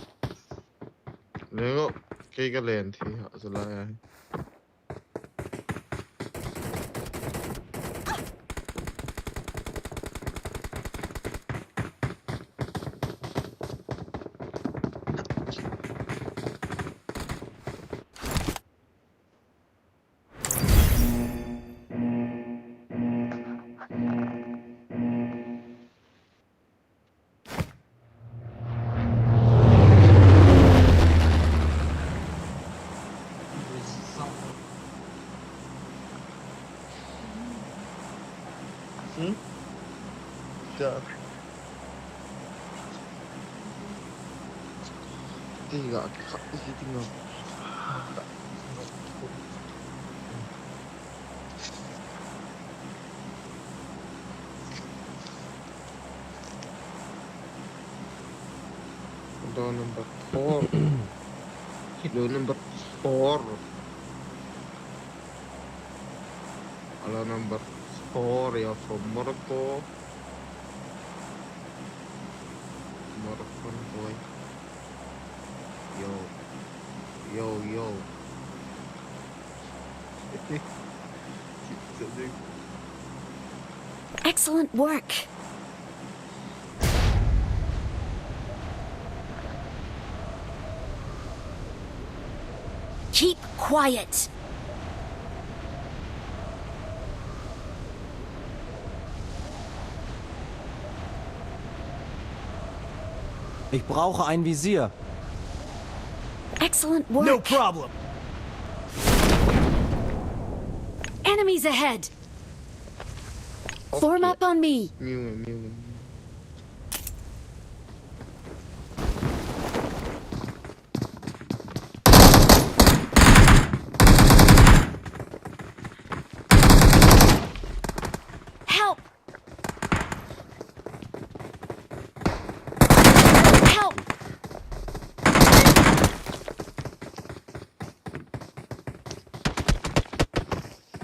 Leng lo. Kei ka len thi ha, chu lai ai. Hmm? Ja. Ti ga khat ti ti nga. Door number four. Door number four. Hello, number four, you're from Morocco. Moroccan boy. Yo. Yo, yo. Excellent work. Keep quiet. Ich brauche ein Visier. Excellent work. No problem. Enemies ahead. Form up on me. Help! Help!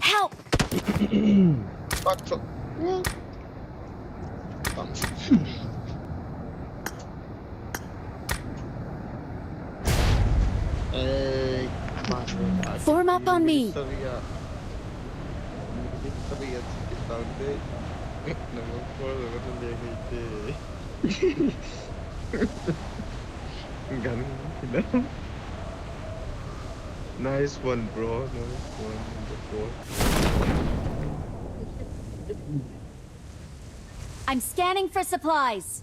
Help! What the? Hey, form up on me. Gun, you know. Nice one, bro. Nice one. Number four. I'm scanning for supplies.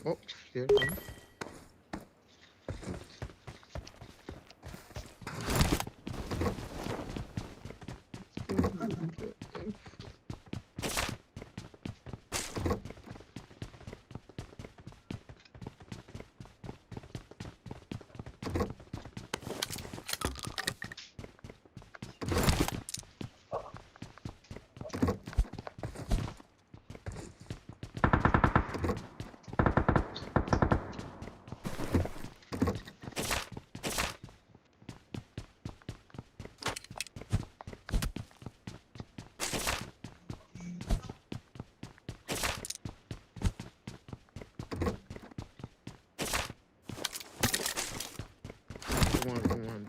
Oh, there one. Come on, come on.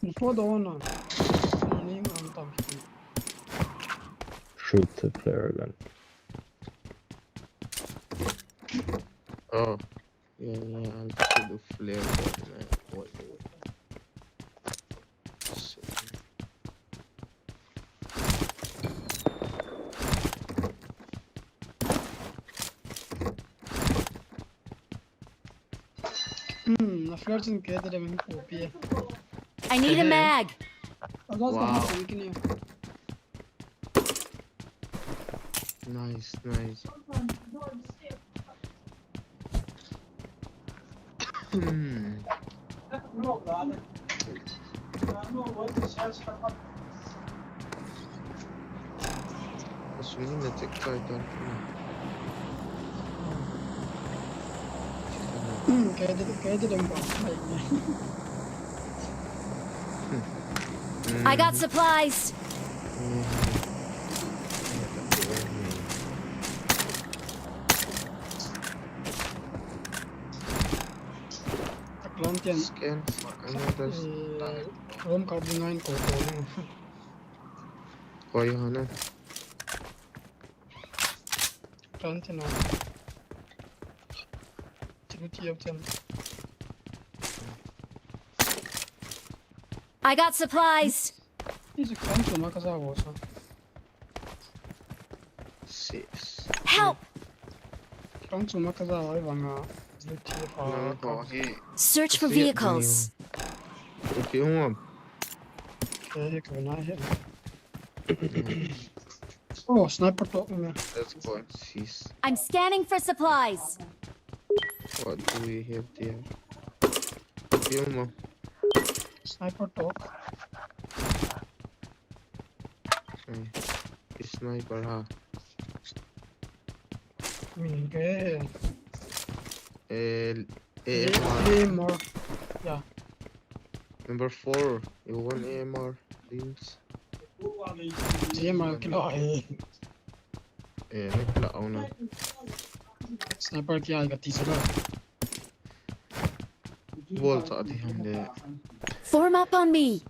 Before the one, uh, running on top. Shoot the flare gun. Oh, yeah, yeah, I'll shoot the flare gun, man. Wait, wait. So, Hmm, na flare chin ke de min ko pi. I need a mag. Wow. Nice, nice. Hmm. Asumina tek kai tan. Hmm, kaya dito, kaya dito ang bangkay niya. I got supplies. Atlantean. Scan for another star. Rom carbon nine ko ko. Koi hana. Atlantean. Tiru tiap tiap. I got supplies. Is a council makaza was. Six. Help! Council makaza I wanga. Nang ko hi. Search for vehicles. If you want. Okay, can I hit? Oh, sniper top me. Let's go. Sis. I'm scanning for supplies. What do we have there? Yun mo. Sniper talk. Okay. Sniper ha. Min ke. Eh, A M R. A M R. Yeah. Number four. You want A M R? Please. A M R kilo eh. Eh, nagpula ako na. Sniper kaya ka tisa ba? Wall sa ati hande. Form up on me.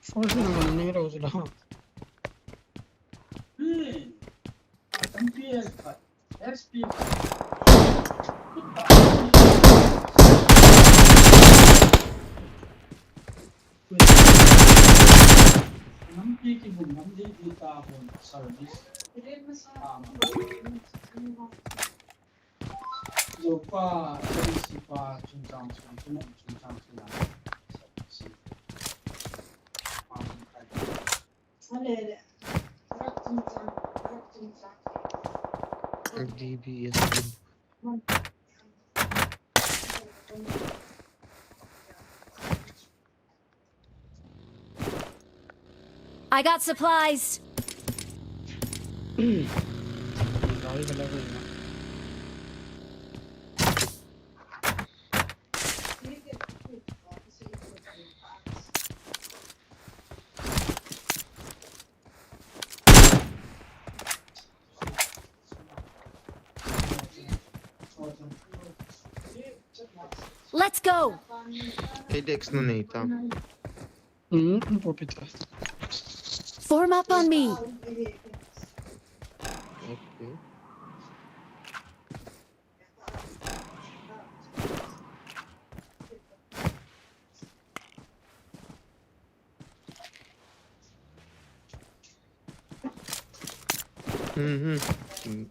Force na man ni rose la. D B S. I got supplies. Let's go. Hey, Dex, no need, huh? Hmm, no problem. Form up on me. Okay. Mhm.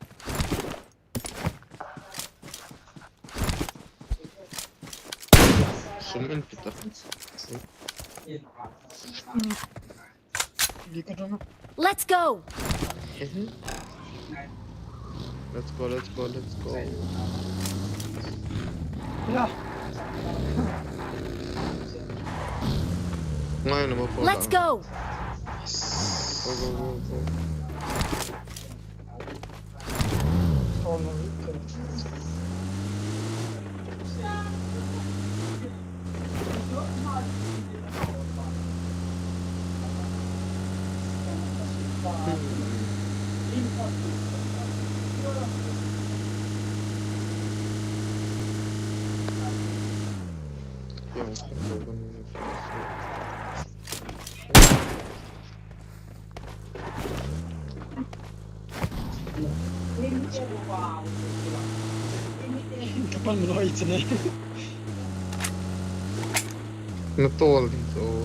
Sum in pita. Hindi ko doon. Let's go. Let's go, let's go, let's go. Yeah. Ngayon naman po. Let's go. Go, go, go, go. Oh, no. Kapal mo na ito na. Natol dito.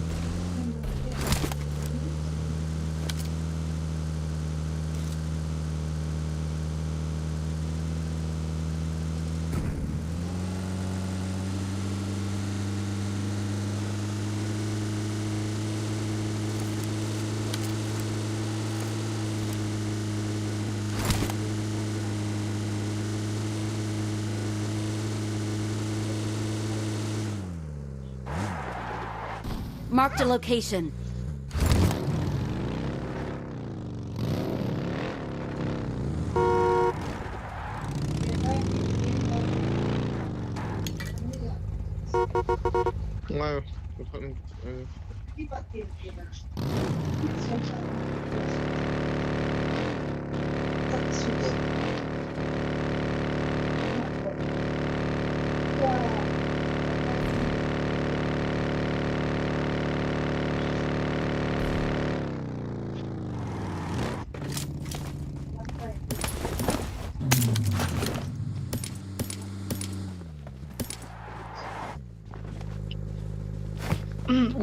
Marked a location. Ngayon.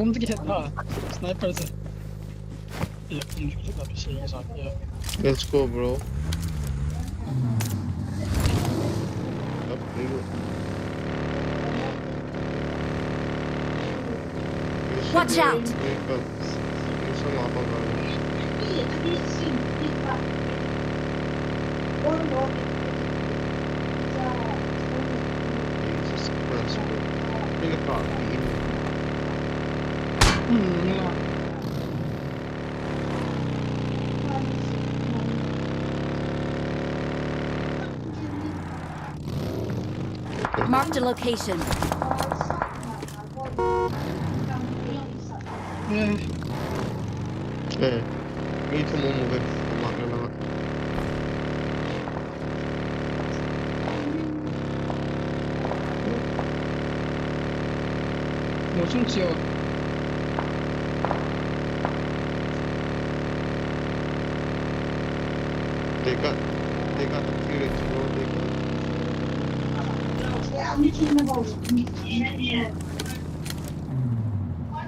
Um, to get ha. Sniper se. Yeah, um, to get that machine is on. Yeah. Let's go, bro. Up you go. Watch out! Wake up. Yung sa mga pagano. Jesus Christ, bro. Pinaka-, Hmm, yeah. Marked a location. Yeah. Eh, me too, mo move. Kumak na lang. Mo sung siyo. They got, they got the clearance, bro. They got.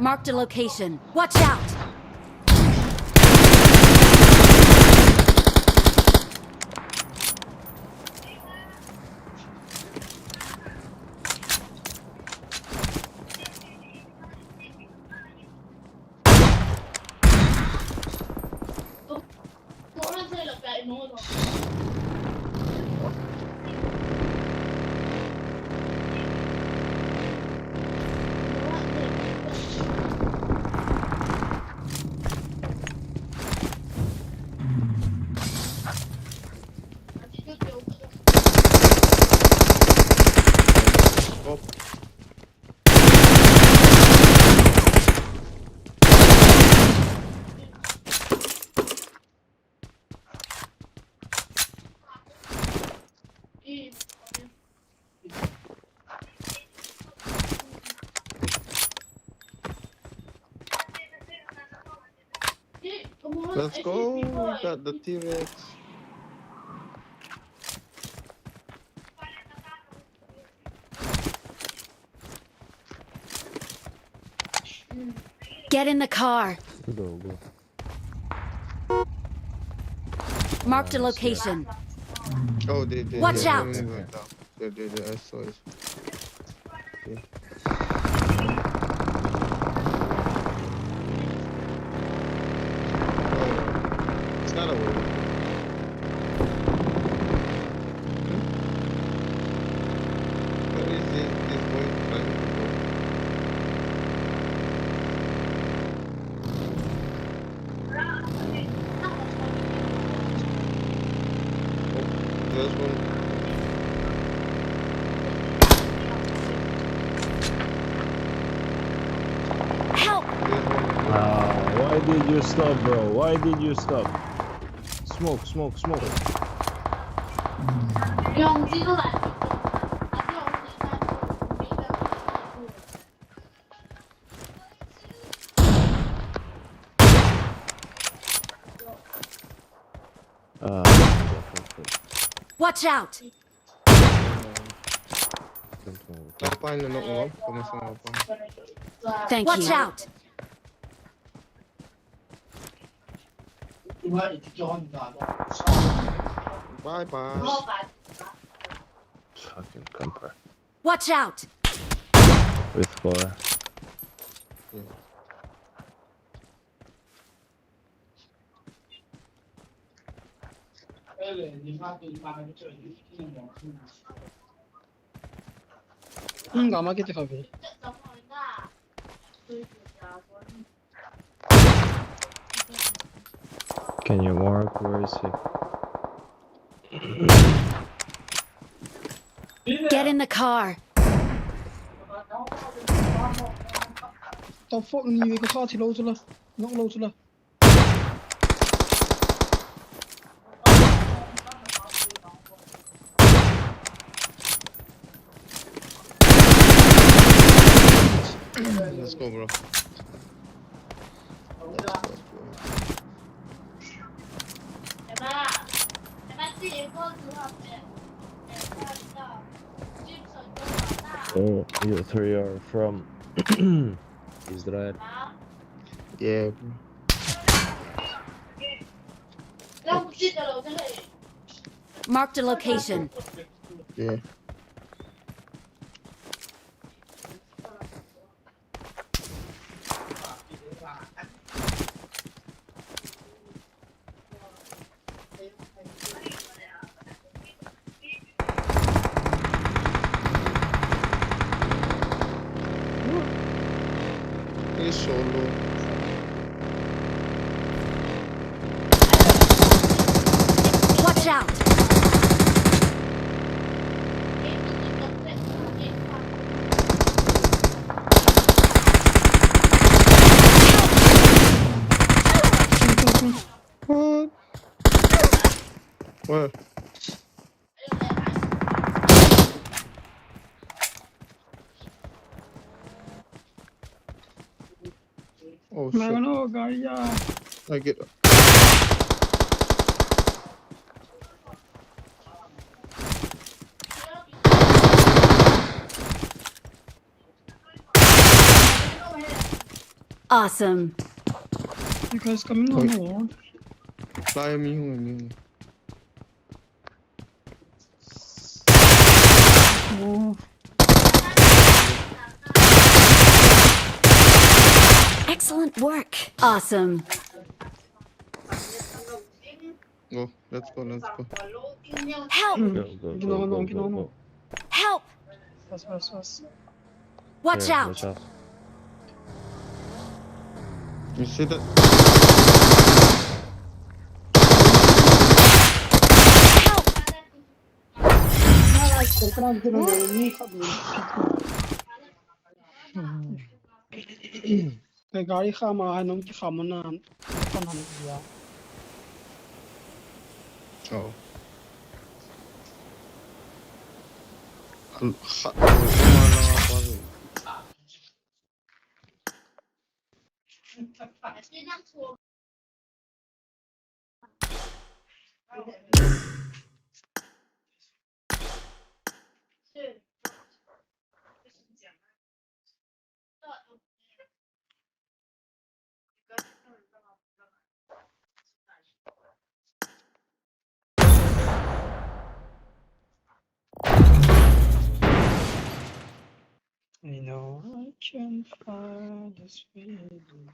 Marked a location. Watch out! Oh. Let's go. We got the T-Rex. Get in the car. Go, go. Marked a Nice, yeah. Location. Oh, they, they, Watch they out. Enemy went down. They, they, they, I saw it. Okay. Oh, it's not a wave. What is this, this boy trying to go? Oh, there's one. Help! There's one. Ah, why did you stop, bro? Why did you stop? Smoke, smoke, smoke. Ah, okay, okay. Watch out! Don't move. Nakapain na ako, oh. Kumusta nga pa? Thank Watch you. Out! Bye bye. Fucking camper. Watch out! With four. Hmm, gama kiti khabe. Can you mark where is he? Get in the car. Top four ni we ka kha thi lo chu la. Nok lo chu la. Let's go, bro. Let's go, bro. Oh, you three are from Israel. Yeah, bro. Marked a location. Yeah. He's solo. Watch out! What? Where? Oh Mai shit. Mano, gari ya. I get. Awesome. You guys coming on the wall? Fly me home, me. Oh, Excellent work. Awesome. Go, let's go, let's go. Help! Go, go, go, Ginawa go, mo, go, ginawa mo. Go. Help! Fast, fast, fast. Watch Yeah, out! Watch out. You see that? Help! Kei gari kham a, nung kikham na, kon han dia. Oh. Al- kha- I know I can find this feeling.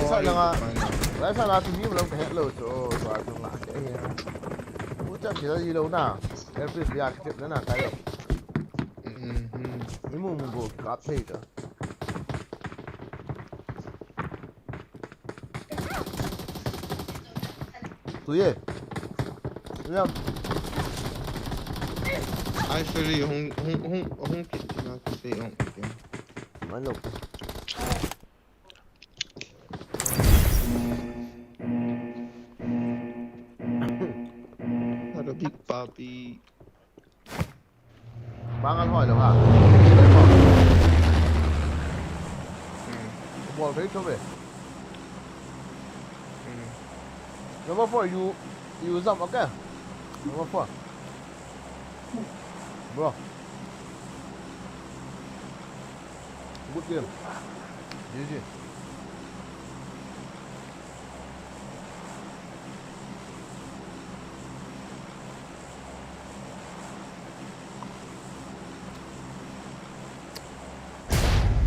Right side langa, right side langa chu mi um lou ka het lou chu, tua chu nga ke hi. U cha kila ji lou na. Every bia ke na na kai lou. Mhm. Mi mu mu go ka thei ta. Tui e. Tui am. Ai, sorry, hung, hung, hung, hung kit na, kit hung kit. Mano. Arabic papi. Bang an hoi lou ha. Hmm. Bol phei tho ve. Hmm. Number four, you, you jump, okay? Number four. Bro. Good game. G G.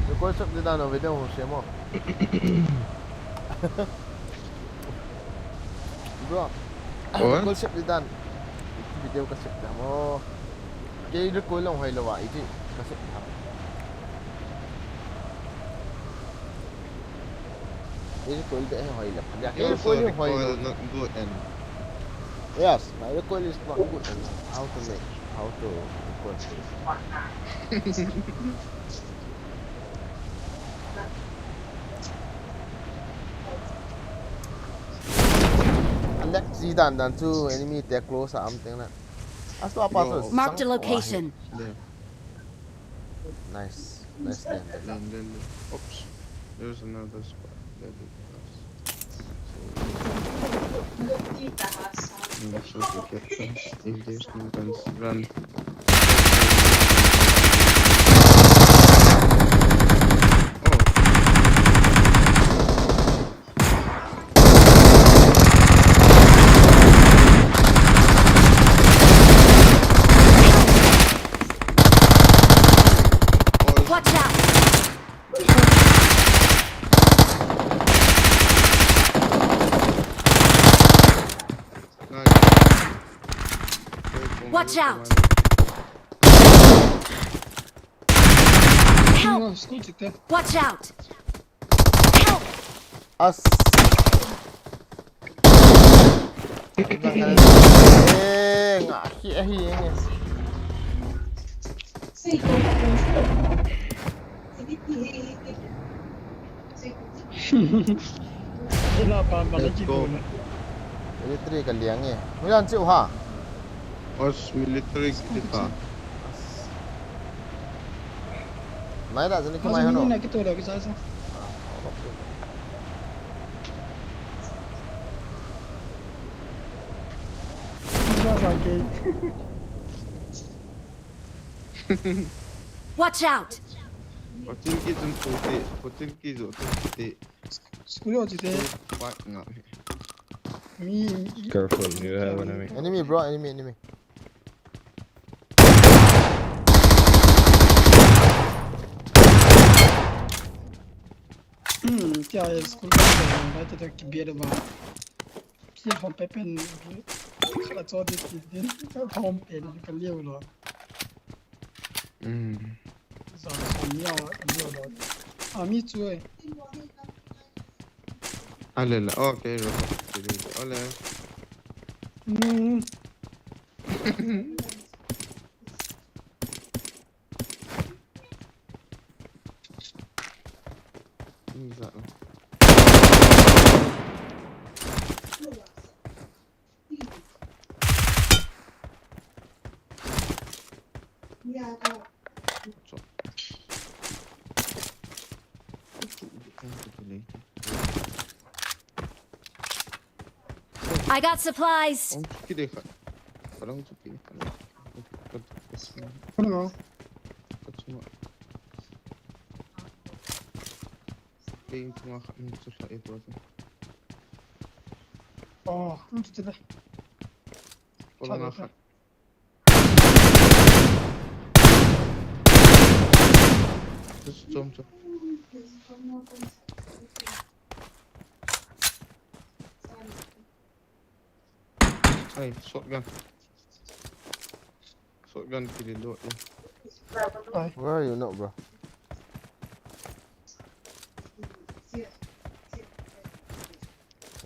Record sep di dan o video hung sem o. Bro. Oi? Record sep di dan. Video ka sep di mo. Kei record long hoi lo wa iti ka sep di ha. Recoil beh hoi leh. Recoil hoi leh. Not good and yes, my recoil is not good and how to make, how to recoil. Alex, ji dan dan chu enemy te close a um teng le. Asto apa so. Mark the location. Nice. Nice land. Land, land, land. Oops. There's another spot. That is us. So, make sure to get them. If there's no guns, run. Oh. Watch out! Nice. Watch out! Help! Watch out! Help! As. Eh, nga khi ahi nge. Ina pa pa na ki ko. Let's go. Electric ka liang e. Hoilan chiu ha. Os military kita. Mai da jani ki mai hano. Ni na ki to da ki sa sa. Ni sa sa ke. Watch out! Hotel ki jun pute, hotel ki jo pute. School ho chite. Fight nga. Mi, mi. Careful, you have enemy. Enemy, bro, enemy, enemy. Hmm, kya hai school ka, kya hai, to, to, ki bia ba. Ki hom pe pen, ka cho di ki din, ka hom pe ni ka liu lo. Hmm. Za so ni a, ka liu lo. A mi chu e. Ale le, okay, ro. Ale. Hmm. Ni za. I got supplies. Hung kile khat. Khat hung kile khat. Khat, khat, khat. Hello. Khat chunga. Kei chunga khat hung chu sa e bro. Oh, hung chu le. Kola nga khat. Just jump, jump. Hey, shotgun. Shotgun kile lo, eh. Where are you now, bro?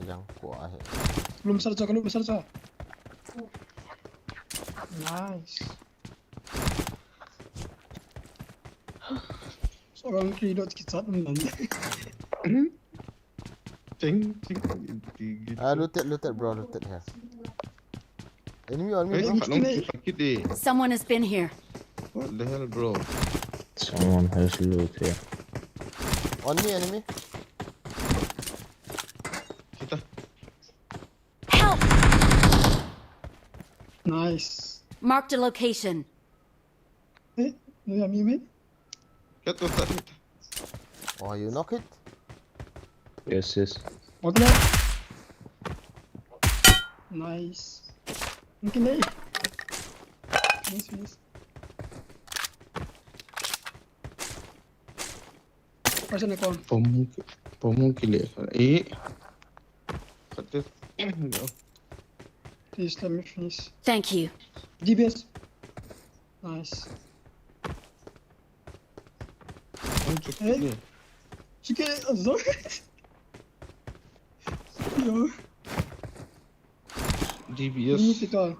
Yang ko ahi. Lum sar cha, lum sar cha. Nice. Shotgun kile lo kichat um nan. Ting, ting, ting, ting. Ah, looted, looted, bro, looted here. Enemy on me, hey, bro. Khat hung kile khat kile. Someone has been here. What the hell, bro? Someone has loot here. On me, enemy. Kita. Help! Nice. Marked a location. Eh, no, ya mi, mi. Get to that. Oh, you knock it? Yes, yes. What the? Nice. Okay, nice. Nice, nice. Person ahi kon. Pom, pom kile. Eh. Khat te. Please let me finish. Thank you. D B S. Nice. Hung chu kile. Chike, azor. Yo. D B S. Ni tika.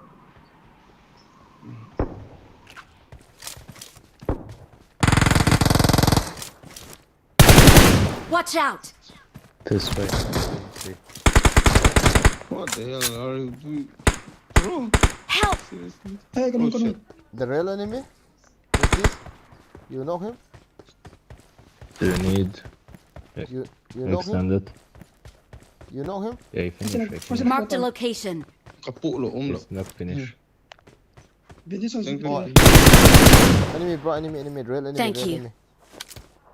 Watch out! This way. What the hell are you doing? Bro! Help! Seriously? Hey, come on, come on. Oh, shit. The real enemy? Is this? You know him? Do you need, uh, extended? You, you know him? You know him? Yeah, he finished, he finished. Marked a location. Kapu lo, um lo. He's not finished. Enemy, bro, enemy, enemy, real enemy, real enemy. Thank you.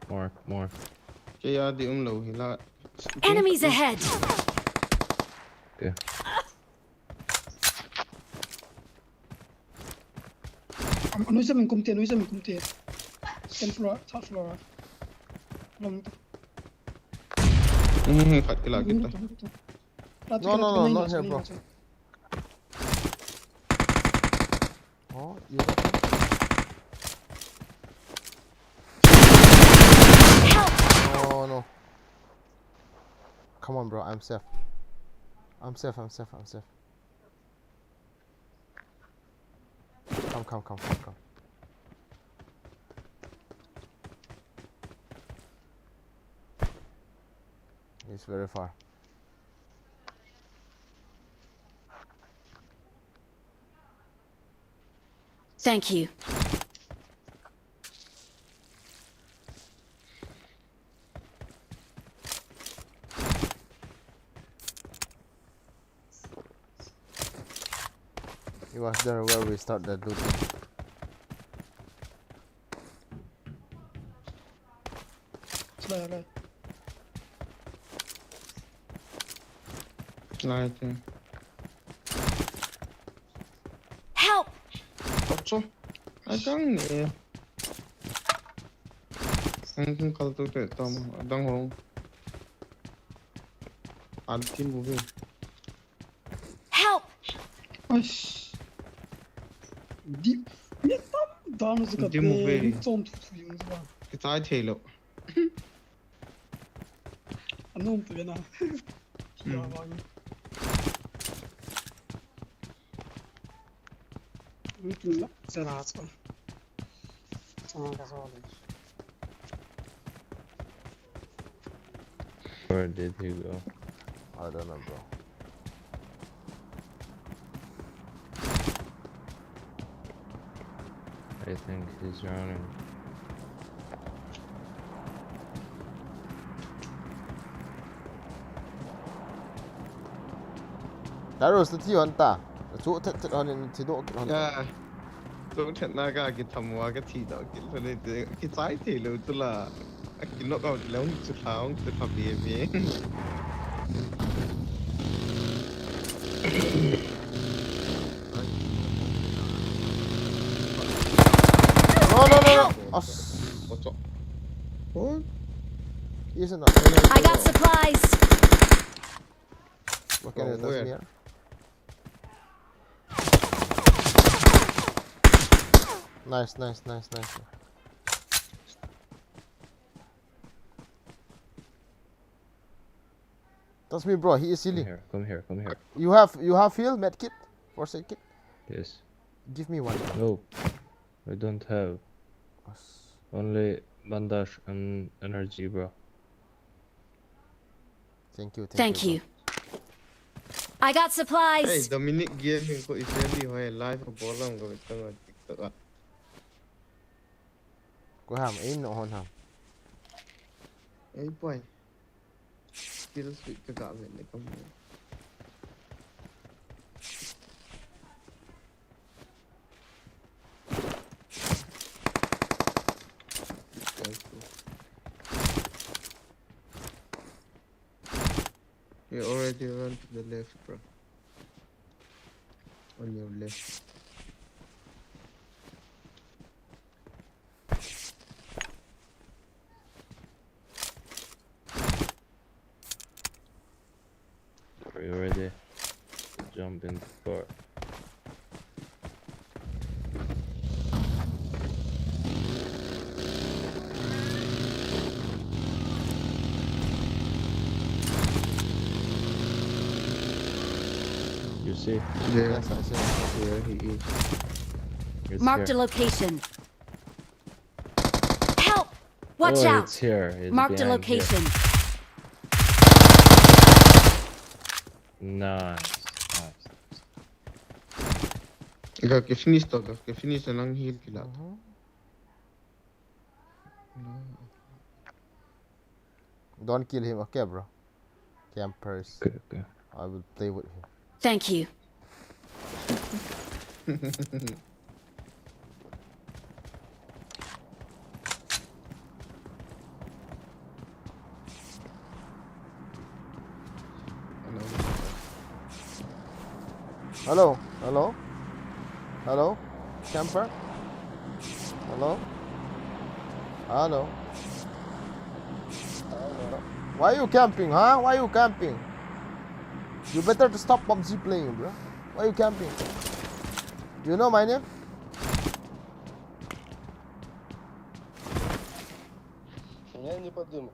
More, more. Kei a di um lo hi la. Enemies ahead. Okay. Am, anoi sa min kum te, anoi sa min kum te. Second floor, third floor. Long. Hmm, khat kila kita. No, no, no, not here, bro. Oh, you got him? Help! Oh, no. Come on, bro. I'm safe. I'm safe, I'm safe, I'm safe. Come, come, come, come, come. It's very far. Thank you. It was there where we start the looting. Lai, lai. Lai te. Help! Acha. Ai kang ne. Ang kung kal tu te tam dang hong. Anti move. Help! Aish. Di, mi tam dan zu ka. Anti move. Chom thu thu yung ba. Kitai thei lo. Anum tu na. Hmm. Ya ba ni. Where did he go? I don't know, bro. I think he's running. Darius, na thi hon ta. Na chu thet thet hon in thi doh kit hon. Ya. Chu thet na ka kitham uva ka thi doh kit hon in, kichai thei lou chu la. A ki knock out lou chu la, hung chu la be be. No, no, no, no. As. What's up? What? Isn't that? I got supplies. What can Oh, it does where? Here? Nice, nice, nice, nice. That's me, bro. He is Come healing. Here, come here, come here. You have, you have heal med kit? First aid kit? Yes. Give me one. No, I don't have. Us. Only bandage and energy, bro. Thank you, thank Thank you, you. Bro. I got supplies. Hey, Dominic Gaming ko Israeli hoi live a bolam ko bitang a TikTok a. Ko ham, eh, no hon ham. Ei boy. Skill switch ka ga ven ne kam. You already run to the left, bro. On your left. Are you ready? Jump in the car. You see? There. Yes, I see. Where he is. It's Marked here. A location. Help! Watch Oh, out! It's here. It's Marked a behind here. Location. Nice. Nice. Ga ke finish to, ga ke finish to nang heal kila. Uh-huh. Don't kill him, okay, bro? Campers. Okay, okay. I will play with him. Thank you. Hello, hello, hello, camper, hello, hello. Why you camping, huh? Why you camping? You better to stop PUBG playing, bro. Why you camping? Do you know my name? Я не подумал.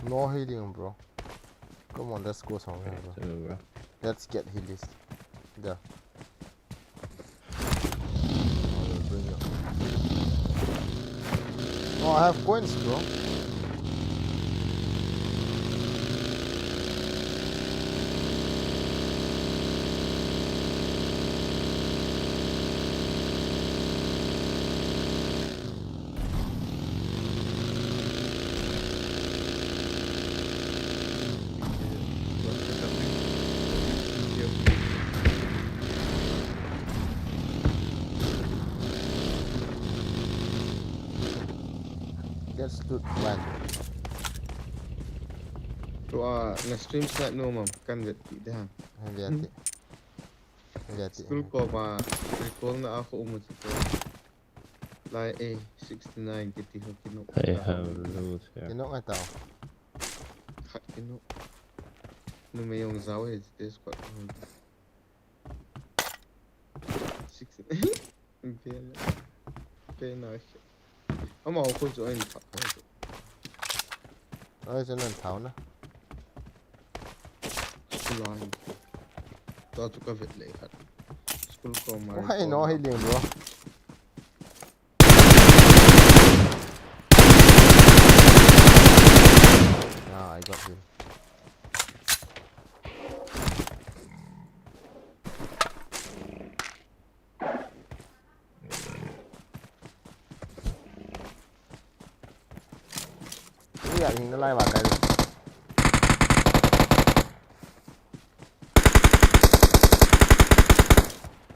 No healing, bro. Come on, let's go somewhere, bro. Let's get healers. There. I will bring you. No, I have coins, bro. That's too bad. Tua na stream snipe nom am, kan vet ti de ha. Vet ti. Vet ti. School ko ma recall na a ko umu ti ko. Lai A sixty-nine kiti ho kino. I have loot here. Kino ngai tao. Khat kino. Numei jong jao e, this squad. Six. Bel. Bel na. Ama ko jo in pa. Ai, sen nan thao na. School a hin. Tua chu ka vet leh khat. School ko ma. Why no hi ling bro. Ah, I got him. Ui, ya, hing na lai ba kai.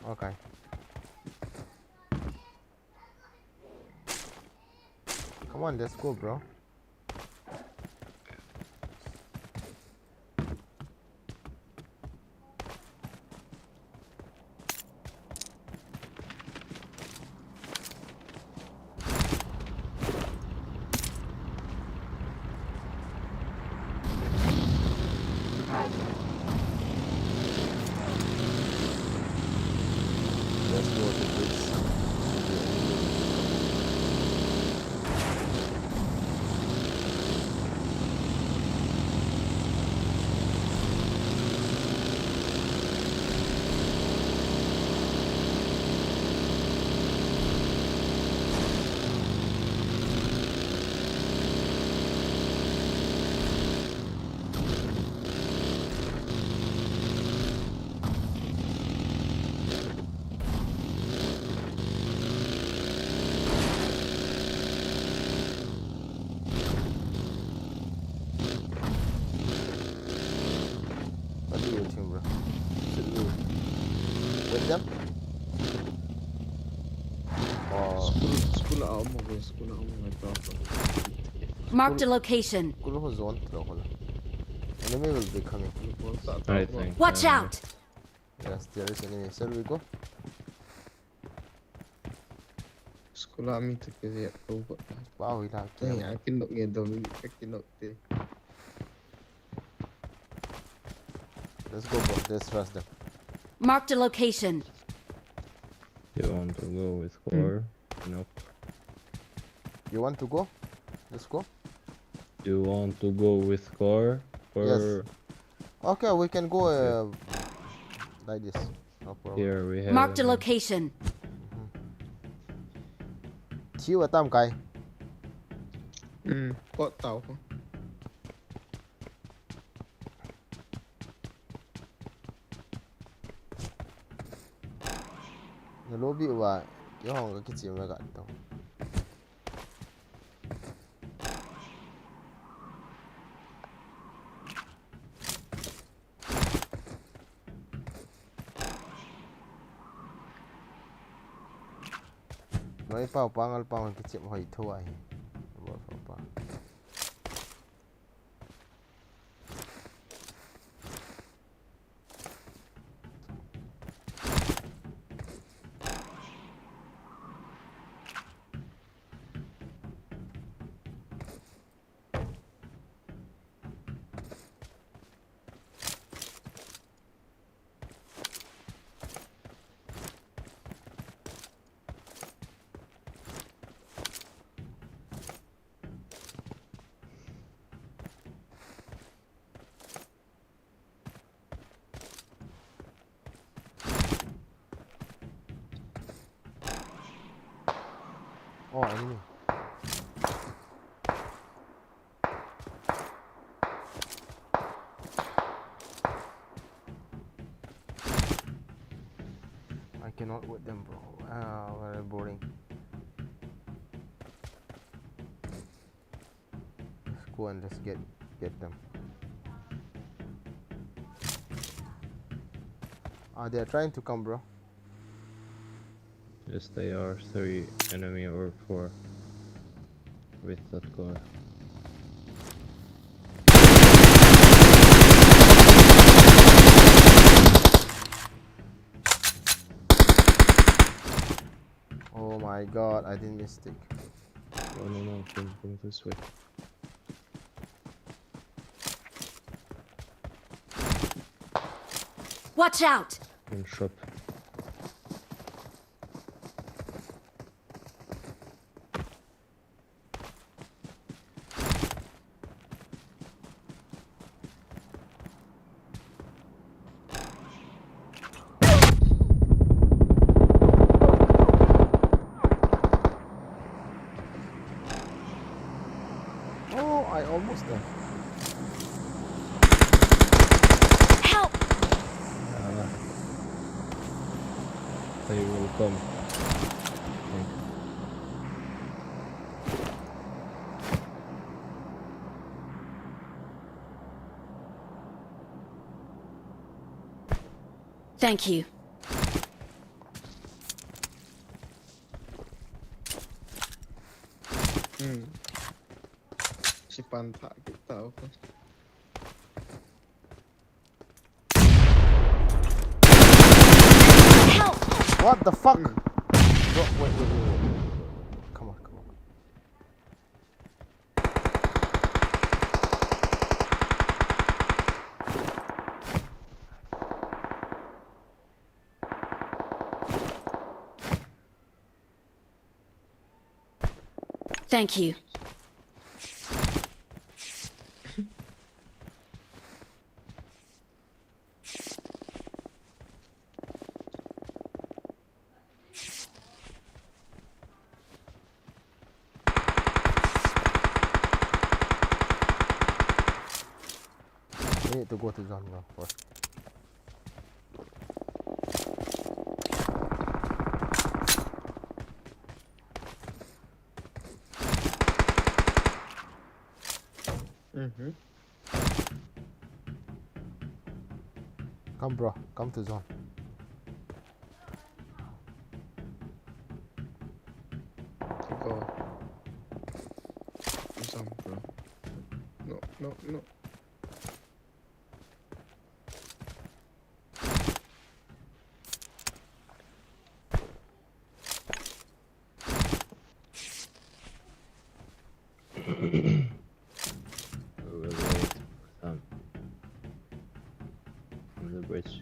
Okay. Come on, let's go, bro. Let's go to this. What do you think, bro? Should we wait them? Or School, school a um, okay, school a um, my problem. Marked a location. School ho zone throw ho la. Enemy will be coming. School ta I ta. think. Watch uh, out! Yes, there is enemy. Shall we go? School a mi ta ke ya ko ko. Wow, he la. Te ya kin nok ye do mi ka kin nok te. Let's go, bro. Let's rush them. Marked a location. You want to go with core? Nope. You want to go? Let's go. You want to go with core? Or Okay, we can go uh, like this. No problem. Here we have. Marked a location. Chiu atam kai. Hmm, ko tao ko. Na lobby uva, kihong ka kichim ka to. Noi pau pangal pau kichim hoi thu ahi. Bo pau pa. Oh, enemy. I cannot with them, bro. Ah, very boring. Let's go and let's get get them. Ah, they are trying to come, bro. Yes, they are three enemy or four with that core. Oh, Oh my god, I didn't mistake. No, no, no, come, come this way. Watch out! In shop. Oh, I almost there. Help! Ah. They will come. Thank you. Thank you. Hmm. Sipan thah kit tau ko. Help! What the fuck? Hmm. Bro, wait, wait, wait, wait, wait, wait, wait. Come on, come on. Thank you. We need to go to zone now first. Mm-hmm. Come, bro. Come to zone. Go. Zone, bro. No, no, no. We will wait for them on the bridge.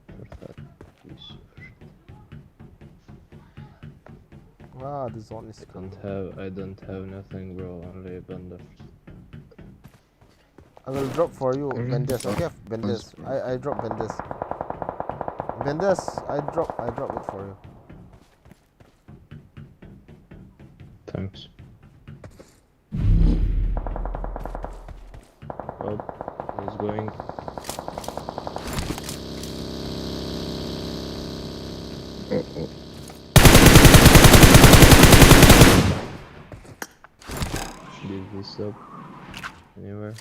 Where's that piece of shit? Ah, the zone is coming. I don't have, I don't have nothing, bro, only a bandage. I will drop for you, mm-hmm, bandage, okay? Bandage. Thanks, bro. I, I drop bandage. Bandage, I drop, I drop it for you. Thanks. Oh, he's going. Uh-oh. Give this up. Anywhere.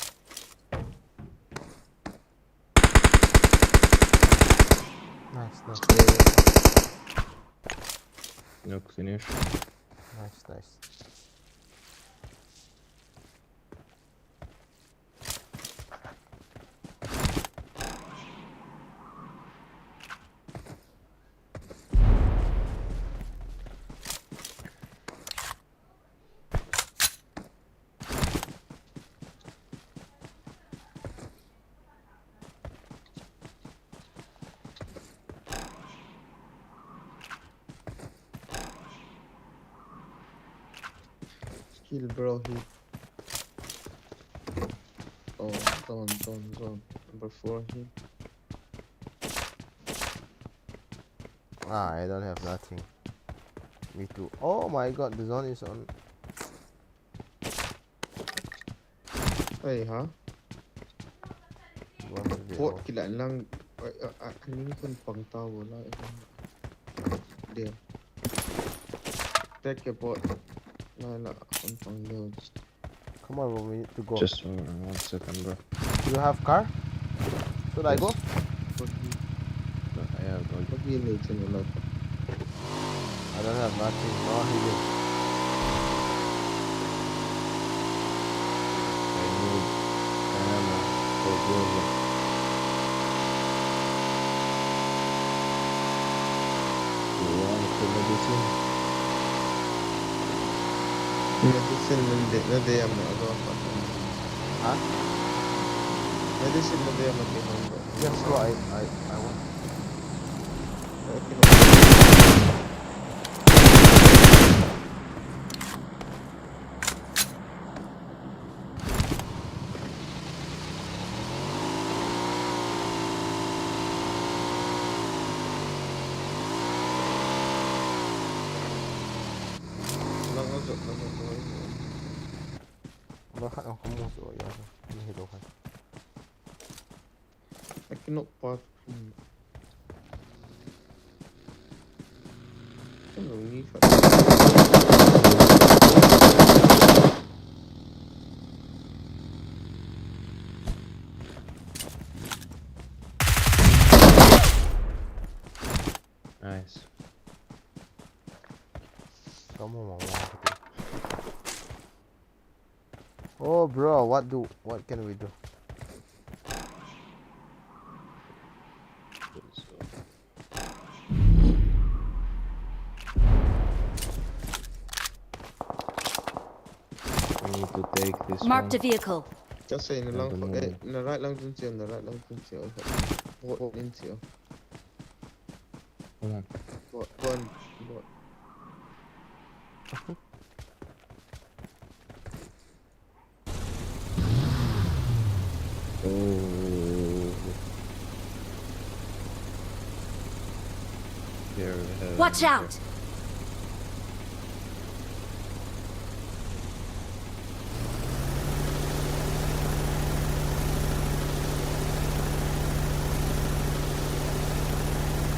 Nice, nice. Knock, finish. Nice, nice. Kill, bro, he. Oh, zone, zone, zone. Number four here. Ah, I don't have nothing. Me too. Oh my god, the zone is on. Hey, huh? What is it? Bot kila lang. Ai, a, a, aning kon pang tao la. There. Take a bot. La, la, kon pang. Come on, bro, we need to go. Just one, one second, bro. You have car? Should I go? Yes. Buggy. No, I have buggy. Buggy needs a lot. I don't have nothing. No healing. I need ammo for Groza. Medicine. Medicine nade, nade ama alo pa. Ha? Medicine nade ama ke hon do. Yes, bro. I, I, I want. Okay. Lang a jot, lang a jot. Lang khat ang kamu jot ya. Ni hi lo khat. Akinok pa. Hmm. Ano ni khat. Nice. Kamu mau. Oh, bro, what do, what can we do? We need to take this Marked a one. Vehicle. Just say in the I long don't for, know. Eh, in the right long didn't see, in the right long didn't see. Oh, what didn't see? Hold on. What, one, what? Oh. There, uh, Watch out!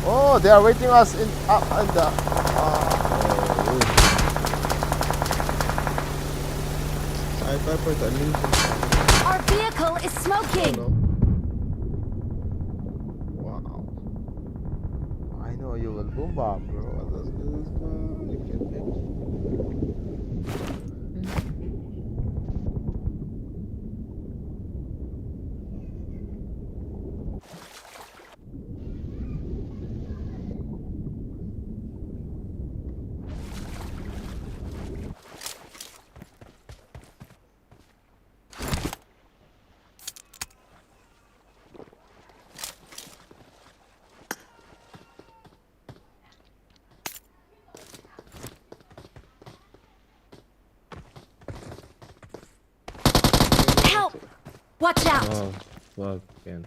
Oh, they are waiting us in, uh, in the, uh, Sniper pa ito, I mean, Our vehicle is smoking! Ano? Wow. I know you will boom bomb, bro. What does this mean? You can make Help! Watch out! Oh, fuck, man.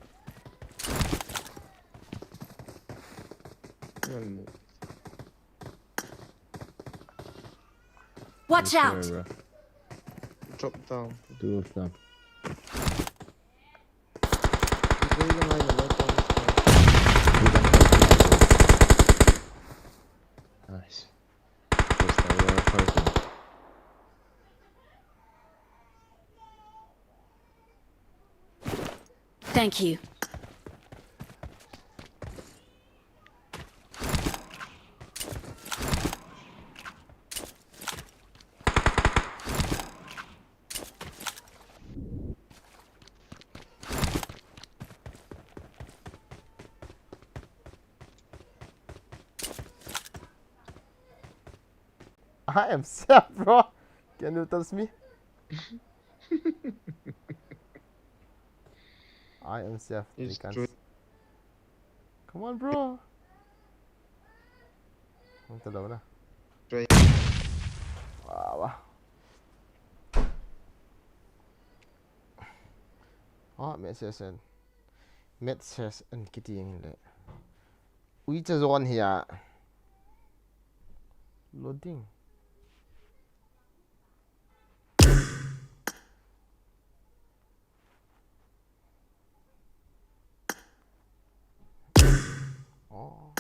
One more. Watch out! Sorry, bro. Drop down. Two of them. He's waiting behind the left on this car. Nice. Just that one person. Thank you. I am safe, bro. Can you touch me? I am safe. They can't. Come on, bro. Wow, wow. Ah, message and message and kiting le. Uicha zone here. Loading. Oh.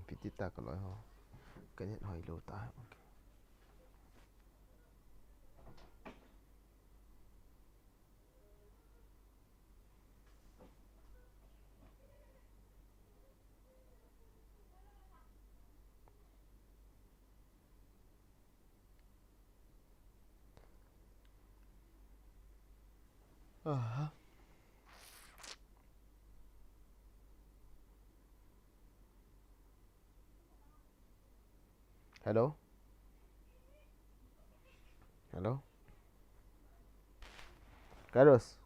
Piti ta ka loi ho. Ka net hoi lo ta. Okay. Aha. Hello? Hello? Kairos?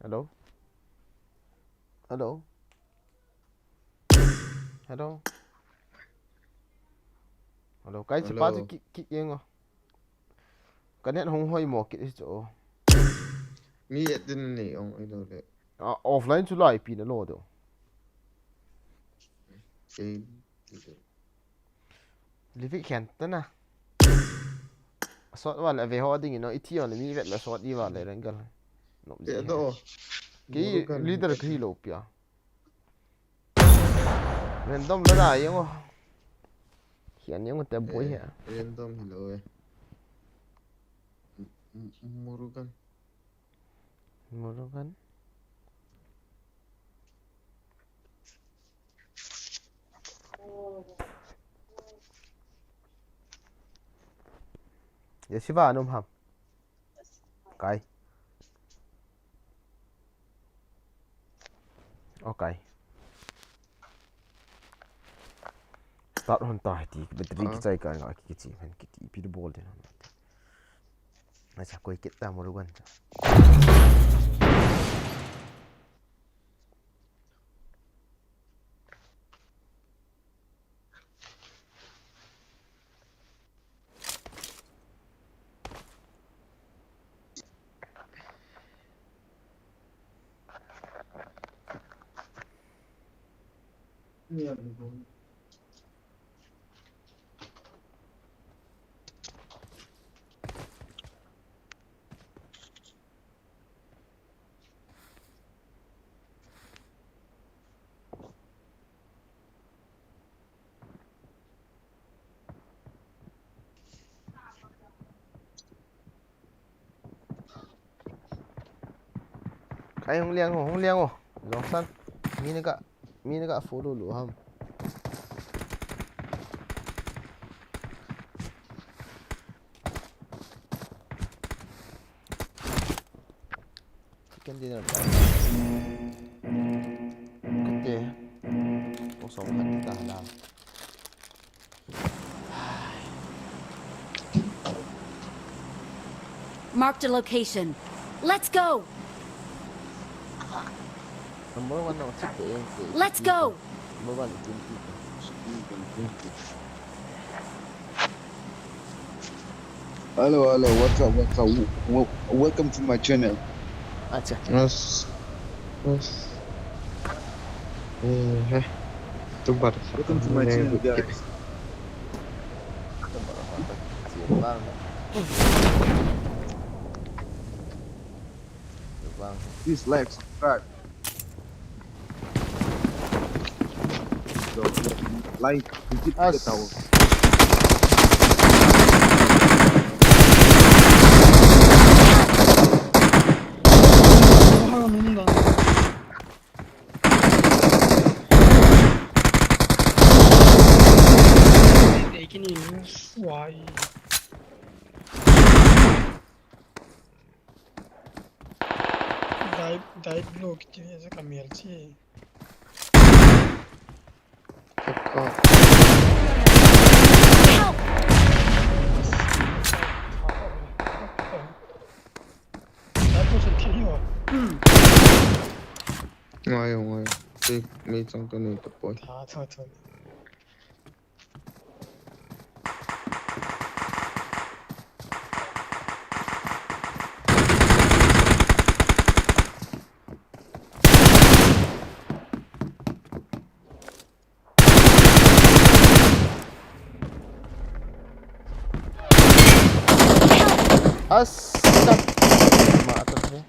Hello? Hello? Hello? Hello? Kai, hello? Chipa chu kik, kik jeng o. Ka net hung hoi mo kit hi chu. Mi et din ni ong i lo le. Ah, offline chu lai pi na lo do. Ei. Livik khen ta na. Sot va le ve ho ding no, i thi o le mi vet le sot i va le reng gal. No, eh, do. Ki leader ka hi lo pia. Random la da jeng o. Hian jeng o te boi he. Eh, random hi lo e. M-, M-, Murugan. Murugan. Ye siva anum ham. Kai. Okay. Start hon ta ti, battery, ah, kichai ka nga ki, kichi han kiti pi bol din hon. Acha, koi kit ta Murugan cha. Kai, hung liang o, hung liang o. Jongsan. Mi na ka, mi na ka follow lou ham. Chicken dinner. Kate. Kosong han ta la. Marked a location. Let's go! Number one na chip eh. Let's go! Number one, twenty. Hello, hello, what's up, what's up? W-, w-, welcome to my channel. Acha. Yes. Yes. Eh, eh. Tubar. Welcome to my channel, guys. Please like, subscribe. Like, hit the tower. Why? Dive, dive blow kiti ve, ka mel chi. Help! Dive blow se thi ho. Ngai ho, ngai ho. Te, mei chang ka nei ta poi. Tha, tha, tha. Asta. Ma ato he.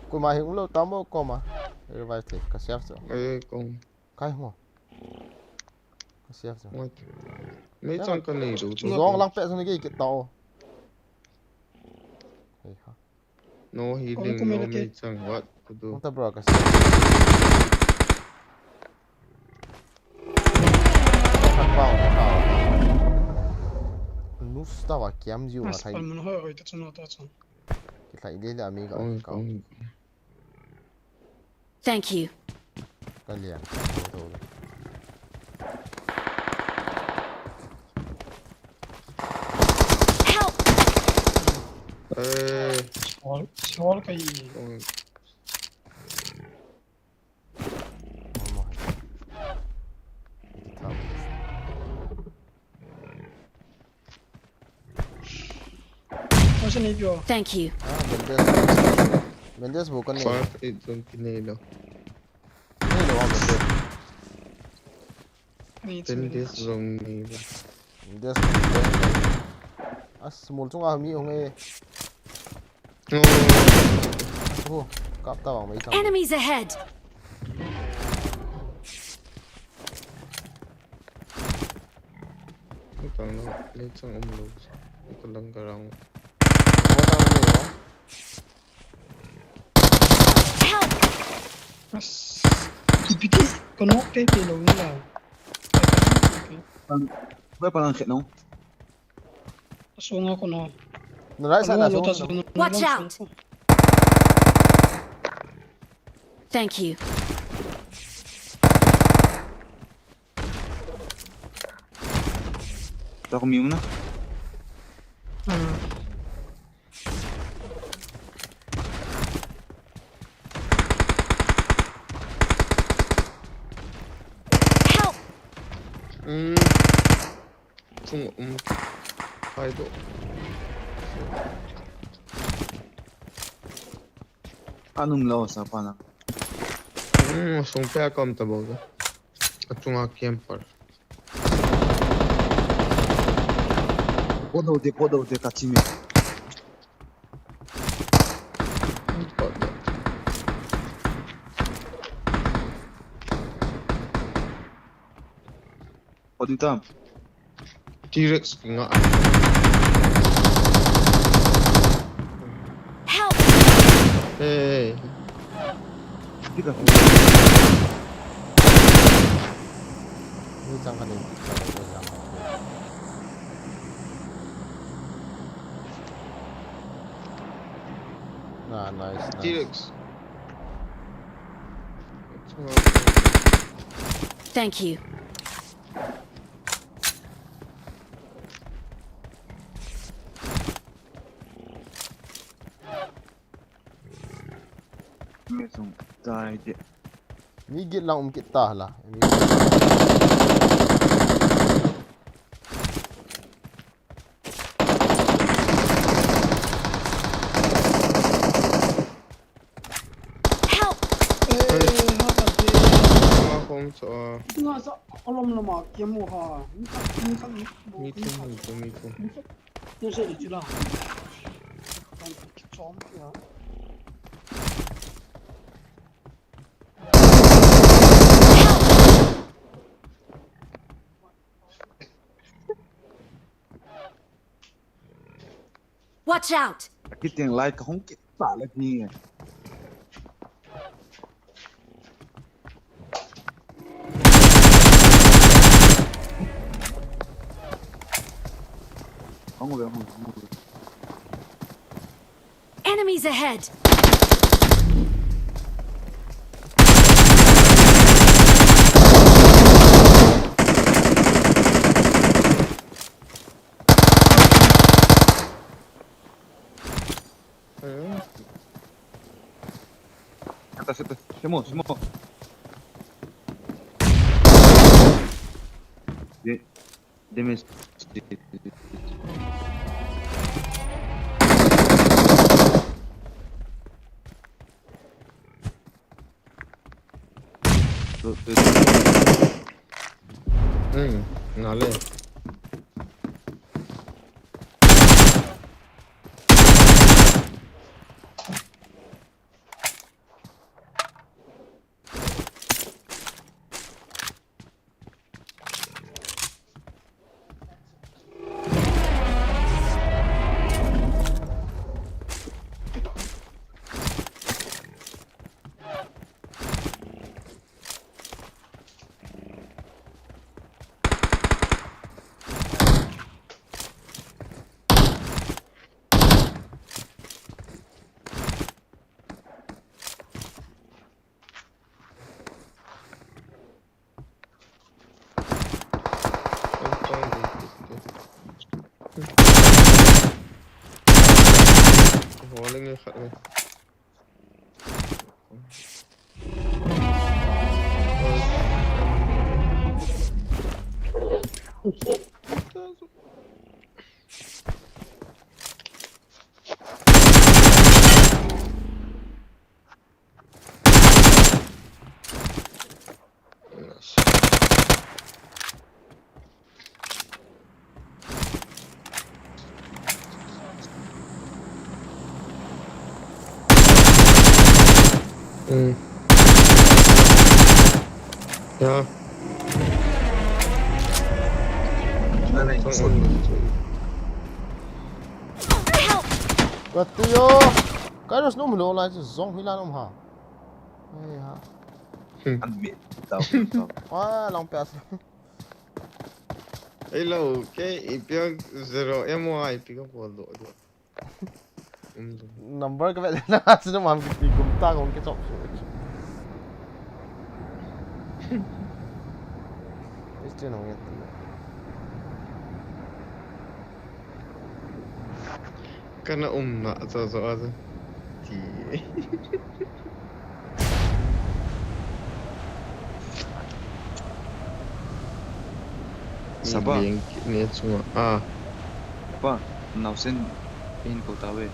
Koima hi umlou tamo koma. Revive te ka save to. Eh, kong. Kai mo. Ka save to. Wait. Mei chang ka nei ru. Jong lang pe jong nei kit tao. Hei ha. No healing, no mei chang, what to do? Anta bro, ka save. Ka pau, ka pau. Nus ta wa kiam jiu ma thai. Mas pal mun hoi hoi ta chun, ta chun. Kilhai ding ding a mi ka, Kong, ka. Kong. Thank you. Ka liang. Tho, tho. Help! Eh, Sol, sol kai. Kong. Masa ni pio. Thank you. Ah, bandage. Bandage bu kan nei. First aid jong kinei lou. Nei lou ah bandage. Ni Bandage chu. jong nei lou. Bandage. As mol chunga mi hung e. Oh. Oh, kap ta vang mai chang. Enemies ahead! Utang na, ni chang um lou. Utang lang ka rang. Mo ta vang nei. Help! As. Ipiti. Kono te te lo ni la. Bai palang khet no. Sunga kono. Na right side na Lo so. ta sunga. Watch out! Thank you. Ta ko mi na. Ah. Help! Hmm. Chung um. Hai do. Anum lo sa pa na. Hmm, sung pe kom ta bo. Achunga camper. Podo de, podo de, kachime. Podo tam. T-Rex nga. Help! Hey. Kita. Ni chang kan ni. Ah, nice, nice. T-Rex. Thank you. Me sung tai de. Mi git lang um kit ta la. Mi Help! Eh, ha ta de. Ma kom so. Nga sa kolom lama kiamu ha. Ni sa, ni sa ni. Me too, me too, me too. Ni sa, ni sa ni chila. Kan chom ya. Watch out! Kiti like hung kit ta le ni. Hung ve, hung ve. Enemies ahead! Seta, seta. Semo, semo. De, damage. Hmm, nale. Bowling e khat e. Hmm. Ya. Help! Kati yo. Kairos num lo lai chu zong hi la num ha. Ei ha. Hmm. An mi tau, tau. Wa, long pass. Ei lo, ke ipi zero M Y ipi ka bol do do. Um do. Number ka vet na chu mam ki pi kum ta kong ke chop. Este no ya. Kana umna cho cho a chu. Ti. Sapa. Link ne chunga. Ah. Sapa, naosen pin ko ta ve.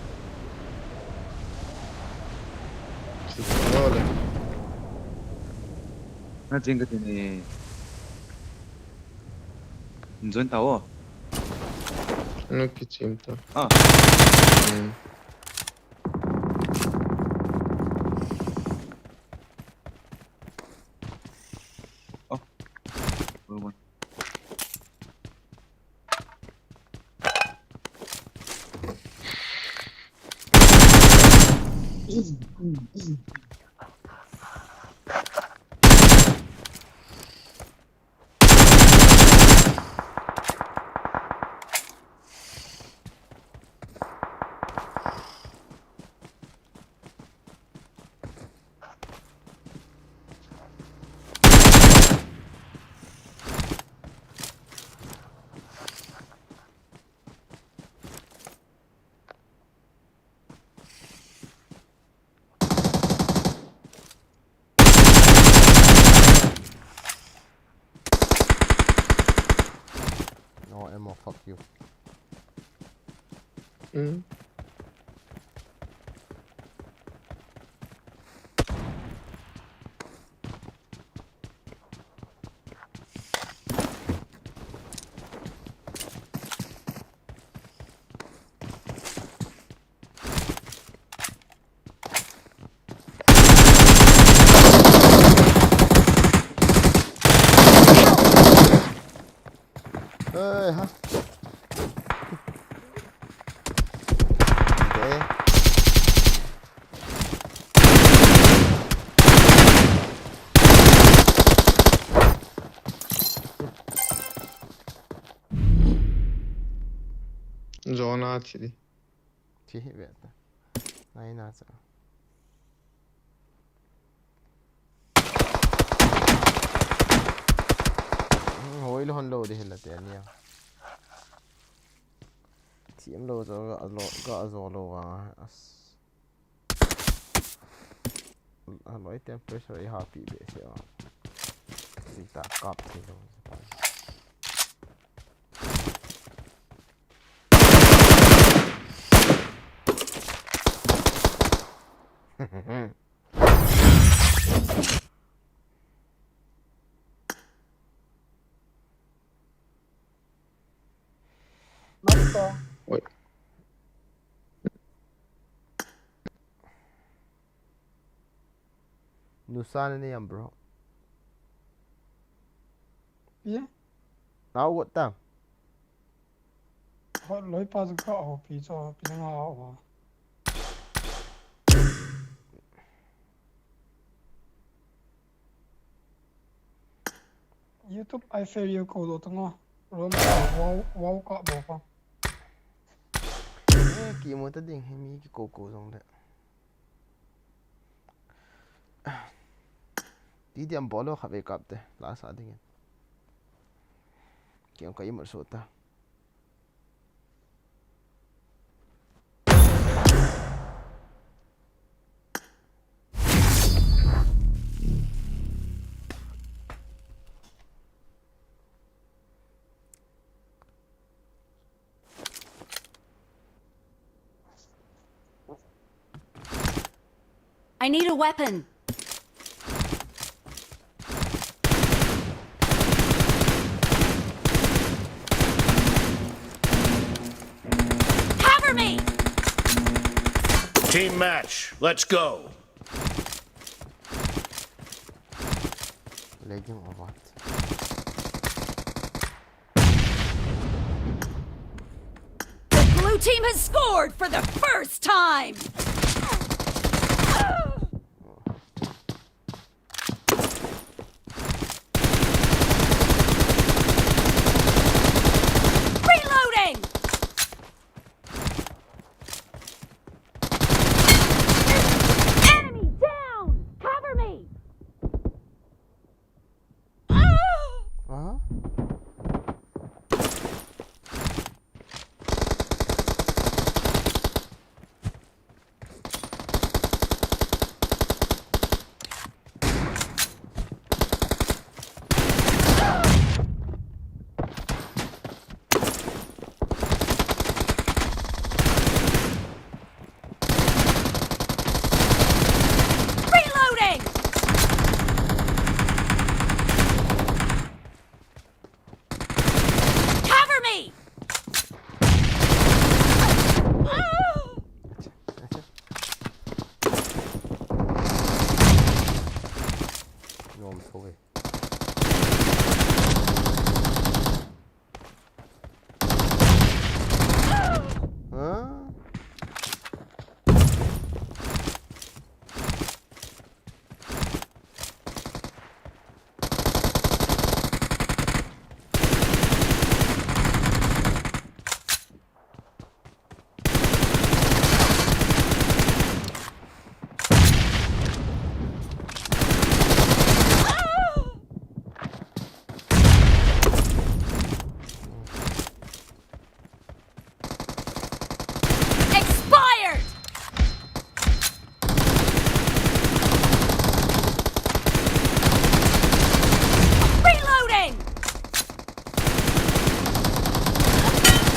Sita ngau le. Na jing ka ti ne. Join ta o. Na kichim ta. Ah. Hmm. Oh. Wrong one. No ammo, fuck you. Mm. Ê, ha. Dê. Zona thi di. Thi hi ve ta. Nai na cha. Hmm, hoi lo hon lo de hila te ania. Thiam lo zo ga lo, ga zo lo ga. As. A loi tem pressure i ha pi be se a. Si ta kap thei lo. Oi. Nusa ne ne yam, bro. Pia? Nau got tam. Hot loi pa zu ka ho pi cho pi nga ho. YouTube ai fail yo ko do tanga. Rom wow wow ka bo pa. Eh, ki mo ta ding he mi ki ko ko jong de. Ti diam bolo kha ve kap te la sa ding. Ki ang ka imar so ta. I need a weapon. Cover me! Team match, let's go! Lagging or what? The blue team has scored for the first time! Reloading! Enemy down! Cover me! Ah! Reloading! Cover me! Nom tho e. Huh? Expired! Reloading!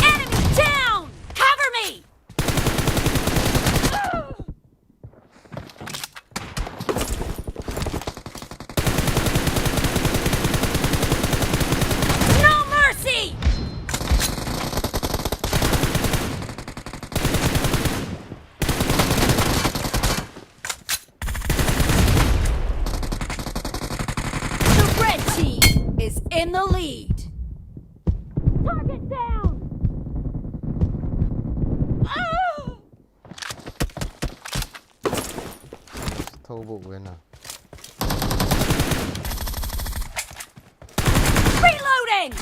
Enemy down! Cover me! No mercy! The red team is in the lead. Target down! Ah! Let's towboat winner. Reloading!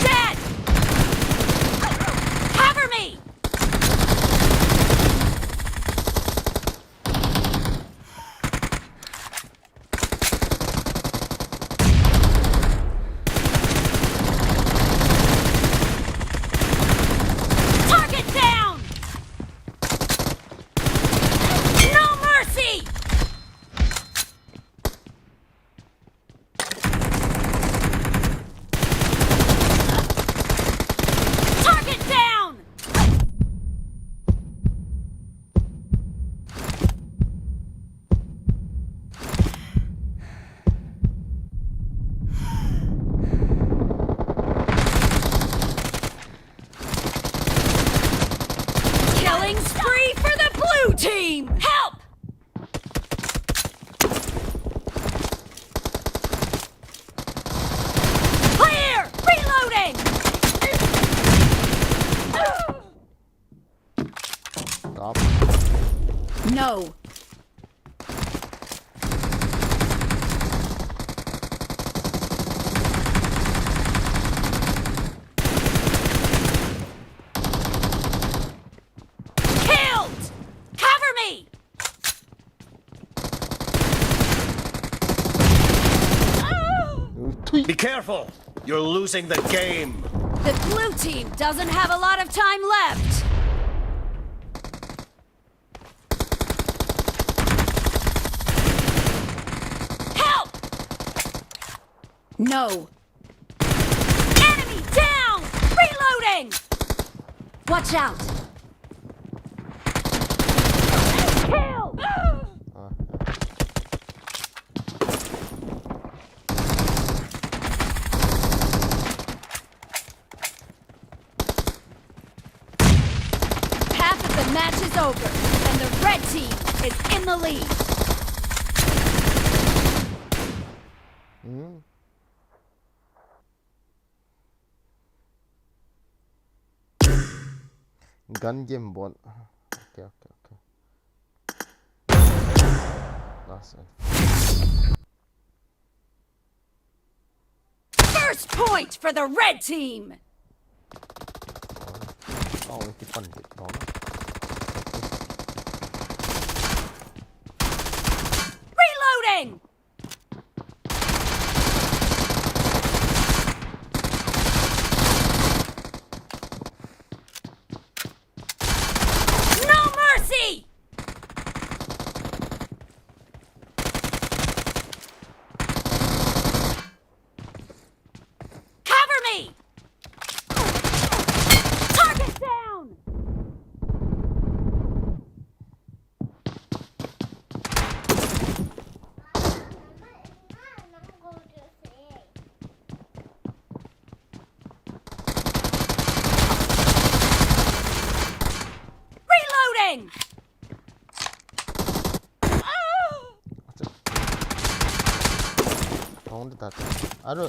Dead! Cover me! Target down! No mercy! Target down! Killing spree for the blue team! Help! Clear! Reloading! Top. No. Killed! Cover me! Be careful! You're losing the game! The blue team doesn't have a lot of time left! Help! No. Enemy down! Reloading! Watch out! is in the lead. Hmm. Gun game bol. Okay, okay, okay. Last one. First point for the red team. Oh, iti pan kit ko na. Reloading. No mercy. Cover me. Target down. Reloading. Found that. Aro.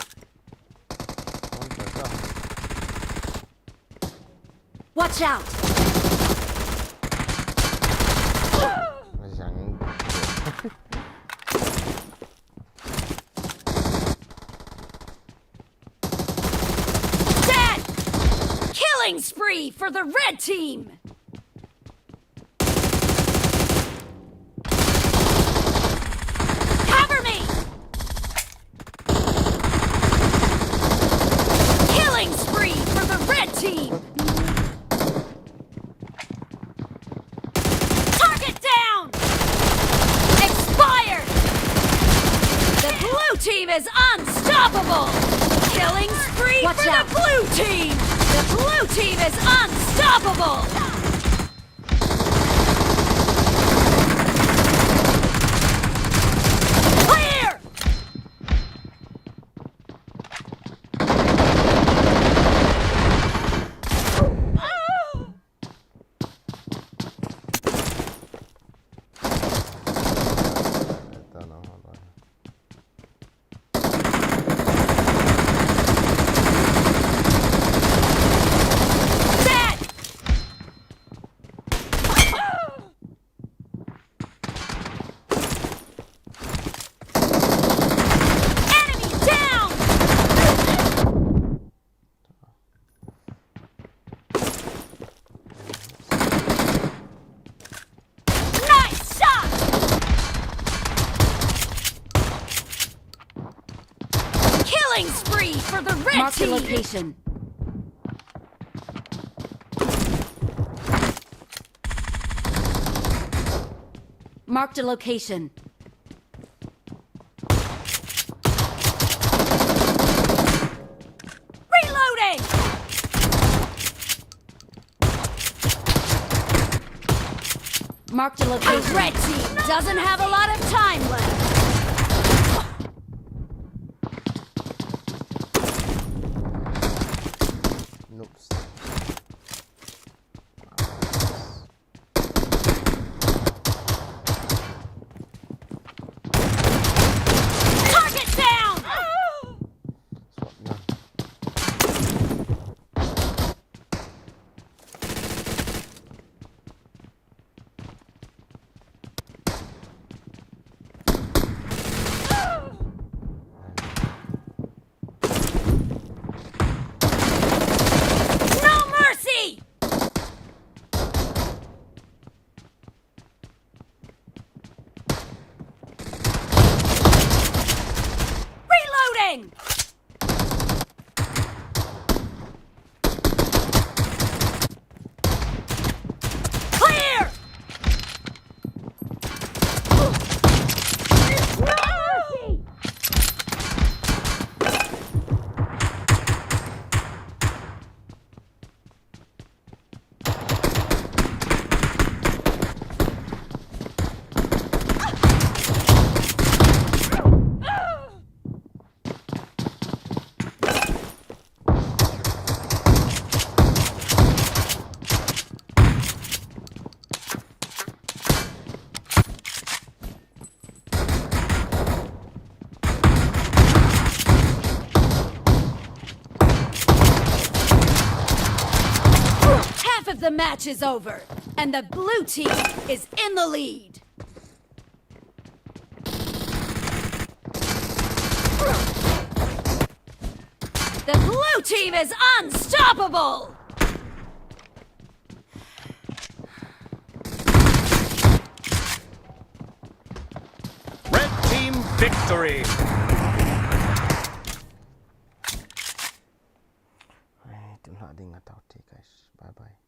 Found that. Watch out. Yang. Dead. Killing spree for the red team. Cover me. Killing spree for the red team. Target down. Expired. The blue team is unstoppable. Killing spree Watch for out. The blue team. The blue team is unstoppable. Clear. Killing spree for the red Mark the team. Location. Marked a location. Reloading. Marked a The location. Red team doesn't have a lot of time left. Noobs. Target down. Swap na. No mercy. Reloading. Clear. No mercy. The match is over, and the blue team is in the lead. The blue team is unstoppable! Red team victory. Ai, tun la ding a tau te, guys. Bye bye.